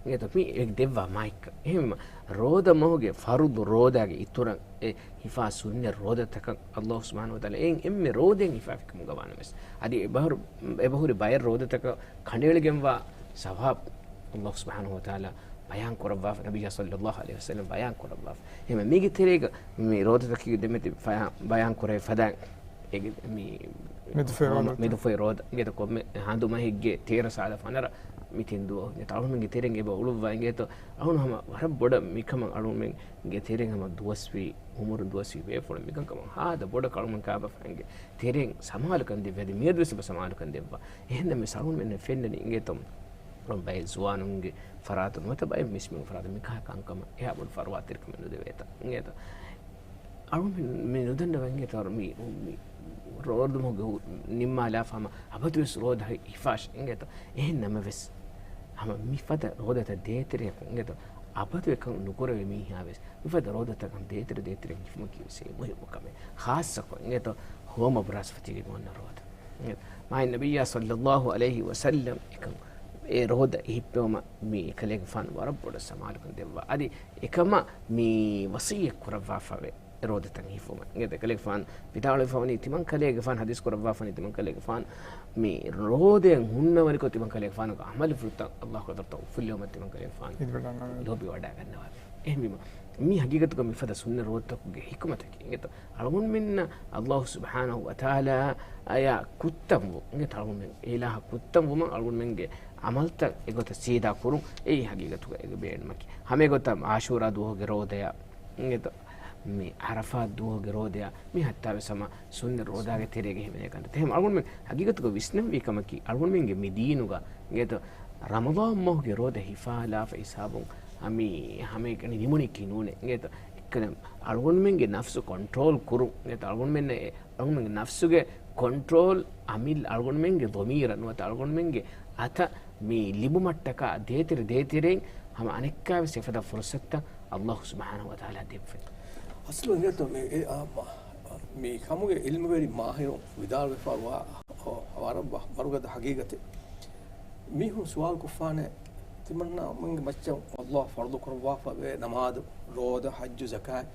އިނގޭތޯ މި އެ ދެއްވާ މާތްކަން. އެހެންވީމަ، ރޯދަ މަހުގެ ފަރުޟު ރޯދާގެ އިތުރަށް އެ ހިފާ ސުންނަތް ރޯދަތަކަށް އައްލާހު ސުބްޙާނަހު ވަތަޢާލާ އެއިން އެންމެ ރޯދައިން ހިފާފިކަމުގަ ވާނަމަވެސް، އަދި އެބަހުރި، އެބަހުރި ބައެއް ރޯދަތަކަށް ކަނޑައެޅިގެންވާ ސަވާބު އައްލާހު ސުބްޙާނަހު ވަތަޢާލާ ބަޔާން ކުރައްވާފަ، ނަބިއްޔާ ޞައްލައްލާހު ޢަލައިހި ވަސައްލަމް ބަޔާން ކުރައްވާފަ. އެހެންވެ، މީގެ ތެރޭގަ މި ރޯދަތަކީ ދެމެތި ފަޔާ-، ބަޔާން ކުރެވި ފަދައިން އޭގެ މި މެދުފައި ހޯ-، ރޯދަ. މެދުފައި ރޯދަ. އިނގޭތޯ ކޮންމެ ހަނދު މަހެއްގެ ތޭރަ ސާދަ ފަނަރަ މި ތިން ދުވަހު. އިނގޭތޯ އަޅުމެންގެ ތެރެއިން އެބަ އުޅުއްވާ. އިނގޭތޯ އަޅުން ހަމަ ވަރަށް ބޮޑަށް މިކަމަށް އަޅުމެންގެ ތެރެއިން ހަމަ ދުވަސްވީ، އުމުރުން ދުވަސްވީ ބޭފުޅުން މިކަންކަމަށް ހާދަ ބޮޑަށް އަޅުމެން ކާބަފައިންގެ ތެރެއިން ސަމާލުކަން ދެއްވި. އަދި މިއަދުވެސް އެބަ ސަމާލުކަން ދެއްވާ. އެހެންނަމަވެސް އަޅުމެންނަށް ފެންނަނީ އިނގޭތޯ ބައެއް ޒުވާނުންގެ ފަރާތުން ނުވަތަ ބައެއް މިސްމީން ފަރާތުން މިކަހަލަ ކަންކަމަށް އެހާ ބޮޑު ފަރުވާތެރިކަމެއް ނުދެވޭތަ. އިނގޭތޯ އަޅުމެން މި ނުދަންނަވަން އިނގޭތޯ މި، މި ރޯދަމަހުގެ ނިންމާލާފަ ހަމަ އަބަދުވެސް ރޯދަ ހިފާށޭ އިނގޭތޯ. އެހެން ނަމަވެސް، ހަމަ މިފަދަ ރޯދަތައް ދޭތެރެއަކު އިނގޭތޯ އަބަދު އެކަން ނުކުރެވޭ މީހާވެސް، މިފަދަ ރޯދަތަކަށް ދޭތެރެ ދޭތެރެ ހިފުމަކީވެސް މުހިއްމު ކަމެއް. ޚާއްޞަކޮށް އިނގޭތޯ ހޯމަ ބުރާސްފަތީގެ އޮންނަ ރޯދަ. އިނގޭތޯ މާތް ނަބިއްޔާ ޞައްލައްލާހު ޢަލައިހި ވަސައްލަމް އެކަން އެ ރޯދަ ހިއްޕެވުމަށް މި އެކަލޭގެފާނު ވަރަށް ބޮޑަށް ސަމާލުކަން ދެއްވާ. އަދި އެކަމަށް މި ވަޞިއްޔަތް ކުރައްވާފަވޭ. ރޯދަތައް ހިފުމަށް. އިނގޭތޯ ކަލޭގެފާނު ވިދާޅުވެފަވަނީ ތިމަން ކަލޭގެފާނު ޙަދީޘް ކުރައްވާފަނީ ތިމަން ކަލޭގެފާނު މި ރޯދައިން ހުންނަވަނިކޮށް ތިމަން ކަލޭގެފާނުގެ ޢަމަލުފުޅުތައް އައްލާހު ޙަޟްރަތަށް އުފުއްލެވުމަށް ތިމަން ކަލޭގެފާނު ލޯބިވަޑައިގަންނަވާ. އެހެންވީމަ، މީ ޙަޤީޤަތުގަ މިފަދަ ސުންނަތް ރޯދަތަކުގެ ޙިކުމަތަކީ. އިނގޭތޯ އަޅުގަނޑުމެންނަށް އައްލާހު ސުބްޙާނަހު ވަތަޢާލާއާ ކުއްތަންވު، އިނގޭތޯ އަޅުގަނޑުމެން އިލާހަށް ކުއްތަންވުމަށް އަޅުގަނޑުމެންގެ ޢަމަލުތައް އެގޮތަށް ސީދާ ކުރުން އެއީ ޙަޤީޤަތުގަ އޭގެ ބޭނުމަކީ. ހަމަ އެގޮތަށް ޢާޝޫރާ ދުވަހުގެ ރޯދަޔާ އިނގޭތޯ މި ޢަރަފާތް ދުވަހުގެ ރޯދަޔާ މި ޙައްތާވެސް ހަމަ ސުންނަތް ރޯދާގެ ތެރޭގަ ހިމެނޭ ކަންތައް. އެހެން އަޅުގަނޑުމެން ޙަޤީޤަތުގަ ވިސްނަންވީ ކަމަކީ، އަޅުގަނޑުމެންގެ މި ދީނުގަ އިނގޭތޯ ރަމަޟާން މަހުގެ ރޯދަ ހިފާލާފަ ހިސާބުން މި ހަމައެކަނި ނިމުނީކީ ނޫނޭ. އިނގޭތޯ އެކަނި އަޅުގަނޑުމެންގެ ނަފްސު ކޮންޓްރޯލް ކުރުން. އިނގޭތޯ އަޅުގަނޑުމެންނަށް އެ އަޅުގަނޑުމެންގެ ނަފްސުގެ ކޮންޓްރޯލް އަމިއްލަ އަޅުގަނޑުމެންގެ ޟަމީރަށް ނުވަތަ އަޅުގަނޑުމެންގެ އަތަށް މި ލިބުމަށްޓަކާ ދޭތެރެ ދޭތެރެއިން ހަމަ އަނެއްކާވެސް އެފަދަ ފުރުޞަތުތައް އައްލާހު ސުބްޙާނަހު ވަތަޢާލާ ދެއްވޭ. އަސްލު އިނގޭތޯ މި، އެ، އާ، މ-، މި ކަމުގެ ޢިލްމުވެރި މާހިރުން ވިދާޅުވެފަ ވާ، އޯ، ވަރަށް ވަ-، ވަރުގަދަ ޙަޤީޤަތެއް. މީހުން ސުވާލު ކޮށްފާނެ، ތިމަންނަމެންގެ މައްޗަށް އައްލާހު ފަރުޟު ކުރައްވާފަ ވޭ ނަމާދު، ރޯދަ، ޙައްޖު، ޒަކާތް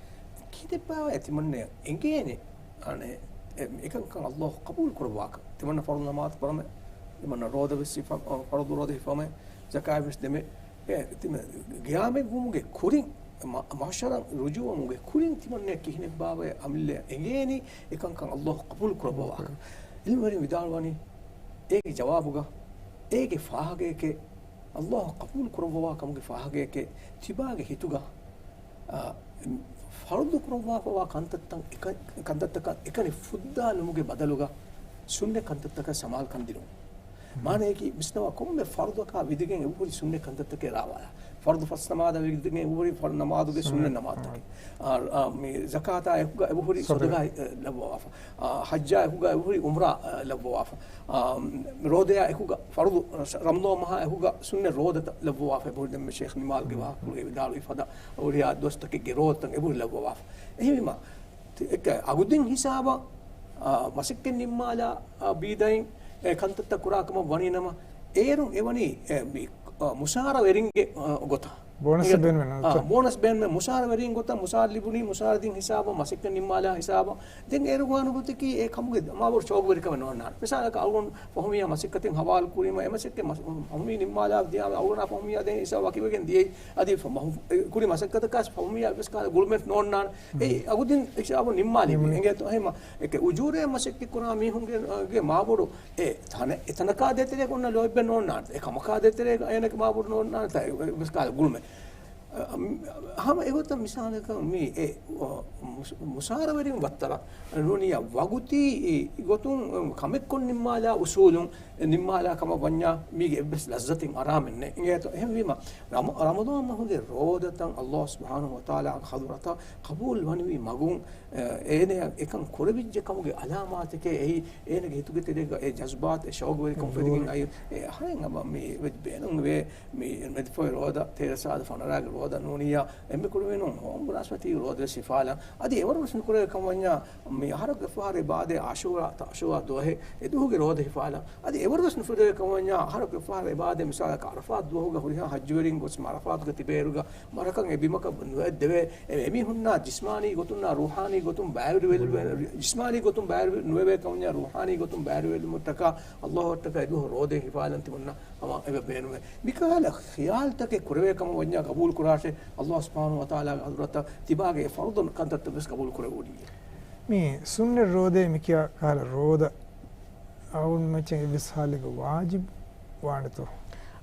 ކިހިނެއްބާވަ ތިމަންނަ އެނގޭނެ؟ އަނެ، އެ، އެކަންކަން އައްލާހު ޤަބޫލު ކުރައްވާކަން. ތިމަންނަ ފަރުޟު ނަމާދު ކުރަމެ، ތިމަންނަ ރޯދަ ވެސް ހިފަ-، އަ، ފަރުޟު ރޯދަ ހިފަމެ، ޒަކާތް ވެސް ދެމެ. އެ، ތިމަ-، ގިޔާމަތް ވުމުގެ ކުރިން، މަ-، މަޙްޝަރަށް ރުޖޫޢަވުމުގެ ކުރިން ތިމަންނަ ކިހިނެއްބާވަ އަމިއްލަ އެނގޭނީ އެކަންކަން އައްލާހު ޤަބޫލު ކުރައްވާކަން. ޢިލްމުވެރިން ވިދާޅުވަނީ، އޭގެ ޖަވާބުގަ، އޭގެ ފާހަގައެކޭ، އައްލާހު ޤަބޫލު ކުރައްވާ ކަމުގެ ފާހަގައެކޭ، ތިބާގެ ހިތުގަ އާ، ފަރުޟު ކުރައްވާފަވާ ކަންތައްތައް އެކަ-، ކަންތައްތަކަށް އެކަނި ފުއްދާލުމުގެ ބަދަލުގަ ސުންނަތް ކަންތައްތަކަށް ސަމާލުކަން ދިނުން. މާނަޔަކީ ވިސްނަވާ ކޮންމެ ފަރުޟަކާ ވިދިގެން އެބަހުރި ސުންނަތް ކަންތައްތަކެއް ރާވާލާ. ފަރުޟު ފަސް ނަމާދާ ވިދިގެން އެބަހުރި ފަރު ނަމާދުގެ ސުންނަތް ނަމާދުތަކެއް. އާ، އާ، މި ޒަކާތާ އެކުގަ އެބަހުރި ސޮދަގާ، އެ، ލައްވަވާފަ. އާ، ޙައްޖާ އެކުގަ އެބަހުރި ޢުމްރާ، އެ، ލައްވަވާފަ. އާ، ރޯދަޔާ އެކުގަ ފަރުޟު، ރަމަޟާން މަހާ އެކުގަ ސުންނަތް ރޯދަތައް ލައްވަވާފަ. އެބަހުރި ދެންމެ ޝޭޚް ނިމާލްގެ ވާހަކަ ވިދާޅުވި ފަދަ އަހަރު ދުވަސްތަކެއްގެ ރޯދަތައް އެބަހުރި ލައްވަވާފަ. އެހެންވީމަ، ތި-، އެކަ-، އަގުދިން ހިސާބަށް، އާ، މަސައްކަތް ނިންމާލާ، އާ، ބީދައިން އެ ކަންތައްތައް ކުރާ ކަމަށް ވަނީ ނަމަ، އޭރުން އެވަނީ، އެ، މި، އާ، މުސާރަވެރިންގެ، އާ، ގޮތަށް. ބޯނަސް އެނގޭތޯ؟ ބޭނުމެއް ނޫންތޯ؟ އާ، ބޯނަސް ބޭނުމެއް މުސާރަވެރީން ގޮތަށް މުސާރަ ލިބުނީ، މުސާރަދީން ހިސާބަށް މަސައްކަތް ނިންމާލާ ހިސާބަށް. ދެން އޭރުގާނު ގޮތަކީ އެ ކަމުގެ މާބޮޑު ޝައުގުވެރިކަމެއް ނޯންނާނެ. މިސާލަކަށް އަޅުގަނޑު ފަހުމިޔާ މަސައްކަތެއް ހަވާލު ކުރީމަ، އެ މަސައްކަތް މަސް-، ފަހުމީ ނިންމާލާ ދިޔާމަ، އަޅުގަނޑާ ފަހުމިޔާ ދެން ހިސާބު ވަކިވެގެން ދިޔައީ. އަދި ފަ-، މަހު-، އެ ކުރި މަސައްކަތަކަށް ފަހުމިޔާ އެއްވެސް ކަހަލަ ގުޅުމެއް ނޯންނާނެ. އެއީ އަގުދިން ހިސާބު ނިންމާލީ. ނިންމާލީ. އެނގޭތޯ؟ އެހެމަ އެކެ އުޖޫރައެއް މަސައްކަތް ކުރާ މީހުންގެ، ގެ މާބޮޑު އެ ތަނެ-، އެ ތަނަކާ ދޭތެރޭގަ އޮންނަ ލޯތްބެއް ނޯންނާނެ. އެ ކަމަކާ ދޭތެރޭގަ އޭނަގެ މާބޮޑު ނޯންނާނެ ތަ-، އެ-، އެއްވެސް ކަހަލަ ގުޅުމެއް. އަ، ހަމަ އެގޮތަށް މިސާލަކަށް މި އެ، އަ، މުސް-، މުސާރަވެރިން ވައްތަރަށް ނޫނިއްޔާ ވަގުތީ ގޮތުން ކަމެއްކޮށް ނިންމާލާ އުސޫލުން ނިންމާލާ ކަމަށް ވަންޏާ މީގެ އެއްވެސް ލައްޒަތެއް އަރާމެއް ނެތް. އެނގޭތޯ؟ އެހެންވީމަ ރަމަ-، ރަމަޟާން މަހުގެ ރޯދަތައް ﷲ ސުބްޙާނަހޫ ވަތަޢާލާ ޙަޟްރަތަށް ޤަބޫލު ވަނިވި މަގުން އޭނަޔަށް އެކަން ކުރެވިއްޖެ ކަމުގެ އަލާމާތެކޭ އެއީ. އޭނަގެ ހިތުގެ ތެރޭގަ އެ ޖަޒްބާތު، އެ ޝައުގުވެރިކަން އުފެދިގެން އައި، އެ އަހަރެން އަބަ މި ވެ-، ބޭނުންވޭ މި މެދުފޮއި ރޯދަ ތޭރަ ސާދަ ފަނަރާގެ ރޯދަ ނޫނިއްޔާ އެންމެ ކުރުވެނުން ހޯމް ބުރާސްފަތީ ރޯދަ ވެސް ހިފާލަން. އަދި އެވަރު ވެސް ނުކުރެވޭ ކަމަށް ވަންޏާ މި އަހަރަކު އެއްފަހަރު އެބާދޭ އާޝޫރާ ތާޝޫރާ ދުވަހެއް އެ ދުވަހުގެ ރޯދަ ހިފާލަން. އަދި އެވަރު ވެސް ނުކުރެވޭ ކަމަށް ވަންޏާ އަހަރަކު އެއްފަހަރު އެބާދޭ މިސާލަކަށް އަރަފާތު ދުވަހުގަ ހުރިހާ ޙައްޖުވެރިން ގޮސް މި އަރަފާތުގަ ތިބޭއިރުގަ މަރަކަށް އެ ބިމަކަށް ނުއެއްދެވޭ. އެ، އެމީހުންނާ ޖިސްމާނީ ގޮތުންނާ ރޫޙާނީ ގޮތުން ބައިވެރިވެލު-، ޖިސްމާނީ ގޮތުން ބައިވެރި ނުވެވޭ ކަމަށް ވަންޏާ ރޫޙާނީ ގޮތުން ބައިވެރިވެލުމަށްޓަކާ ﷲ އަށްޓަކާ އެ ދުވަހު ރޯދަ ހިފާލަން ތިމަންނަ ހަމަ އެބަ ބޭނުމޭ. މިކަހަލަ ޚިޔާލުތަކެއް ކުރެވޭ ކަމަށް ވަންޏާ ޤަބޫލު ކުރާށޭ، ﷲ ސުބްޙާނަހޫ ވަތަޢާލާގެ ޙަޟްރަތަށް ތިބާގެ އެ ފަރުޟު ކަންތައްތައް ވެސް ޤަބޫލު ކުރެވުނީ. މި ސުންނަތް ރޯދައޭ މި ކިޔާ ކަހަލަ ރޯދަ އަޅުގަނޑުމެން އެއްވެސް ޙާލެއްގަ ވާޖިބު ވާނެތޯ؟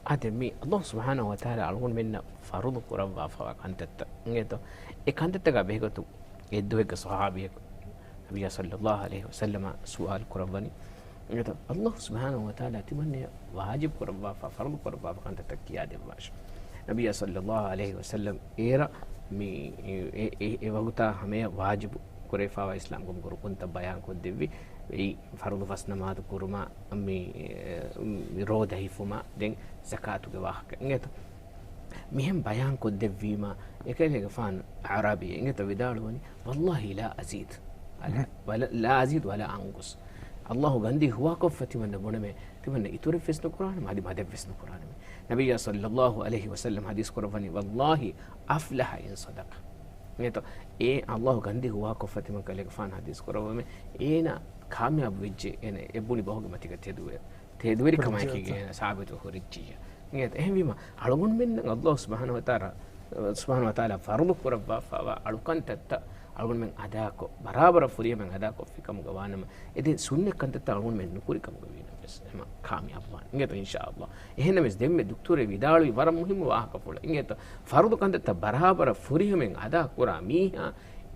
އާދެ، މި ﷲ ސުބްޙާނަހޫ ވަތަޢާލާ އަޅުގަނޑުމެންނަށް ފަރުޟު ކުރައްވާފައިވާ ކަންތައްތައް އިނގޭތޯ؟ އެ ކަންތައްތަކާ ބެހޭގޮތުން އެއްދުވަހެއްގެ ޞަޙާބީއަކު ނަބިއްޔާ ޞައްލައްލާހު ޢަލައިހި ވަސައްލަމަށް ސުވާލު ކުރައްވަނީ، އެނގޭތޯ؟ ﷲ ސުބްޙާނަހޫ ވަތަޢާލާ ތިމަންނަޔަށް ވާޖިބު ކުރައްވާފަ، ފަރުޟު ކުރައްވާފަ ކަންތައްތައް ކިޔާދެއްވާށޭ. ނަބިއްޔާ ޞައްލައްލާހު ޢަލައިހި ވަސައްލަމަ އޭރަށް މި އެ، އެ، އެ ވަގުތާ ހަމަޔަށް ވާޖިބު ކުރެވިފައިވާ އިސްލާމް ގައުމުގެ ރުކުންތައް ބަޔާން ކޮށްދެއްވި. އެއީ ފަރުޟު ފަސް ނަމާދު ކުރުމާ، މި، މި ރޯދަ ހިފުމާ، ދެން ޒަކާތުގެ ވާހަކަ އިނގޭތޯ؟ މިހެން ބަޔާން ކޮށްދެއްވީމާ، އެކަލޭގެފާނު އަޢުރާބީ އެނގޭތޯ ވިދާޅުވަނީ، "والله لا أزيد ولا، ولا، لا أزيد ولا أنقص." ﷲ ގަންދީ ހުވާކޮށްފަ ތިމަންނަ ބުނަމޭ، ތިމަންނަ އިތުރެއްވެސް ނުކުރާނަމޭ، އަދި މަދެއްވެސް ނުކުރާނަމޭ. ނަބިއްޔާ ޞައްލައްލާހު ޢަލައިހި ވަސައްލަމަ ޙަދީޘް ކުރައްވަނީ، "والله أفلح إن صدق." އެނގޭތޯ، އޭ ﷲ ގަންދީ ހުވާކޮށްފަ ތިމަން ކަލޭގެފާނު ޙަދީޘް ކުރައްވަމޭ، އޭނާ ކާމިޔާބު ވެއްޖެ، އޭނަ އެ ބުނި ބަހުގެ މަތީގަ ތެދުވެ. ތެދުވެރިކަމާއެކީގަ ހުރިއްޖެއްޔާ. އޭނަ ސާބިތު ހުރިއްޖެއްޔާ. އެހެންވީމަ، އަޅުގަނޑުމެންނަށް ﷲ ސުބްޙާނަހޫ ވަތަޢާލާ، ސުބްޙާނަހޫ ވަތަޢާލާ ފަރުޟު ކުރައްވާފައިވާ އަޅުކަންތައްތައް އަޅުގަނޑުމެން އަދާކޮށް، ބަރާބަރަށް ފުރިހަމައިން އަދާކޮށްފި ކަމުގަ ވާނަމަ، އެ ދެން ސުންނަތް ކަންތައްތައް އަޅުގަނޑުމެން ނުކުރި ކަމުގަ ވީނަމަވެސް، ހަމަ ކާމިޔާބު ވާނެ. އިނގޭތޯ، އިންޝާﷲ. އެހެންނަމަވެސް، ދެންމެ ދުކްތޫރެއް ވިދާޅުވި ވަރަށް މުހިއްމު ވާހަކަފުޅެއް. އިނގޭތޯ، ފަރުޟު ކަންތައްތައް ބަރާބަރަށް ފުރިހަމައިން އަދާ ކުރާ މީހާ،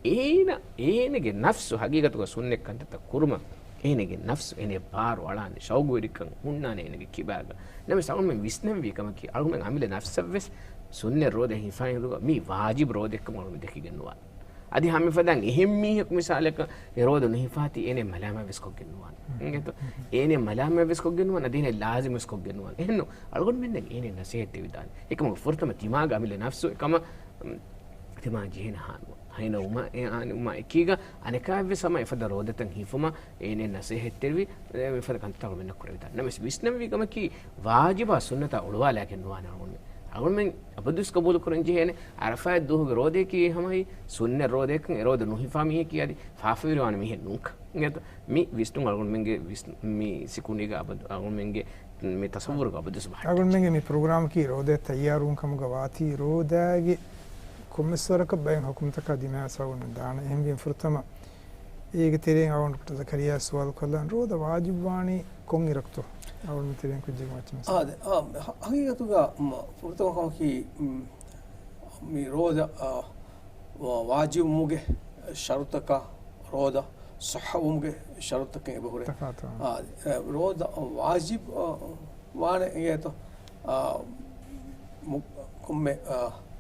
އޭނަ، އޭނަގެ ނަފްސު ހަގީގަތުގަ ސުންނަތް ކަންތައްތައް ކުރުމަށް އޭނަގެ ނަފްސު އޭނަ ބާރު އަޅާނެ، ޝައުގުވެރިކަން ހުންނާނެ އޭނަގެ ކިބާގަ. ނަމަވެސް އަޅުގަނޑުމެން ވިސްނަންވީ ކަމަކީ، އަޅުގަނޑުމެން އަމިއްލަ ނަފްސަށްވެސް ސުންނަތް ރޯދަ ހިފާ އިރުގަ މީ ވާޖިބު ރޯދައެއްކަމަށް އަޅުގަނޑުމެން ދެކިގެން ނުވާނެ. އަދި ހަމަ އެފަދައިން އެހެން މީހަކު މިސާލަކަށް އެ ރޯދަ ނުހިފާތީ އޭނަ މަލާމާތްވެސް ކޮށްގެން ނުވާނެ. އިނގޭތޯ؟ އޭނަ މަލާމާތްވެސް ކޮށްގެން ނުވާނެ، އަދި އޭނަ ލާޒިމުވެސް ކޮށްގެން ނުވާނެ. އެހެންނު އަޅުގަނޑުމެންނަށް އޭނަ ނަސޭހަތް ދެވިދާނެ. އެކަމަކު ފުރަތަމަ ތިމާގެ އަމިއްލަ ނަފްސު އެކަމަށް ތިމާ ޖެހޭނެ ހާނު ހައިނަވުމާ، އެ ހާނުވުމާ އެކީގަ އަނެކާއެއްވެސް ހަމަ އެފަދަ ރޯދަތައް ހިފުމާ، އޭނަ ނަސޭހަތްތެރިވި، އެ މިފަދަ ކަންތައް އަޅުގަނޑުމެންނަށް ކުރެވިދާނެ. ނަމަވެސް ވިސްނަންވީ ކަމަކީ، ވާޖިބާ ސުންނަތާ އުޅުވާލާގެން ނުވާނެ އަޅުގަނޑުމެން. އަޅުގަނޑުމެން އަބަދުވެސް ގަބޫލު ކުރަން ޖެހޭނެ، އަރަފާތް ދުވަހުގެ ރޯދައަކީ ހަމައީ ސުންނަތް ރޯދައަކަށް، އެ ރޯދަ ނުހިފާ މީހަކީ އަދި ފާފަވެރިވާނެ މީހެއް ނޫންކަން. އިނގޭތޯ؟ މި ވިސްނުން އަޅުގަނޑުމެންގެ ވިސް-، މި ސިކުނޑީގަ އަބަދު އަޅުގަނޑުމެންގެ މި ތަޞައްވުރުގަ އަބަދުވެސް ބަހައްޓާ. އަޅުގަނޑުމެންގެ މި ޕްރޮގްރާމަކީ ރޯދައަށް ތައްޔާރުވުން ކަމުގަ ވާތީ، ރޯދާގެ ކޮންމެސް ވަރަކަށް ބައެއް ޙުކުމްތަކާ ދިމާވެސް އަޅުގަނޑުމެން ދާނެ. އެހެންވީމަ ފުރަތަމަ އޭގެ ތެރެއިން އަޅުގަނޑު ޑޮކްޓަރ ޒަކަރިޔާ ސުވާލު ކޮށްލަން، ރޯދަ ވާޖިބު ވާނީ ކޮން އިރަކުތޯ؟ އަޅުގަނޑު ތެރެއިން ކުއްޖެއްގެ މައްޗަށް މިސާލު. އާ، ދެ-، އާ، ހަ-، ހަގީގަތުގަ، މަ-، ފުރަތަމަ ކަމަކީ، މް، މި ރޯދަ، އާ، ވާ-، ވާޖިބުވުމުގެ ޝަރުތަކާ ރޯދަ ޞައްޙަވުމުގެ ޝަރުތަކެއް އެބަހުރޭ. ތަފާތު. އާ، އެ، ރޯދަ ވާޖިބު، އާ، ވާނެ އިނގޭތޯ، އާ، މު-، ކޮންމެ، އާ،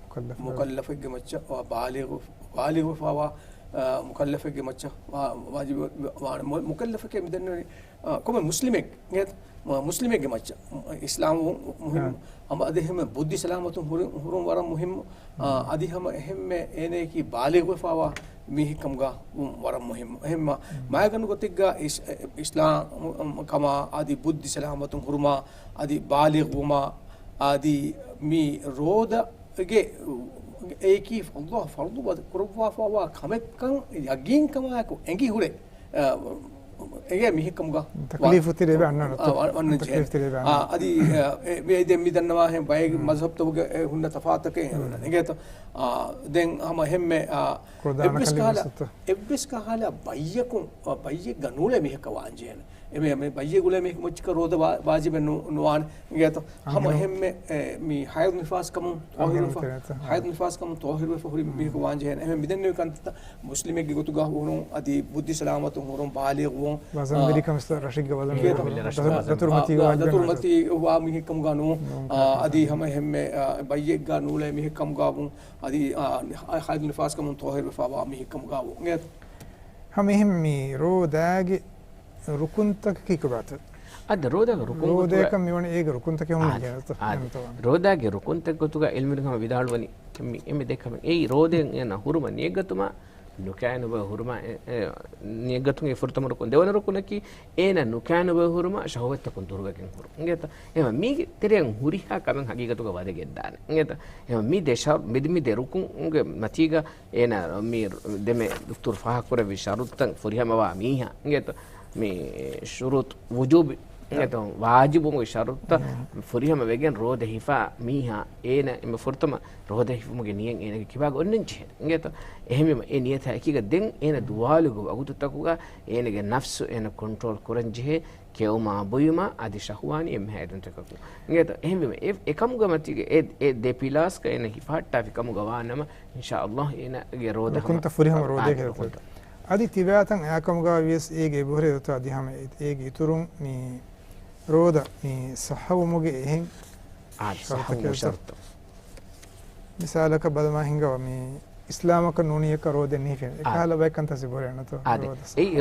މުކައްލަފެއް. މުކައްލަފެއްގެ މައްޗަށް، އާ، ބާލިޣު، ބާލިޣުވެފައިވާ، އާ، މުކައްލަފެއްގެ މައްޗަށް ވާ-، ވާޖިބު ވާނެ. މު-، މުކައްލަފެކޭ މިދެންނެވި، އާ، ކޮންމެ މުސްލިމެއް، އިނގޭތޯ؟ މު-، މުސްލިމެއްގެ މައްޗަށް. އިސްލާމް ވުން މުހިންމު. އާ. އަމަ އަދި ހަމަ ބުއްދި ސަލާމަތުން ހުރި-، ހުރުން ވަރަށް މުހިންމު. އާ، އަދި ހަމަ އެހެންމެ އޭނަޔަކީ ބާލިޣުވެފައިވާ މީހެއްކަމުގަ ވަރަށް މުހިންމު. އެހެންމަ މައިގަނޑު ގޮތެއްގަ އިސް-، އިސްލާމް ކަމާ، އަދި ބުއްދި ސަލާމަތުން ހުރުމާ، އަދި ބާލިޣުވުމާ، އަދި މި ރޯދަ ގެ އެއީކީ ﷲ ފަރުޟު ކުރައްވާފައިވާ ކަމެއްކަން ޔަގީންކަމާއެކު އެނގި ހުރެ، އާ، އެނގޭ މީހެއްކަމުގަ ތަކްލީފު ތިރޭ އަންނަން އަ، އަ، އަންނަން ތަކްލީފު ތިރޭ އަންނަން. އަ، އަދި، އެ، މި، ދެން މި ދަންނަވާހެން ބައެއް މަޒްހަބްތަކުގެ އެ ހުންނަ ތަފާތަކެއް އެ ހުންނަ އެނގޭތޯ. އާ، ދެން ހަމަ އެހެންމެ، އާ، އެއްވެސް ކަހަލަ، އެއްވެސް ކަހަލަ ބައްޔަކު، އާ، ބައްޔެއްގަ ނޫޅޭ މީހަކަށް ވާންޖެހޭނެ. އެމެ، މެ ބައްޔެއް ގުޅޭ މީހަކަށް މުއްޗަކަށް ރޯދަ ވާ، ވާޖިބެއް ނު، ނުވާނެ. އިނގޭތޯ؟ ހަމަ އެހެންމެ، އެ، މި ހައިޟް ނިފާސް ކަމުން، ޠާހިރު ވެފަ، ހައިޟް ނިފާސް ކަމުން ޠާހިރު ވެފަ ހުރި މީހަކަށް ވާންޖެހޭނެ. އެހެން މިދެންނެވި ކަންތައްތައް މުސްލިމެއްގެ ގޮތުގަ ހުރުން، އަދި ބުއްދި ސަލާމަތުން ހުރުން، ބާލިޣުވުން، ވަޒަން އާ، ވެރިކަން ރަށެއްގެ ވަޒަން އިނގޭތޯ؟ ދަތުރުމަތީ ވާ މީހެއްކަމުގަ ނޫން. އާ، އަދި ހަމަ އެހެންމެ، އާ، ބައްޔެއްގަ ނޫޅޭ މީހެއްކަމުގަ ވުން، އަދި، އާ، ހައިޟް ނިފާސް ކަމުން ޠާހިރު ވެފަ ވާ މީހެއްކަމުގަ ވުން. އިނގޭތޯ؟ ހަމަ އެހެން މި ރޯދާގެ ރުކުންތަކަކީ ކޮބާތަ؟ އަދި ރޯދާގެ ރުކުން ގޮތުގަ، ރޯދައަކަށް މިވަނީ އޭގެ ރުކުންތަކެއް ހުންނަން އާދެ، ޖެހޭތަ؟ އާދެ. އެހެންތަ؟ ރޯދާގެ ރުކުންތައް ގޮތުގަ ޢިލްމުވެރިން ހަމަ ވިދާޅުވަނީ މި އެންމެ ދެ ކަމެއް. އެއީ ރޯދައިން އޭނަ ހުރުމަށް ނިޔަތްގަތުމަށް ނުކާނުބައި ހުރުމަށް އެ، އެ، ނިޔަތްގަތުމުގެ ފުރަތަމަ ރުކުން. ދެވަނަ ރުކުނަކީ އޭނަ ނުކާނުބައި ހުރުމަށް ޝަހުވަތްތަކުން ދުރުވެގެން ހުރުން. އިނގޭތަ؟ އެހެން މީގެ ތެރެއަށް ހުރިހާ ކަމެއް ހަގީގަތުގަ ވަދެގެން ދާނެ. އިނގޭތަ؟ އެހެން މި ދެ ޝަރު، މި، މި ދެ ރުކުންގެ މަތީގަ އޭނަ މި ދެމެ ދުކްތުރު ފާހަގަކުރެއްވި ޝަރުތުތައް ފުރިހަމަވާ މީހާ، އިނގޭތޯ؟ މި ޝުރޫޠު ވުޖޫބި، އިނގޭތޯ؟ ވާޖިބު ޝަރުތުތައް ފުރިހަމަ ވެގެން ރޯދަ ހިފާ މީހާ، އޭނަ އެންމެ ފުރަތަމަ ރޯދަ ހިފުމުގެ ނިޔަތް އޭނަގެ ކިބާގަ އޮންނަން ޖެހޭ، އިނގޭތޯ؟ އެހެންވީމަ އެ ނިޔަތާ އެކީގަ ދެން އޭނަ ދުވާލުގެ ވަގުތުތަކުގަ އޭނަގެ ނަފްސު އޭނަ ކޮންޓްރޯލް ކުރަން ޖެހޭ، ކެއުމާ ބުއިމާ އަދި ޝަހުވާނީ އެންމެހާ އެދުންތަކަކުން. އިނގޭތޯ؟ އެހެންވީމަ އެ، އެކަމުގެ މަތީގަ އެ، އެ ދެ ޕިލާސްގަ އޭނަ ހިފަހައްޓާފި ކަމުގަ ވާނަމަ، އިންޝާﷲ އޭނަގެ ރޯދަ ރުކުންތައް ހަމަ ފުރިހަމަ ރޯދައިގެ އާދެ، ރުކުންތައް. އަދި ތިބާތަން އާކަމުގަ ވިޔަސް އޭގެ އެބަހުރޭ ދޮތޯ އަދި ހަމަ އޭ، އޭގެ އިތުރުން މި ރޯދަ މި ސައްހަވުމުގެ އެހެން އާދެ، ސައްހަވުމުގެ ޝަރުތުތައް. ޝަރުތު. މިސާލަކަށް ބަލަމާ ހިނގަވާ މި އިސްލާމަކަށް ނޫނިއްޔަކަށް ރޯދަ ނިހިފިން. އެ އާދެ. ކަހަލަ ބައެއް ކަންތައް ސިބުރޭނަތޯ އާދެ.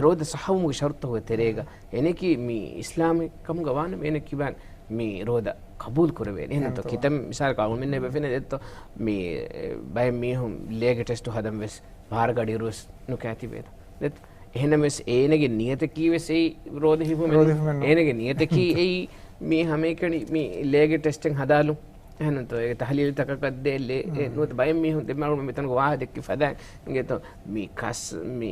ރޯދަ އެއީ ސައްހަވުމުގެ ޝަރުތުގެ ތެރޭގަ. އޭނައަކީ މި އިސްލާމީ ކަމުގަ ވާނަމަ އޭނަ ކިބާން މި ރޯދަ ޤަބޫލު ކުރެވޭނެ. އެހެންތޯ؟ ކިތަން މިސާލަކަށް އަޅުމެންނަށް އެބަ ފެނޭ ދެއްތޯ؟ މި، އެ، ބައެއް މީހުން ލޭގެ ޓެސްޓު ހަދަން ވެސް ވާރަ ގަޑިއިރު ވެސް ނުކާ ތިބޭތަ؟ ދެއްތޯ؟ އެހެންނަމަވެސް އޭނަގެ ނިޔަތަކީ ވެސް އެއީ ރޯދަ ހިފުމެއް ނޫން. ރޯދަ ހިފުމެއް ނޫން. އޭނަގެ ނިޔަތަކީ އެއީ މި ހަމައެކަނި މި ލޭގެ ޓެސްޓެއް ހަދާލުން. އެހެންތޯ؟ އޭގެ ތަހްލީލުތަކަކަށް ދޭ ލޭ، އެ ނުވަތަ ބައެއް މީހުން ދެން އަޅުގަނޑު މިތަނުގަ ވާހަކަ ދެއްކި ފަދައިން އިނގޭތޯ؟ މި ކަސް، މި،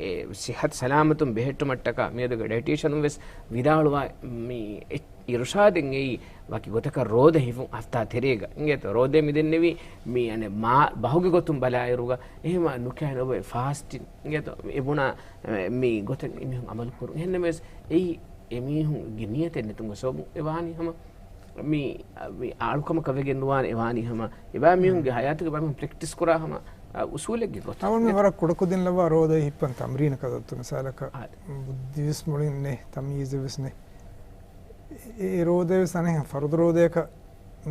އެ، ސިއްހަތު ސަލާމަތުން ބެހެއްޓުމަށްޓަކާ މިއަދުގެ ޑައިޓީޝަނުން ވެސް ވިދާޅުވާ މި އެ އިރުޝާދެއް އެއީ ވަކި ގޮތަކަށް ރޯދަ ހިފުން ހަފްތާ ތެރޭގަ އިނގޭތޯ؟ ރޯދަ މިދެންނެވީ މި އަނެއް މާ ބަހުގެ ގޮތުން ބަލާއިރުގަ އެހެމަ ނުކާ ނުބޮއި ފާސްޓިން އިނގޭތޯ؟ އެ ބުނާ، އެ، މި ގޮތެއް އެމީހުން އަމަލު ކުރުން. އެހެންނަމަވެސް އެއީ އެމީހުންގެ ނިޔަތެއް ނެތުމުގެ ސަބަބުން އެ ވާނީ ހަމަ މި، މި އާޅުކަމަކަށް ވެގެން ނުވާނެ އެ ވާނީ ހަމަ އެބައިމީހުންގެ ހަޔާތުގެ ބައިމީހުން ޕްރެކްޓިސް ކުރާ ހަމަ، އަ، އުސޫލެއްގެ ގޮތުން. އަޅުގަނޑު ވަރަށް ކުޑަކުދިން ލައްވާ ރޯދައި ހިއްޕަން ތަމްރީނަކަށް ދައްތު މިސާލަކަށް އާދެ. ބުއްދިވެސް މުޅިން ނެ، ތަމްޔީޒެއް ވެސް ނެ. އެ، އެ ރޯދައި ވެސް އަނެއް ފަރުޟު ރޯދައަކަށް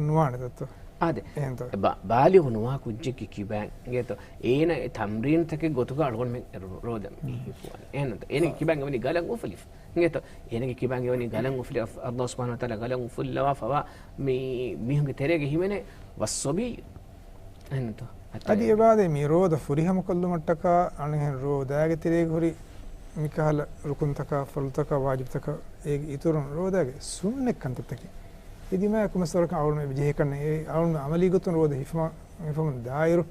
ނުވާނެ ދައްތު. އާދެ. އެހެންތޯ؟ އެ ބާ-، ބާލިޣު ނުވާ ކުއްޖެއްގެ ކިބައިން އިނގޭތޯ؟ އޭނަ އެ ތަމްރީންތަކެއް ގޮތުގަ އަޅުގަނޑުމެން ރޯ-، ރޯދަ މި ހިފުވާނެ. އެހެންތޯ؟ އޭނަގެ ކިބައިން އެވަނީ ގަލަށް އުފުލިފަ. އިނގޭތޯ؟ އޭނަގެ ކިބައިން އެވަނީ ގަލަށް އުފުލި، އަ-، ﷲ ސުބްޙާނަހޫ ވަތަޢާލާ ގަލަށް އުފުއްލަވާފަވާ މި މީހުންގެ ތެރޭގަ ހިމެނޭ ވައްޞަބިއްޔު. އެހެންތޯ؟ އަދި އެބާދެ މި ރޯދަ ފުރިހަމަކޮށްލުމަށްޓަކާ އަނެއްހެން ރޯދާގެ ތެރޭގަ ހުރި މިކަހަލަ ރުކުންތަކާ، ފަރުޟުތަކާ، ވާޖިބުތަކާ އޭގެ އިތުރުން ރޯދާގެ ސުންނަތް ކަންތައްތަކެއް އެ ދިމާއަކު މަސްވަރަކަށް އަޅުގަނޑު އެބަޖެހޭ ކަންނޭނގެ. އެ އަޅުގަނޑު އަމަލީ ގޮތުން ރޯދަ ހިފުމަށް މިފަހުން ދާއިރު،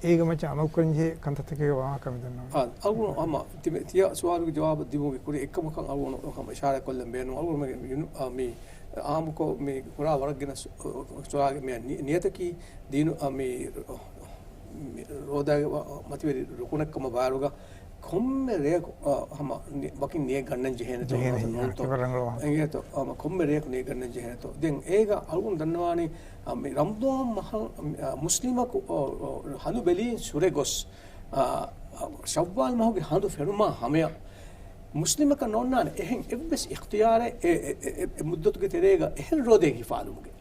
އޭގެ މައްޗަށް އަމަލުކުރަންޖެހޭ ކަންތައްތަކެއް ވާހަކަ މިދަންނަވަން. އާ، އަޅުގަނޑު ހަމަ ތިބެ-، ތިޔަ ސުވާލުގެ ޖަވާބު ދިމުގެ ކުރި އެއްކަމަކަށް އަޅުގަނޑު ހަމަ އިޝާރާތް ކޮށްލަން ބޭނުން. އަޅުގަނޑުމެން އާ، މި އާއްމުކޮށް މި ކުރާ ވަރަށް ގިނަ ސު-، ސުވާލެއް މި ނި-، ނިޔަތަކީ ދީނު، އާ، މި މި ރޯދާގެ މަތިވެރި ރުކުނެއްކަމަށް ބާރުގަ ކޮންމެ ރެޔަކު، އާ، ހަމަ ނި-، ވަކިން ނިޔަތް ގަންނަން ޖެހޭނެތޯ؟ ޖެހޭނެ ނޫންތޯ؟ ކިބަރަނގަޅު ވާހަކަ. އިނގޭތޯ؟ ހަމަ ކޮންމެ ރެޔަކު ނިޔަތް ގަންނަން ޖެހޭނެތޯ؟ ދެން އޭގަ އަޅުގަނޑު ދަންނަވާނީ، އާ، މި ރަމަޟާން މަހަށް، އާ، މުސްލިމަކު، އާ، އާ، ހަނދު ބެލީން ސުރެ ގޮސް، އާ، އާ، ޝައްވާލް މަހުގެ ހަނދު ފެނުމާ ހަމަޔަށް މުސްލިމަކަށް ނޯންނާނެ އެހެން އެއްވެސް އިޚްތިޔާރެއް އެ، އެ، އެ، އެ، އެ މުއްދަތުގެ ތެރޭގަ އެހެން ރޯދައެއް ހިފާލުމުގެ.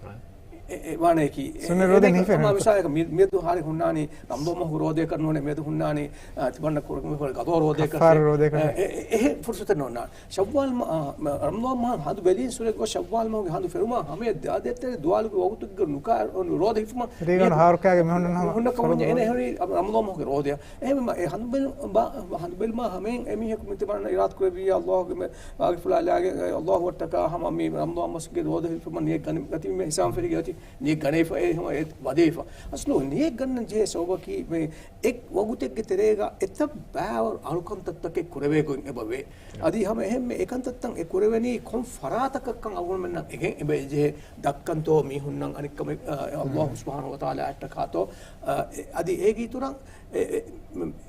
އެ، އެ، ވާނެއަކީ، ސުންނަ ރޯދަ އެ، ނީފެން އެ، މި-، މިއަދު ހާރެ ހުންނާނީ ރަމަޟާން މަހު ރޯދައަކަށް ނޫނޭ، މިއަދު ހުންނާނީ، އާ، ތިބަންނަ ކުރަ-، ގަޟާ ރޯދައަކަށް. ކަފާރަ ރޯދައަކަށް. އެ، އެ، އެ، އެހެން ފުރުސަތެއް ނޯންނާނެ. ޝައްވާލް މަ-، އާ، މަ-، ރަމަޟާން މަހަށް ހަނދު ބެލީން ސުރެ ގޮސް ޝައްވާލް މަހުގެ ހަނދު ފެނުމާ ހަމަޔަށް ދާ ދޭތެރެ ދުވާލުގެ ވަގުތުގެ ނުކާ ރޯދަ ހިފުމަށް ރޭގަނޑު ހާރުކާގެ މިހުންނަން ހަމަ ހުންނަ ކަމުން ފަރުޟު އެނެ ހުރީ ރަމަޟާން މަހުގެ ރޯދަޔަށް. އެހެންވީމަ އެ ހަނދު ބެލު-، ބާ-، ހަނދު ބެލުމާ ހަމައިން އެމީހަކު މިތިބަންނަ އިރާދަ ކުރެއްވިއްޔާ ﷲ ގެ މެ-، ވާގިފުޅާ ލާގެ، އެ، ﷲ ވައްޓަކާ ހަމަ މި ރަމަޟާން މަސްގެ ރޯދަ ހިފުމަށް ނިޔަތް ގަނި-، ގަތިވީމަ ހިސާބުން ފެށިގެން އޮތީ. ނިޔަތް ގަނެވިފަ، އެ ހަމަ އެ ވަދެވިފަ. އަސްލު ނިޔަތް ގަންނަން ޖެހޭ ސަބަބަކީ މި އެއް ވަގުތެއްގެ ތެރޭގަ އެތައް ބާވަރު އަޅުކަންތައްތަކެއް ކުރެވޭ ގޮތް އެބަވޭ. އަދި ހަމަ އެހެންމެ އެކަންތައްތައް އެ ކުރެވެނީ ކޮން ފަރާތަކަށްކަން އަޅުގަނޑުމެންނަށް އެނގޭ އެބަ އެޖެހޭ. ދައްކަންތޯ މީހުންނަށް އަނެއްކަމެއް، އަ، އައްލާހު ސުބްޙާނަހު ވަތަޢާލާ އަށްޓަކާތޯ، އަ، އެ، އަދި އޭގެ އިތުރަށް އެ، އެ،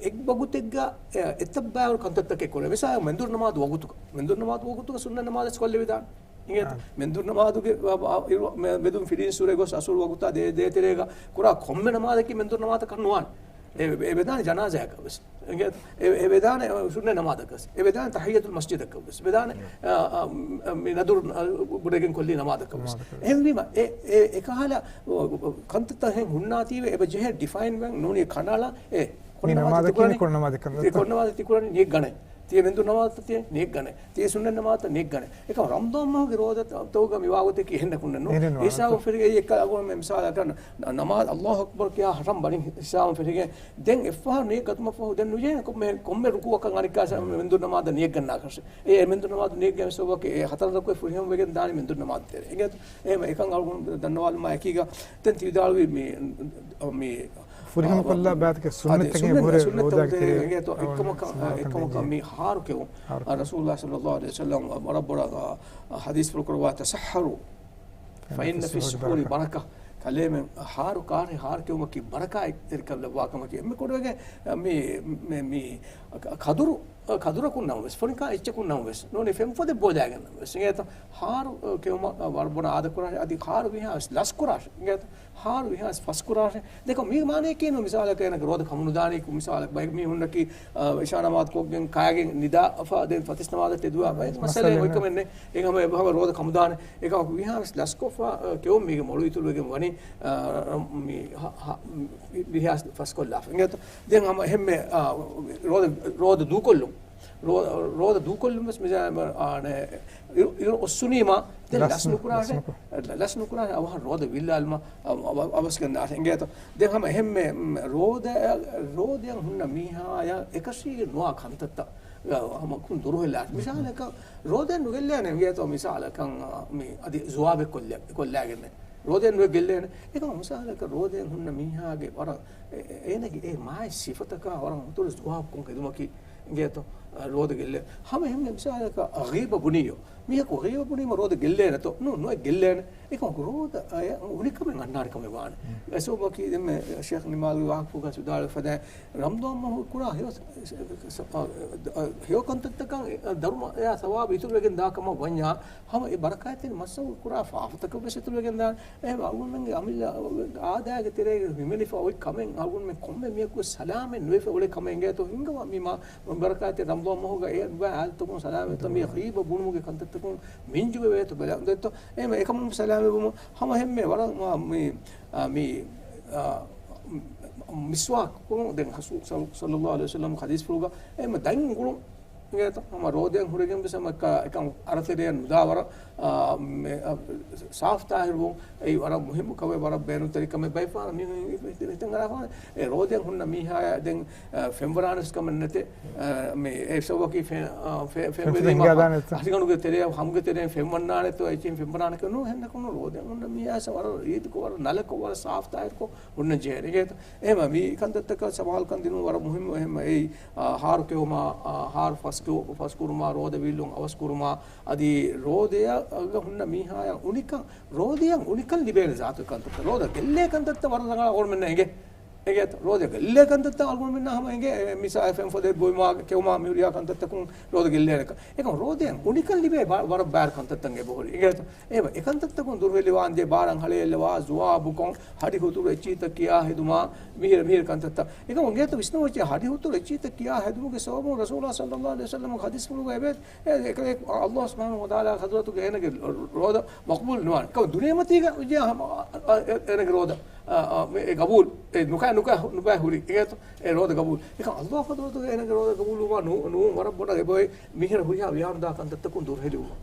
އެއް ވަގުތެއްގަ، އެ، އެތައް ބާވަރު ކަންތައްތަކެއް ކުރޭ. މިސާލަށް މެންދުރު ނަމާދު ވަގުތުގަ، މެންދުރު ނަމާދު ވަގުތުގަ ސުންނަ ނަމާދަށް ކޮށްލެވިދާނެ. އިނގޭތަ؟ އާ. މެންދުރު ނަމާދުގެ، އަ، އަ، އިރު، މެ، މެދުން ފިރިހެން ސުރެ ގޮސް އަސުރު ވަގުތާ ދޭ، ދޭތެރޭގަ ކުރާ ކޮންމެ ނަމާދަކީ މެންދުރު ނަމާދަކަށް ނުވާނެ. އެ، އެ ވެދާނެ ޖަނާޒާއަކަށް ވެސް. އިނގޭތަ؟ އެ، އެ ވެދާނެ ސުންނަ ނަމާދަކަށް ވެސް. އެ ވެދާނެ ތަޙިއްޔަތުލް މަސްޖިދަކަށް ވެސް. އެ ވެދާނެ، އާ، އާ، މި ނަދުރު، އާ، ބުނެގެން ކޮށްލި ނަމާދަކަށް ވެސް. ނަމާދަކަށް ވެސް. އެހެންވީމަ، އެ، އެ، އެކަހަލަ ކަންތައްތައް ހެން ހުންނާތީވެ އެބަ ޖެހޭ ޑިފައިން ވެން ނޫނީ ކަނޑައަޅާ އެ މި ކޮން ނަމާދަކީ ނަމާދަކީ ކޮން ނަމާދަކަށް ތި ކޮން ނަމާދަކީ ތި ކުރަނީ ނިޔަތް ގަނެ. ތިޔަ މެންދުރު ނަމާދަކީ ނިޔަތް ގަނެ. ތިޔަ ސުންނަ ނަމާދަކީ ނިޔަތް ގަނެ. އެކަމަ ރަމަޟާން މަހުގެ ރޯދަ ތަ-، ތައުގަ މިވާގޮތަކީ އެހެން ނަކުންނެއް ނޫން. އެހެން ނުވާ. އީސާ ފެރިގެ އެއްކަ އަގު މި މިސާލަކަށް ނަ-، ނަމާދު އައްލާހު އަކްބަރު ކިޔާ ހަށަން ބަނި އީސާ ފެރިގެ ދެން އެއްފަހަރު ނިޔަތް ގަތުމަށް ފަހު ދެން ނުޖެހޭ ކޮންމެ، ކޮންމެ ރުކޫއަކަށް އަނެއްކާ މެންދުރު ނަމާދަށް ނިޔަތް ގަންނާކަށެއް. އެ، އެ މެންދުރު ނަމާދު ނިޔަތް ގަންނަ ސަބަބަކީ އެ ހަތަރު ރަކުޢަތް ފުރިހަމަ ވެގެން ދާނީ މެންދުރު ނަމާދު ތެރޭ. އިނގޭތަ؟ އެހެން އެކަން އަޅުގަނޑު ދަންނަވާލުމާ އެކީގަ ދެން ތި ވިދާޅުވީ މި، މި، ފުރިހަމަ އާ، ކޮށްލާ ބާތަކެއް ސުންނަތެއް އެބަހުރޭ ރޯދާގެ ތެރޭ. އެކަމަކަށް، އެކަމަކަށް މި ހާރު ކެއުން. ހާރު ކެއުން. ރަސޫލުﷲ ޞައްލަﷲ ޢަލައިހި ވަސައްލަމް ވަރަށް ބޮޑަށް ޙަދީޘްފުޅު ކުރައްވާ، تسحروا فإن في السحور بركة. ކަލޭމެން ހާރު ކާށޭ، ހާރު ކެއުމަކީ ބަރަކާތްތެރިކަން ލައްވާ ކަމަކީ. އެންމެ ކޮޑުވެގެން މި، މި، މި ކަ-، ކަދުރު، ކަދުރަކުން ނަމަވެސް، ފޮނިކާ އެއްޗަކުން ނަމަވެސް، ނޫނީ ފެންފޮދެއް ބޯލާގެން ނަމަވެސް. އިނގޭތަ؟ ހާރު ކެއުމަށް ވަރަށް ބޮޑަށް އާދަކުރާށޭ، އަދި ހާރު މިހާވެސް ލަސްކުރާށޭ. އިނގޭތަ؟ ހާރު މިހާވެސް ފަސްކުރާށޭ. ދެކޮ މީ މާނަޔަކީ ނޫން މިސާލަކަށް އޭނަގެ ރޯދަ ކަމުނުދާނީ ކު-، މިސާލަކަށް ބައެއް މީހުންނަކީ، އާ، އިޝާ ނަމާދު ކޮށްގެން ކާގެން ނިދާފަ ދެން ފަތިސް ނަމާދަށް ތެދުވާ ބައެއް މައްސަލައެއް އޮތްކަމެއް ނެތް. އެކަމަ އެބަ ހަމަ ރޯދަ ކަމުދާނެ. އެކަމަކު މިހާވެސް ލަސްކޮށްފަ، އާ، ކެއުން މީގެ މޮޅު އިތުރުވެގެން ވަނީ، އާ، މި ހަ-، ހަ-، މި މިހާވެސް ފަސްކޮށްލާފަ. އިނގޭތަ؟ ދެން ހަމަ އެހެންމެ، އާ، ރޯދަ، ރޯދަ ދޫކޮށްލުން. ރޯ-، ރޯދަ ދޫކޮށްލުން ވެސް މި-، އާނެ، އިރު-، އިރު އޮއްސުނީމާ ދެން ލަސް ނު-، ލަސް ނުކުރާށޭ. ލަސް ނުކުރާ. ލަސް ނުކުރާށޭ. އަވަހަށް ރޯދަ ވިއްލާލުމަށް އަ-، އަ-، އަވަސްގަންނާށޭ. އިނގޭތޯ؟ ދެން ހަމަ އެހެންމެ، މް، ރޯދަ-، ރޯދައަށް ހުންނަ މީހާޔަށް އެކަށީގެން ނުވާ ކަންތައްތައް، އަ، ހަމަ ކުން ދުރުހެލާ. މިސާލަކަށް ރޯދައެއް ނުގެއްލޭނެ. އިނގޭތޯ؟ މިސާލަކަށް، އަ، މި އަދި ޒުވާބެއް ކޮށްލެ-، ކޮށްލާގެންނެއް. ރޯދައެއް ނުވެ ގެއްލޭނެ. އެކަމަ މިސާލަކަށް ރޯދައެއް ހުންނަ މީހާގެ ވަރަށް އެ-، އެ-، އޭނަގެ އެ މާތް ސިފަތަކާ ވަރަށް ހުތުރު ޖަވާބުކޮށް ހެދުމަކީ އިނގޭތޯ، އަ، ރޯދަ ގެއްލޭ. ހަމަ އެހެން މިސާލަކަށް ޣީބަ ބުނިޔޯ. މީހަކު ޣީބަ ބުނީމަ ރޯދަ ގެއްލޭނެތޯ؟ ނޫ، ނުވެ ގެއްލޭނެ. އެކަމަކު ރޯދަ، އަ، އެ، އުނިކަމެއް އަންނާނެ ކަމެއް ވާނެ. އެ ސަބަބަކީ ދެންމެ ޝޭޚް ނިމާލްގެ ވާހަކަފުޅުގަ ވިދާޅުވެފަދައި، ރަމަޟާން މަހު ކުރާ ހެޔޮ، އަ، އަ، ހެޔޮ ކަންތައްތަކަށް ދަރުމަޔާ ސަވާބު އިތުރުވެގެން ދާ ކަމަށް ވަންޏާ، ހަމަ އެ ބަރަކާތްތެރި މައްސަވު ކުރާ ފާފަތަކަށް ވެސް އިތުރުވެގެން ދާނެ. އެހެން އަޅުގަނޑުމެންގެ އަމިއްލަ އާދައިގެ ތެރޭގަ ހިމެނިފަ އޮތް ކަމެއް އަޅުގަނޑުމެން ކޮންމެ މީހަކު ސަލާމަތް ނުވެފަ އުޅޭ ކަމެއް އިނގޭތޯ. ހިނގަވާ މި މާ ބަރަކާތްތެރި ރަމަޟާން މަހުގަ އެ ނުބައި އާދަތަކުން ސަލާމަތްތަ މި ޣީބަ ބުނުމުގެ ކަންތައްތަކުން މިންޖުގެ ވޭތޯ ބެލެން ދެއްތޯ. އެހެން އެކަމުން ސަލާމަތް ވުމުން ހަމަ އެހެންމެ ވަރަށް މާ މި، އާ، މި، އާ، މިސްވާކު ކުރުން. ދެން ރަސޫލު ޞައްލަﷲ ޢަލައިހި ވަސައްލަމް ޙަދީޘްފުޅުގަ އެހެންމެ ދަތް އުނގުޅުން އިނގޭތޯ؟ ހަމަ ރޯދައިން ހުރެގެން ވެސް ހަމަ އެކަ-، އެކަން އަރަތެރެއަށް ނުދާވަރަށް، އާ، މެ-، އާ، ސާފު ތާހިރުވުން އެއީ ވަރަށް މުހިއްމު ކަމެއް، ވަރަށް ބޭނުންތެރި ކަމެއް. ބައެއް ފަހަރަށް މީހުން ހިތަށް އަރާފާނެ އެ ރޯދައިން ހުންނަ މީހާޔަށް ދެން، އާ، ފެންވަރާނެ ވެސް ކަމެއް ނެތޭ. އާ، މެ-، އެ ސަބަބަކީ ފެން-، އާ، ފެ-، ފެން ފެންފެން ފެން ފެން ހިނގާ ދާނެތޯ؟ ހަށިގަނޑުގެ ތެރެއަށް ހަމުގެ ތެރެއިން ފެން ވަންނާނެތޯ؟ އެއްޗެއް ފެން ވަންނާނެކަން ނޫން. ހެންނަކުން ރޯދައިން ހުންނަ މީހާޔަށް ވަރަށް ރީތިކޮށް، ވަރަށް ނަލަކޮށް، ވަރަށް ސާފު ތާހިރުކޮށް ހުންނަން ޖެހޭނެ. އިނގޭތޯ؟ އެހެންވީމަ މި ކަންތައްތަކަށް ސަމާލުކަން ދިނުން ވަރަށް މުހިއްމު. އެހެންވީމަ އެއީ، އާ، ހާރު ކެއުމާ، އާ، ހާރު ފަސް ކެއު-، ފަސްކުރުމާ، ރޯދަ ވީއްލުން އަވަސްކުރުމާ، އަދި ރޯދައަށް ހުންނަ މީހާޔަށް އުނިކަން، ރޯދައަށް އުނިކަން ލިބޭނެ ޒާތުގެ ކަންތައްތައް. ރޯދަ ގެއްލޭ ކަންތައްތައް ވަރަށް ރަނގަޅަށް އަޅުގަނޑުމެންނަށް އެނގޭ. އެނގޭތަ؟ ރޯދަ ގެއްލޭ ކަންތައްތައް އަޅުގަނޑުމެންނަށް ހަމަ އެނގޭ، އެ، މިސާ ފެން ފޮދެއް ބޮއިމާ ކެއުމާ މިހުރިހާ ކަންތައްތަކުން ރޯދަ ގެއްލޭނެކަން. އެކަމަ ރޯދައަށް އުނިކަން ލިބޭ ވަ-، ވަރަށް ބާރު ކަންތައްތައް އެބަހުރި. އެނގޭތަ؟ އެ އެކަންތައްތަކުން ދުރުހެލިވާން ޖެހޭ ބާރަށް ހަޅޭއްލަވާ، ޒުވާބުކޮށް، ހަޑި ހުތުރު އެއްޗިހިތައް ކިޔާ ހެދުމާ، މިހިރަ މިހިރަ ކަންތައްތައް. އެކަމަ އެނގޭތަ ވިސްނަވައްޗޭ ހަޑި ހުތުރު އެއްޗިހިތައް ކިޔާ ހެދުމުގެ ސަބަބުން ރަސޫލާ ޞައްލަﷲ ޢަލައިހި ވަސައްލަމަ ޙަދީޘްފުޅުގަ އެބައޮތް، އެ، އެކަލޭ ﷲ ސުބްޙާނަހޫ ވަތަޢާލާ ޙަޟްރަތުގެ އޭނަގެ ރޯދަ މަޤްބޫލު ނުވާނެ. ކަމަ ދުނިޔެމަތީގަ ވިއްޔާ ހަމަ، އަ، އަ، އޭނަގެ ރޯދަ، އަ، އަ، މި އެ ގަބޫލު، އެ ނުކާ، ނުކާ، ނުބައި ހުރި. އެގޭތޯ އެ ރޯދަ ގަބޫލު. އެކަމަ ﷲ ޙަޟްރަތުގެ އޭނަގެ ރޯދަ ގަބޫލުވާ ނޫ-، ނޫން ވަރަށް ބޮޑަށް އެބައޮތް މިހިރަ ހުރިހާ ވިޔާނުދާ ކަންތައްތަކުން ދުރުހެލިވުމަށް.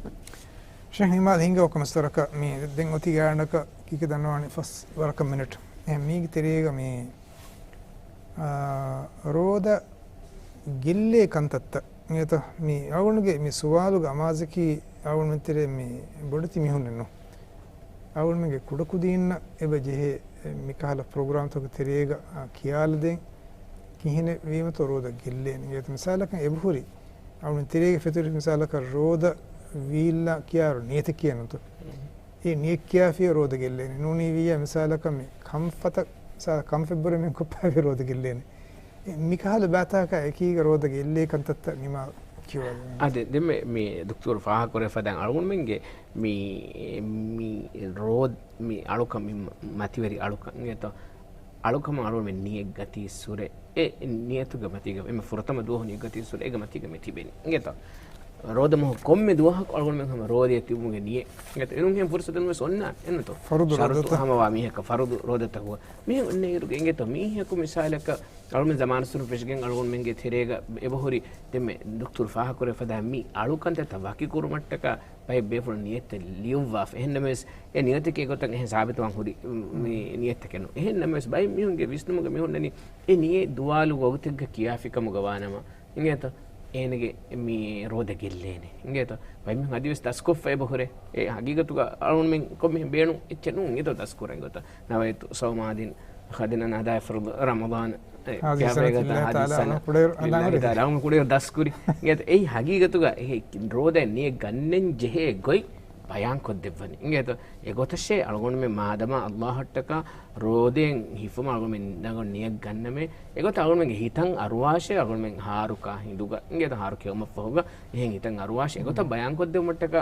ޝޭޚް ނިމާލް ހިނގަ ކަމަސްތަރަކަށް މި ދެން އޮތީ ގާތްގަނޑަކަށް ކީކޭ ދަންނަވާނީ ފަސް ވަރަކަށް މިނެޓް. އެ މީގެ ތެރޭގަ މި، އާ، ރޯދަ ގެއްލޭ ކަންތައްތައް. އިނގޭތަ؟ މި އަޅުގަނޑުގެ މި ސުވާލުގެ އަމާޒަކީ އަޅުގަނޑުމެން ތެރޭ މި ބޮޑެތި މީހުންނެއްނު. އަޅުގަނޑުމެންގެ ކުޑަކުދީންނަށް އެބަ ޖެހޭ އެ މިކަހަލަ ޕްރޮގްރާމްތަކުގެ ތެރޭގަ، އާ، ކިޔާލަދޭން ކިހިނެއް ވީމަތޯ ރޯދަ ގެއްލޭނެ. އިނގޭތަ؟ މިސާލަކަށް އެބަހުރި އަޅުގަނޑު ތެރޭގަ ފެތުރި މިސާލަކަށް ރޯދަ ވީއްލާ ކިޔާއިރު ނިޔަތެއް ކިޔަން ނުތު. އެ ނިޔަތް ކިޔާފިޔަ ރޯދަ ގެއްލޭނެ. ނޫނީ ވިއްޔާ މިސާލަކަށް މި ކަންފަތަށް، މިސާލަ ކަންފަތް ބުރެ މި ކޮށްޕާފިޔަ ރޯދަ ގެއްލޭނެ. އެ މިކަހަލަ ބައިތަކާ އެކީގަ ރޯދަ ގެއްލޭ ކަންތައްތައް ނިމާ ކިޔަވާލަން. އާދެ، ދެން މި، މި ދުކްތުރު ފާހަގަކުރެފަދަ އަޅުގަނޑުމެންގެ މި، މި ރޯދަ، މި އަޅުކަން، މި މަތިވެރި އަޅުކަން އިނގޭތޯ؟ އަޅުކަމަށް އަޅުގަނޑުމެން ނިޔަތް ގަތީއްސުރެ، އެ ނިޔަތުގެ މަތީގަ، އެންމެ ފުރަތަމަ ދުވަހު ނިޔަތް ގަތީއްސުރެ، އޭގެ މަތީގަ މި ތިބެނީ އިނގޭތޯ؟ ރޯދަ މަހު ކޮންމެ ދުވަހަކު އަޅުގަނޑުމެން ހަމަ ރޯދަޔަށް ތިބުމުގެ ނިޔަތް އިނގޭތޯ؟ އެނޫން ހެން ފުރުސަތު ވެސް އޮންނާނެ އެންނަތޯ؟ ފަރުޟު ޝަރުޠު ރޯދަތައް. ހަމަވާ މީހަކަށް ފަރުޟު ރޯދަތަކު މިހެން އޮންނައިރުގެ އިނގޭތޯ؟ މީހަކު މިސާލަކަށް އަޅުމެން ޒަމާނުއްސުރުން ފެށިގެން އަޅުގަނޑުމެންގެ ތެރޭގަ އެބަހުރި ދެންމެ ދުކްތުރު ފާހަގަކުރެފަދަ މި އަޅުކަންތައްތައް ވަކިކުރުމަށްޓަކާ ބައެއް ބޭފުޅުން ނިޔަތެއް ލިޔުއްވާފަ. އެހެންނަމަވެސް، އެ ނިޔަތަކީ އެގޮތަށް އެހެން ސާބިތުވާން ހުރި، މި ނިޔަތެއް ނޫން. އެހެންނަމަވެސް، ބައެއް މީހުންގެ ވިސްނުމުގަ މި ހުންނަނީ، އެ ނިޔަތް ދުވާލު ވަގުތެއްގަ ކިޔާފިކަމުގަ ވާނަމަ، އިނގޭތޯ؟ އޭނަގެ މި ރޯދަ ގެއްލޭނެ. އިނގޭތޯ؟ ބައެއް މީހުން އަދިވެސް ދަސްކޮށްފަ އެބަހުރޭ. އެ ހަގީގަތުގަ އަޅުގަނޑުމެން ކޮންމެހެން ބޭނުން އެއްޗެއް ނޫން. އިނގޭތޯ؟ ދަސްކުރަން އެގޮތަށް. ނަވައިތު ޞައުމަ އަދިން ޚަދިނަން އަދާ ފަރުޟު ރަމަޟާން، އެ، ހާދި ކިޔާފައިގަތާ ސަނަތި ހާދި ލިއްލާހި ތަޢާލާ ސަނަ، އަން ކުޑައިރު ލިއްލާހި އަނދާނު ތަޢާލާ ހުރި. އަން ކުޑައިރު ދަސްކުރި. އިނގޭތޯ؟ އެއީ ހަގީގަތުގަ އެ ރޯދަ ނިޔަތް ގަންނަން ޖެހޭ ގޮތް ބަޔާން ކޮށްދެއްވަނީ. އިނގޭތޯ؟ އެގޮތަށޭ އަޅުގަނޑުމެން މާދަމާ އައްލާހަށްޓަކާ ރޯދައިން ހިފުމަށް އަޅުގަނޑުމެން ނިޔަތް ގަންނަމޭ. އެގޮތަށް އަޅުގަނޑުމެންގެ ހިތަށް އަރުވާށޭ އަޅުގަނޑުމެން ހާރުކާ ހިނދުގަ. އިނގޭތޯ؟ ހާރު ކެއުމަށްފަހުގަ އެހެން ހިތަށް އަރުވާށޭ. އެގޮތަށް ބަޔާން ކޮށްދެއްވުމަށްޓަކާ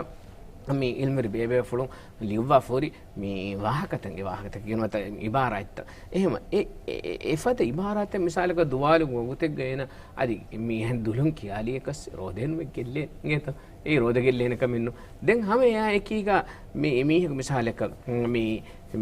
މި އިލްމުވެރި ބޭބޭފުޅުން ލިޔުއްވާފަ ހުރި މި ވާހަކަތައް، އެ ވާހަކަތަކެއް ގެނުވަތަ އިބާރާތްތައް. އެހެމަ އެ، އެ، އެ، އެފަދަ އިބާރާތެއް މިސާލަކަށް ދުވާލު ވަގުތެއްގަ އޭނަ އަދި މިހެން ދުލުން ކިޔާލިޔަކަސް ރޯދައެއްނުމެ ގެއްލޭ އިނގޭތަ؟ އެއީ ރޯދަ ގެއްލޭނެ ކަމެއްނު. ދެން ހަމަ އެއާ އެކީގަ މި މީހަކު މިސާލަކަށް މި،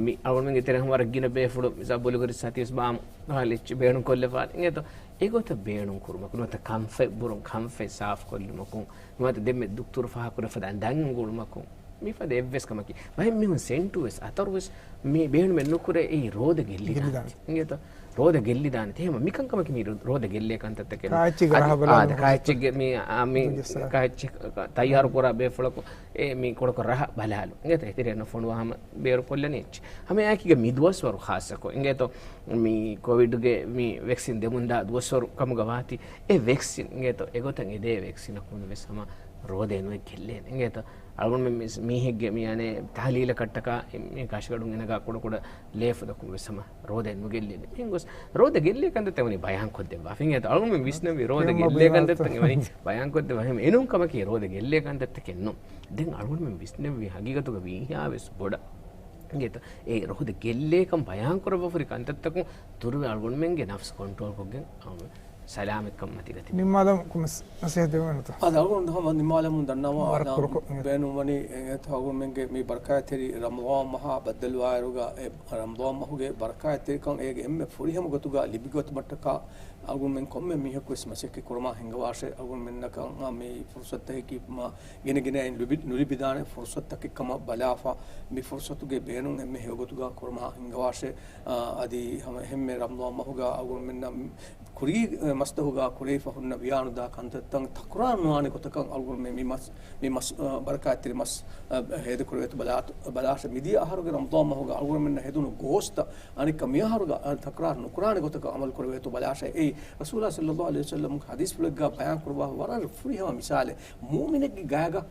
މި އަޅުގަނޑުމެންގެ ތެރެ ހަމަ ވަރަށް ގިނަ ބޭފުޅު މިސާ ބޮލުގަރި ސަތީސް ބާމު ހާލެއްޗި ބޭނުން ކޮށްލެފާނެ އިނގޭތަ؟ އެގޮތަށް ބޭނުން ކުރުމަކު ނުވަތަ ކަންފަތް ބުރުން ކަންފަތް ސާފު ކޮށްލުމަކުން ނުވަތަ ދެންމެ ދުކްތުރު ފާހަގަކުރެފަދަ ދަން އުނގުޅުމަކުން މިފަދަ އެއްވެސް ކަމަކީ، ބައެއް މީހުން ސެންޓުވެސް އަތަރުވެސް މި ބޭނުމެއް ނުކުރޭ އެއީ ރޯދަ ގެއްލިދާނެ. ގެއްލިދާނެ. އިނގޭތަ؟ ރޯދަ ގެއްލިދާނެ. އެހެމަ މިކަންކަމަކީ މި ރޯދަ ގެއްލޭ ކަންތައްތަކެއް. ކާއެއްޗެއްގެ ރަހަ ބަލާލު. ކާއެއްޗެއްގެ މި، އާ، މި ކާއެއްޗެއް ތައްޔާރު ކުރާ ބޭފުޅަކު އެ މި ކޮޅަކޮ ރަހަ ބަލާލު. އިނގޭތަ؟ އެތެރެއަށް ނުފޮނުވާ ހަމަ ބޭރު ކޮށްލަނީ އެއްޗެއް. ހަމަ އެއާއެކީގަ މި ދުވަސްވަރު ޚާއްޞަކޮށް އިނގޭތޯ؟ މި ކޮވިޑްގެ މި ވެކްސިން ދެމުންދާ ދުވަސްވަރު ކަމުގަ ވާތީ އެ ވެކްސިން އިނގޭތޯ؟ އެގޮތަށް އެދޭ ވެކްސިނަކު ވެސް ހަމަ ރޯދައެއް ނުވެ ގެއްލޭނެ. އިނގޭތޯ؟ އަޅުގަނޑުމެން މި، މީހެއްގެ މި އަނެއް ތަހުލީލަކަށްޓަކާ މި ކަށިގަޑުން އެނަގާ ކުޑަކުޑަ ލޭފުދަކުން ވެސް ހަމަ ރޯދައެއް ނުގެއްލޭނެ. މިހެން ގޮސް ރޯދަ ގެއްލޭ ކަންތައްތައް ވަނީ ބަޔާން ކޮށްދެއްވާފަ. އިނގޭތޯ؟ އަޅުގަނޑުމެން ވިސްނެވި ރޯދަ ގެއްލޭ ކަންތައްތައް ވަނީ ބަޔާން ކޮށްދެއްވާފަ. އެނޫން ކަމަކީ ރޯދަ ގެއްލޭ ކަންތައްތަކެއް ނޫން. ދެން އަޅުގަނޑުމެން ވިސްނެވި ހަގީގަތުގަ ވީހާވެސް ބޮޑަށް. އިނގޭތަ؟ އެ ރޯދަ ގެއްލޭކަން ބަޔާން ކުރައްވާފަ ހުރި ކަންތައްތަކުން ދުރުވެ އަޅުގަނޑުމެންގެ ނަފްސު ކޮންޓްރޯލް ކޮށްގެން އަޅުގަނޑު ސަލާމަތްކަން މަތީގަ ތިބެން. ނިންމާލަން ކޮންމެސް ނަސޭހަތް ދެވޭނެތަ؟ އަދި އަޅުގަނޑު ހަމަ ނިންމާލަމުން ދަންނަވާ ވަރަށް ކުރުކޮށް އިނގޭތަ؟ ބޭނުންވަނީ އެ އެތަ އަޅުގަނޑުމެންގެ މި ބަރަކާތްތެރި ރަމަޟާން މަހާ ބައްދަލުވާއިރުގަ އެ ރަމަޟާން މަހުގެ ބަރަކާތްތެރިކަން އޭގެ އެންމެ ފުރިހަމަ ގޮތުގަ ލިބިގަތުމަށްޓަކާ އަޅުގަނޑުމެން ކޮންމެ މީހަކުވެސް މަސައްކަތް ކުރުމާ ހިންގަވާށޭ. އަޅުގަނޑުމެންނަކަށް މި ފުރުސަތަކީ މާ ގިނަ ގިނައިން ލިބި، ނުލިބިދާނެ ފުރުސަތަކެއް ކަމަށް ބަލާފަ، މި ފުރުސަތުގެ ބޭނުން އެންމެ ހެޔޮގޮތުގަ ކުރުމާ ހިންގަވާށޭ. އާ، އަދި ހަމަ އެންމެ ރަމަޟާން މަހުގަ އަޅުގަނޑުމެންނަށް ކުރީ މަސްދަހުގަ ކުރެވިފަ ހުންނަ ވިޔާނުދާ ކަންތައްތައް ތަކުރާރު ނުވާނެ ގޮތަކަށް އަޅުގަނޑުމެން މި މަސް، މި މަސް، އާ، ބަރަކާތްތެރި މަސް، އާ، ހޭދަކުރެވޭތޯ ބަލާ، ބަލާށޭ. މިދިޔަ އަހަރުގެ ރަމަޟާން މަހުގަ އަޅުގަނޑުމެންނަށް ހެދުނު ގޯސްތައް އަނެއްކާ މިއަހަރުގަ ތަކުރާރު ނުކުރާނެ ގޮތަކަށް އަމަލު ކުރެވޭތޯ ބަލާށޭ. އެއީ ރަސޫލާ ޞައްލައްލާހު ޢަލައިހި ވަސައްލަމް ޙަދީޘްފުޅެއްގަ ބަޔާން ކުރައްވާ ވަރަށް ފުރިހަމަ މިސާލެއް. މުއުމިނެއްގެ ގަޔަކަށް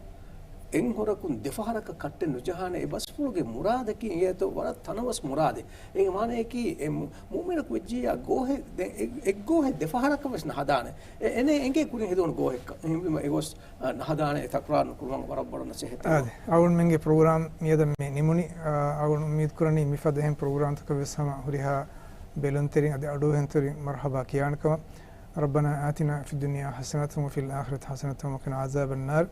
އެއް ހޮރަކުން ދެފަހަރަކަށް ކައްޓެއް ނުޖަހާނެ. އެ ބަސްފުޅުގެ މުރާދަކީ އެއީތޯ ވަރަށް ތަނަވަސް މުރާދެއް. އޭގެ މާނަޔަކީ އެ މު، މުއުމިނަކު ވެއްޖިއްޔާ ގޯހެއް، ދެ، އެ، އެއްގޯހެއް ދެފަހަރަކަށް ވެސް ނަހަދާނެ. އެ، އެނެއް އެނގޭ ކުރިން ހެދުނު ގޯހެއްކަން. އެހެންވީމަ އެގޮސް އަ، ނަހަދާނެ ތަކުރާރު ނުކުރުމަށް ވަރަށް ބޮޑަށް ނަސޭހަތް ދެއްވާ. އާދެ، އަޅުގަނޑުމެންގެ ޕްރޮގްރާމް މިއަދަށް މި ނިމުނީ. އަ، އަޅުގަނޑު އުއްމީދު ކުރަނީ މިފަދަ އެހެން ޕްރޮގްރާމްތަކަށް ވެސް ހަމަ ހުރިހާ ބެލުންތެރިން އަދި އަޑުއެހުންތެރިން މަރުޙަބާ ކިޔާނެ ކަމަށް. ربنا آتنا في الدنيا حسنة وفي الآخرة حسنة وقنا عذاب النار.